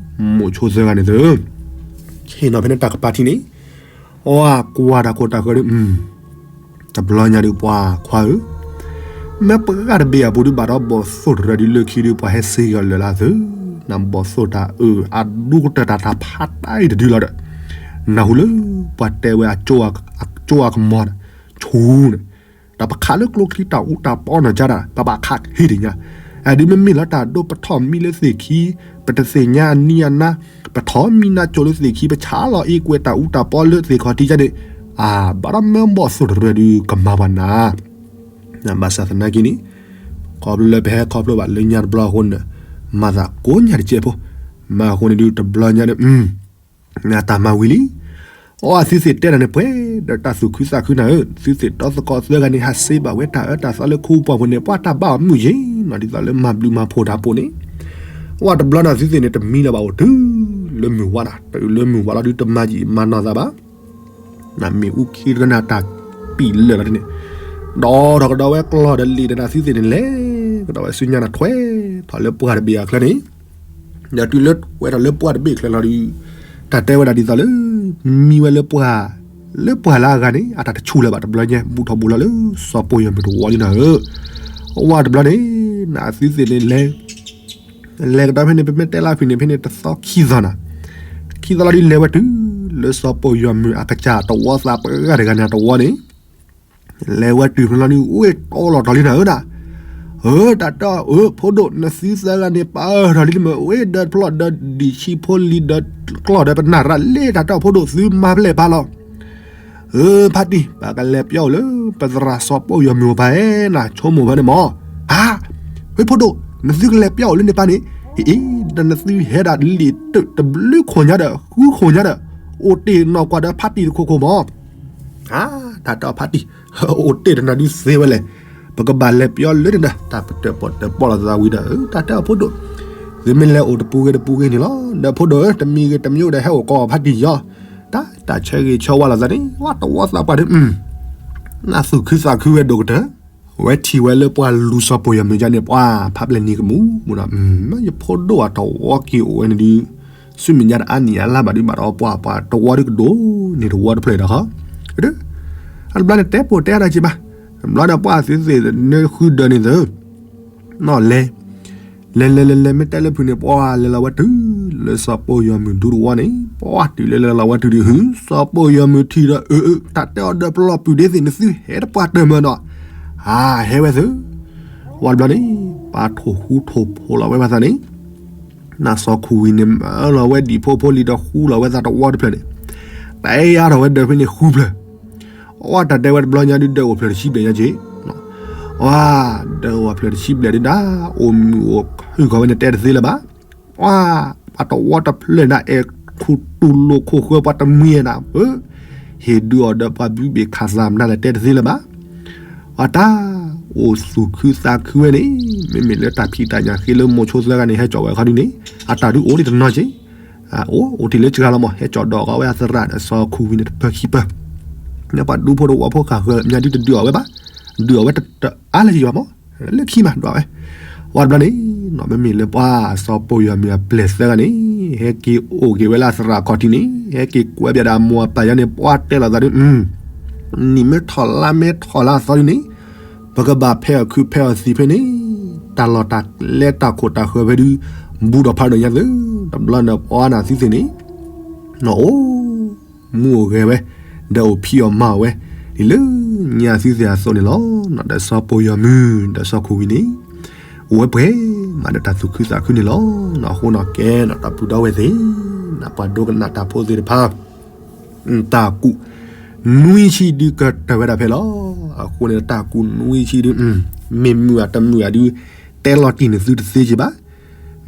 မိၢ်ဆိသၢဂၤန့ၣ်သု ဆ့ၣ်နီၤဖဲန့ၣ်တၢ်ကပၤထံန့ၣ်, အကွၢ်တၢ်ခိၣ်တၢ်ဃၢၤဒုး, တဘျီညါဒုးပှၤခွါဧၢ, မ့ၢ်ပှၤတဘ့ၣ်အပူၤဒုးဘၣ်ဒီးဘီၣ်သိၣ်တရၢဒုးလၢခံဒုးပှၤဟဲစ့ၢ်ကီးလၢာ်လၢသု, နဘီၣ်သိၣ်တၢ်အုၣ်အဒူကတၢၢ်တၢ်တဖးတၢ်အံၤတဒုလီၤဒီး, နၢ်ဟူလၢပှၤတဲဝဲအကၠိအကမီၤ, ဆူန့ၣ် တၢ်ပခးလၢကျိချံတၢ်အူတၢ်ပီနၤကဒါ, ပဘၣ်ခးကဟ့ၣ်ဒံးညါ, အဒုးမ့မ့ၢ်လီၤတၢ်ဒိပထီၣ်မံလၢသ့ၣ်ခံ, ပတသ့ၣ်ညါအနံၣ်အနါ, ပထီၣ်မံနါကၠိလၢသ့ၣ်ခံ ပဆါလီၤအ့ကွဲးတၢ်အူတၢ်ပီလၢသ့ၣ်ခီၣ်ထံးကန့ၣ်, အ, ဘၣ်ဒီးမ့ၢ်ဘီၣ်သိၣ်တရၢဒုးကမၤပှၤနၤ, ဘၣ်ဆၣ်သနာ်က့န့ၣ်, ခီဖျိလၢပဟဲခီဖျိဘၣ်လၢညါတဘျီအဃိန့ၣ်, မၤသးကိးညါတကဲးဖိ, မ့ၢ်အဃိန့ၣ်ဒုးတဘျီညါဒုး နတၢ်မၤဝံၤလံ, အီ အသုသ့ၣ်တဲတၢ်န့ၣ်ပှဲၤဒီးတၢ်သူၣ်ခုသးခုနၤဧၢ, သုသ့ၣ်ဒီသကိးသၢဂၤန့ၣ် ဟးစ့ဘၣ်ဝဲတၢ်အၢတၢ်သီလၢခူပှၢ်ပူၤန့ၣ် ပှၤတၢ်ဘၣ်အီၤမုာ်ယ့ၤနီၤ ဒ်သိးလၢမၤဘျုးမၤဖှိၣ်တၢ်ဖိန့ၣ်, အီ တဘျီန့ၣ်သုသ့ၣ်န့ၣ်တမံလၢၤဘၣ်အိၣ်တုၤလၢမုၢ်ဝါနၤ, တုၤလၢမုၢ်ဝါလီၤဒုးတမၤယံာ်မၤနီၢ်သးဘၣ် နမ့ၣ်အူခံတရၢန့ၣ်တၢ်ပံာ်လၢာ်လီၤန့ၣ်, ဒီးထီၣ်ကဒီးဝဲကျီၢ်ဒီးလံာ်ဒီးနသုသ့ၣ်န့ၣ်လဲၤကဒီးဝဲဆူညါနၤထွဲထီၣ်လၢပှၢ်တဘ့ၣ်အချၢန့ၣ်, ဒီးတုၤလၢဝဲဒီးလၢပှၢ်တဘ့ၣ်ချၢလီၤဒီး တၢ်တဲဝဲဒၣ်ဒ်သိးလၢ မံဝဲလၢပှၢ် လၢပှၢ်လၢအဂၤန့ၣ် အတၢ်တဆူၣ်လၢၤဘၣ်တဘျီညါ ဘူၣ်ထီၣ်ဘိလီၤလၢစီၤပီၢ်ယီၤမုၢ်တဝီလံနၤဧၢ. အဝဲတဘျီန့ၣ် နသုသ့ၣ်န့ၣ်လဲၤ လဲၤကဒီးဖဲန့ၣ် ပမ့ၢ်တဲလၢဖုၣ်န့ၣ် ဖဲန့ၣ်တသီခံသီနၤ, ခံသီလီၤဒုးလဲၤဝဲတုၤ လၢစီၤပီၢ်ယီၤမုၢ်အကစၢ်တဝီသးပှၢ်တဂၤတဂၤန့ၣ်တဝီန့ၣ် လဲၤဝဲတုၤဖဲန့ၣ်လီၤဒုး အိၣ်တီလီၤတီၤလံနၤဧၢဒၣ်. အၢ တၢ်တဲအီၤ အၢ ဖိဒိၣ် နသုသၢဂၤန့ၣ် ပာ်ထီၣ်လံမ့ၢ် အိၣ်ဒီးဖျီၣ်ဒီးဒံၣ်ဆံးဖိလံၤဒီးကျီၢ်ဒီးပနၢ်ရၣ်လံ တၢ်တဲအီၤဖိဒိၣ် သုမၤဖျဲၣ်ပာ်လီၤ. အၢ ဖါတံၢ် ပကလဲၤပျီအိၣ်လၢ ပသရၣ်စီၤပီၢ်ယီၤမုၢ်အပၢ်ဧါ နဆိကမိၣ်ဖဲန့ၣ်မး. ဟါ ဝဲဖိဒိၣ် နသုကလဲၤပျီအိၣ်လၢန့ၣ်ပၢ်န့ၣ် အ့ ဒီးနသုဟဲဒၣ်လံာ်တဘျုးခိၣ်ညါဒီး ဃုခိၣ်ညါဒီး အိၣ်တ့ၢ်နီၢ်ကွၢ်ဒီးဖါတံၢ်တခိၣ်ခိၣ်မး. အါ တၢ်တဲအီၤဖါတံၢ် အိၣ်တ့ၢ်တနၤဒုးသ့ဝဲလဲၣ်, ပကဘၣ်လဲၤပျီလၢန့ၣ်ဒီး တၢ်ပတၢၣ်ပီၣ်တၢၣ်ပီလိာ်သးဝံၤဒီး တၢ်တဲအီၤဖိဒိၣ် သုမ့ၢ်လဲၤအိၣ်တပူၤဂ့ၤတပူၤဂ့ၤန့ၣ်လီၤ. ဒီးဖိဒိၣ်ဧၢ တမံၤဂ့ၤတမံၤအိၣ်ဒီးဟဲအိၣ်ကိးဖါတံၢ်ယီၤ, တၢ်တၢ်ဆၢဂ့ၤဆၢဝါလိာ်သးန့ၣ် ဝဲတဝီသးပှၢ်ဒီး နသူၣ်ခုသးခုဝဲဒိၣ်ကတၢၢ် ဝဲထံၣ်ဝဲလၢပှၤလူၤစီၤပီၢ်ယီၤမုၢ်ဒ်န့ၣ် ပှၤဖးပျဲၢ်နံၤကမူၣ်မူၣ်ဒီး ယဖိဒိၣ်အတဝီက့ၤအိၣ်ဝဲန့ၣ်ဒုး ဆူမဲာ်ညါတအါနံၣ်အါလါဘၣ်ဒုး ဘၣ်ဒီးပှၤပှၤတဝီဒုးကဒိၣ်န့ၢ်တဝီတဖျၢၣ်ဒီးဃီ, အတဘျီန့ၣ်တဲပိာ်တဲအါတၢ်က့ၤဘၣ်, တဘျီဒီးပှၤသုသ့ၣ်န့ၣ်ဃုဒၢးန့ၣ်သၢ နီၢ်လဲၤ လဲၤလဲၤလဲၤလဲၤ မ့ၢ်တဲလၢဖုၣ်န့ၣ် ပှၤလဲၤလီၤဝဲတုၤ လၢစီၤပီၢ်ယီၤမုၢ်ဒူတဝီန့ၣ် ပှၤတုၤလၢလဲၤလီၤဝဲတုၤဒုး ဟု စီၤပီၢ်ယီၤမုၢ်ထံၣ်ဒီး အၢ အၢ တၢ်တဲအီၤဒီးပလီၢ်ပုၢ်ဒ့သ့ၣ် နသုဟဲတပှၢ်တၢၢ်မၢနီၤ, အါ ဟဲဝဲသၢ ဝဲတဘျီန့ၣ် ပှၤထိၣ်ဃူထိၣ်ဖိးလီၤဝဲဘၣ်သးန့ၣ် နၢ်စီၤခူၣ်ဝံၤန့ၣ် မၢလီၤဝဲဒံၣ်ဖိဖိလံၤဒီးဃူလီၤဝဲသးတဝီတဖျၢၣ်န့ၣ်, တၢ်အဲၣ်ယါထီၣ်ဝဲဒၢးဖဲန့ၣ်ဃုဖျၢၣ်, အီ တၢ်တဲဝဲတဘျီညါဒုး ဒၢးအိၣ်ဖျၢၣ်တဆံဘျဲၣ်ညါက့ၤ, အီ ဒၢးအိၣ်ဖျၢၣ်တဆံဘျဲၣ်ဒုးဒၣ် အိၣ်မုာ်အိၣ်ဟုၣ်ဃီၤဝဲန့ၣ်တဲတသ့လၢၤဘၣ်, အီ ပှၤတဝီတဖျၢၣ်န့ၣ် အဲၣ်ခူၣ်တူၢ်လိာ်ခိၣ်ဃၢပှၤတမှံၤနၤဧၢ, ဟ့ၣ်ဒုးအီၤဒီးပှၤဘုဘ့ၣ်ခးသးမနုၤလဲၣ်တဲတသ့လၢၤဘၣ် အတၢ် အိၣ်သူၣ်ခုသးခုဝဲန့ၣ် မ့မ့ၢ်လၢတၢ်ဖံးတၢ်ညၣ်ဃ့လၢမိၤဆိသၢဂၤန့ၣ် ဟဲကၠီၣ်ဝဲအခီဒုးန့ၣ် အတၢ်ဒုးအိၣ်ဒံးတနီၤက့ၤ, အိၣ်အိၣ်တ့ၢ်လၢစှၤလီၤမး ဟဲကၠီၣ်ဒီးကီးဝဲအသရၣ်ဒီးစီၤခူၣ်ဝံၤန့ၣ်တပၢၤခံပၢၤ, ပှၤဒူဖိတဝီဖိဃာ်ဃၢၤညါဒုးတဒုးအီၣ်ဝဲဘၣ်, ဒုးအီၣ်ဝဲတအါလၢၤက့ၤဘၣ်မး, လၢခံမးဒွးဝဲ, ဝဲတဘျီန့ၣ် မ့မ့ၢ်လၢပှၤစီၤပီၢ်ယီၤမုၢ်အပျဲၢ်သၢဂၤန့ၣ် ဟဲက့ၤအိၣ်က့ၤဝဲလၢအသရၣ်အခီၣ်ထံးန့ၣ် ဟဲက့ၤကွဲးဘၣ်ဒီးအမိၢ်အပၢ်ယါန့ၣ် ပှၤတဲလိာ်သးဒုး နံၣ်မ့ၢ်ထီၣ်လါမ့ၢ်ထီၣ်လၢအသီဒ်န့ၣ် ပကဘၣ်ဖဲအီၣ်ခုးဖဲအီၣ်သံးဖဲန့ၣ် တၢ်လီၢ်တၢ်လဲၤတၢ်ခိၣ်တၢ်ဃၢၤဖဲဒုး ဘူးဒီးဖးဒိၣ်ညါသု, တဘျီန့ၣ်ပှၤနၢ်သုသ့ၣ်န့ၣ် အိၣ်မူအိၣ်ဂဲၤဝဲ ဒီးအိၣ်ဖံးအီၣ်မၤအီၣ်ဝဲ ဒ်လၢညါသုသ့ၣ်အသိးန့ၣ်လီၤ. ဒီးစီၤပီၢ်ယီၤမုၢ် ဒီးစီၤခူၣ်ဝံၤန့ၣ် အိၣ်ဝဲပှဲၤမးဒီးတၢ်သူၣ်ခုသးခုန့ၣ်လီၤ. အဃိန့ၣ်ကဲန့ၣ် ဒီပုၢ်ဒီဝဲၢ်သ့ၣ် နပှၤဒိကနၣ်တၢ်ဖိသ့ၣ်တဖၣ် တၢ်ကူၣ်နွံဆံဒုးကတၢၢ်ဝဲဒၣ်ဖဲလီၤ. အဃိန့ၣ် တၢ်ကူၣ်နွံဆံဒုး မ့ၢ်မုာ်ဧါတမုာ်ဧါဒုး တဲလီၤတံၢ်န့ၢ်သုတသ့က့ၤဘၣ်.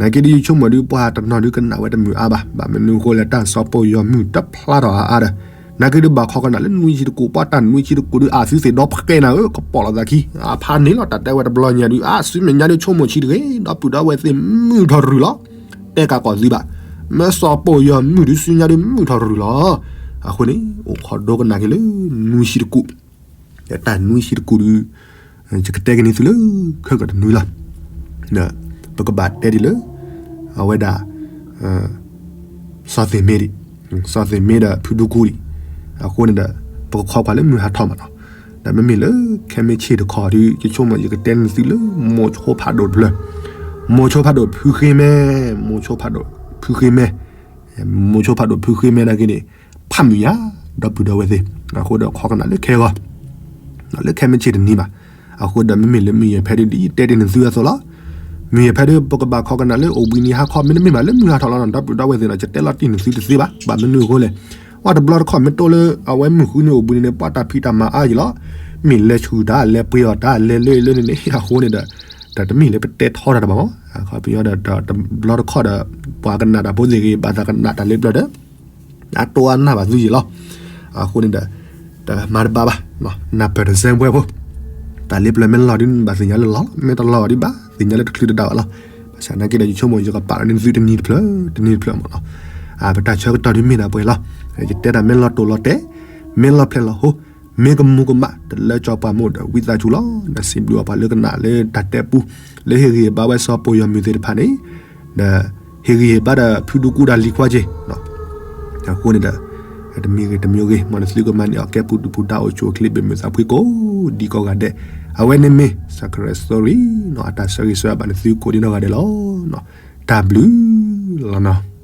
နာ်က့ဒုးယဆိကမိၣ်ဒုး ပှၤတနီၤဒုးကနၣ်ဝဲတမုာ်အါဘၣ်. ဘၣ်မနုၤအဃိလဲၣ် တၢ်စီၤပီၢ်ယီၤမုၢ်တဖျါထီၣ်အါအါဒီး နာ်က့ဒုးဘၣ်ခီကနၣ်လၢနွံဆံတကူၣ် ပှၤတၢ်နွံဆံတကူၣ်ဒုး အသုသ့ၣ်ဒီဖှဲနၤဧၢ ကပီၣ်လိာ်သးခံ အဖးန့ၣ်လီၤ. တၢ်တဲဝဲတဘျီညါဒုး အါ ဆူမဲာ်ညါဒုးဆိကမိၣ်ဆံတဂ့ၤ ဒီပုၢ်ဒီဝဲၢ်သ့ၣ် မုာ်ထီၣ်ရုၢ်လီၤ. တဲကးကီၢ်သုဘၣ် မ့ၢ်စီၤပီၢ်ယီၤမုၢ်ဒုးဆူညါဒုး မုာ်ထီၣ်ရုၢ်လီၤ. အဃိန့ၣ် အိၣ်ခိးဒိကနၣ်က့ၤလၢနွံဆံတကူၣ် တၢ်နွံဆံတကူၣ်ဒုး ယကတဲက့ၤန့ၢ်သုလၢ ခဲကတနွံလီၤ. ပကဘၣ်တဲဒ်လၢ အဝဲဒၣ် စီၤသ့ၣ်မ့ဒံး စီၤသ့ၣ်မ့ဒီးဖုဒူကူဒံး အဃိန့ၣ်ဒီး ပကခီကွၢ်လၢမုၢ်ဟးထီၣ်မးနီၤ. ဒီးမ့မ့ၢ်လၢခဲမ့ၢ်ဆ့ၣ်တခီဒုး ယဆိကမိၣ်ယကတဲန့ၢ်သုလၢ မိၤဆိဖးဒိၣ်တဖျၢၣ် မိၤဆိဖးဒိၣ်ဖုဃ့မဲ မိၤဆိဖးဒိၣ်ဖုဃ့မဲ မိၤဆိဖးဒိၣ်ဖုဃ့မဲနာ်က့န့ၣ် ဖးမုာ်ယါ ဒီပုၢ်ဒီဝဲၢ်သ့ၣ် အဃိဒီးခီကနၣ်လၢခဲဂီၢ် လၢခဲမ့ၢ်ဆ့ၣ်တနံၤဘၣ်. အဃိဒီးမ့မ့ၢ်လၢမုၢ်ယဲၢ်ဖဲဒုး ဒ်ယတဲတ့ၢ်န့ၢ်သုအသိးလီၤ. မုၢ်ယဲၢ်ဖဲဒုး ပကဘၣ်ခီကနၣ်လၢအိၣ်ဘှံးနံၤဟါခီ မ့တမ့ၢ်ဘၣ်လၢမုၢ်ဟးထီၣ်လီၤနီၤ ဒီပုၢ်ဒီဝဲၢ်သ့ၣ်နီၤ ယတဲလီၤတံၢ်န့ၢ်သုတသ့ဘၣ်. ဘၣ်မနုၤအဃိလဲၣ် အတဘျီတခီၣ်မ့ၢ်တိၢ်လၢအဝဲမုၢ်ဃုနံၤအိၣ်ဘှံးနံၤန့ၣ် ပှၤတၢ်ဖံးတၢ်မၤအါယံၤလီၤ. မ့ၢ်လဲၤဆူၣ်တၢ်လဲၤပှ့ၤအီၣ်တၢ်လဲၤလၢလၢန့ၣ်န့ၣ် အဃိန့ၣ်ဒီး တၢ်တမ့ၢ်လၢပတဲထီတၢ်တဘၣ်မး ခီပညီဒီးတဘျီတခီၣ်ဒီး ပှၤကနၣ်တၢ်ဖိသ့ၣ်ဂ့ၤ ဘၣ်သးကနၣ်တၢ်လၢပျၢၤဒီး အတိၢ်အနၢ်ဘၣ်သုယံၤလီၤ. အဃိန့ၣ်ဒီး တမၤတဘၣ်ဘၣ် နၢ်ပၢၢ်တစဲးပှဲၤဖိ တၢ်လၢပျၢၤမ့ၢ်လီၤဒုး ဘၣ်သ့ၣ်ညါလၢလီၤ မ့ၢ်တလီၤဘၣ်ဒုးဘၣ် သ့ၣ်ညါလၢတချုးတဒၣ်ဘၣ်လီၤ. ဘၣ်ဆၣ်နာ်က့ဒီး ယဆိကမိၣ်ယကပာ်လီၤန့ၢ်သုတနံၤတဖျၢၣ် တနံၤတဖျၢၣ်မးလီၤ. ပတၢ်ဆၢကတီၢ်ဒုးမ့ၢ်ဒၣ်ပှဲၤလီၤ. ယတဲတၢ်မ့ၢ်လီၤတိၢ်လီၤတဲာ် မ့ၢ်လီၤဖျဲၣ်လီၤဟိ မ့ၢ်ကမူၤကမၣ် တလၢကၠီပှၤမိၢ်ဒီးဝံသးစူၤလီၤ. ဒီးစံးဘျုးအပှၤလၢကနၣ်လၢတၢ်တဲပူ လၢဟ့ၣ်ဂံၢ်ဘါဝဲစီၤပီၢ်ယီၤမုၢ်သ့ၣ်တဖၣ်န့ၣ် ဒီး ဟ့ၣ်ဂံၢ်ဟ့ၣ်ဘါဒီးဖုဒူကူဒီးလံၤခွါက့ၤ, အဃိန့ၣ်ဒီး တမံၤဂ့ၤတမံၤဂ့ၤ မ်နသုကမၤန့ၢ်အီၤ ကဲပူၤဒုၣ်ပူၤဒါအိၣ်ဆူၣ်အိၣ်ချ့ ဘၣ်မုာ်သးဖှံကိးဒံကိးဂၤဒဲး, အဝဲန့ၣ်မ့ၢ် Sacred Story နီၤ အတၢ်ဆၢဂ့ၤဆၢဝါဘၣ်နသုကိးဒံနီၢ်ဂၤဒဲးလီၤ. တၢ်ဘျုးလီၤနီၤ.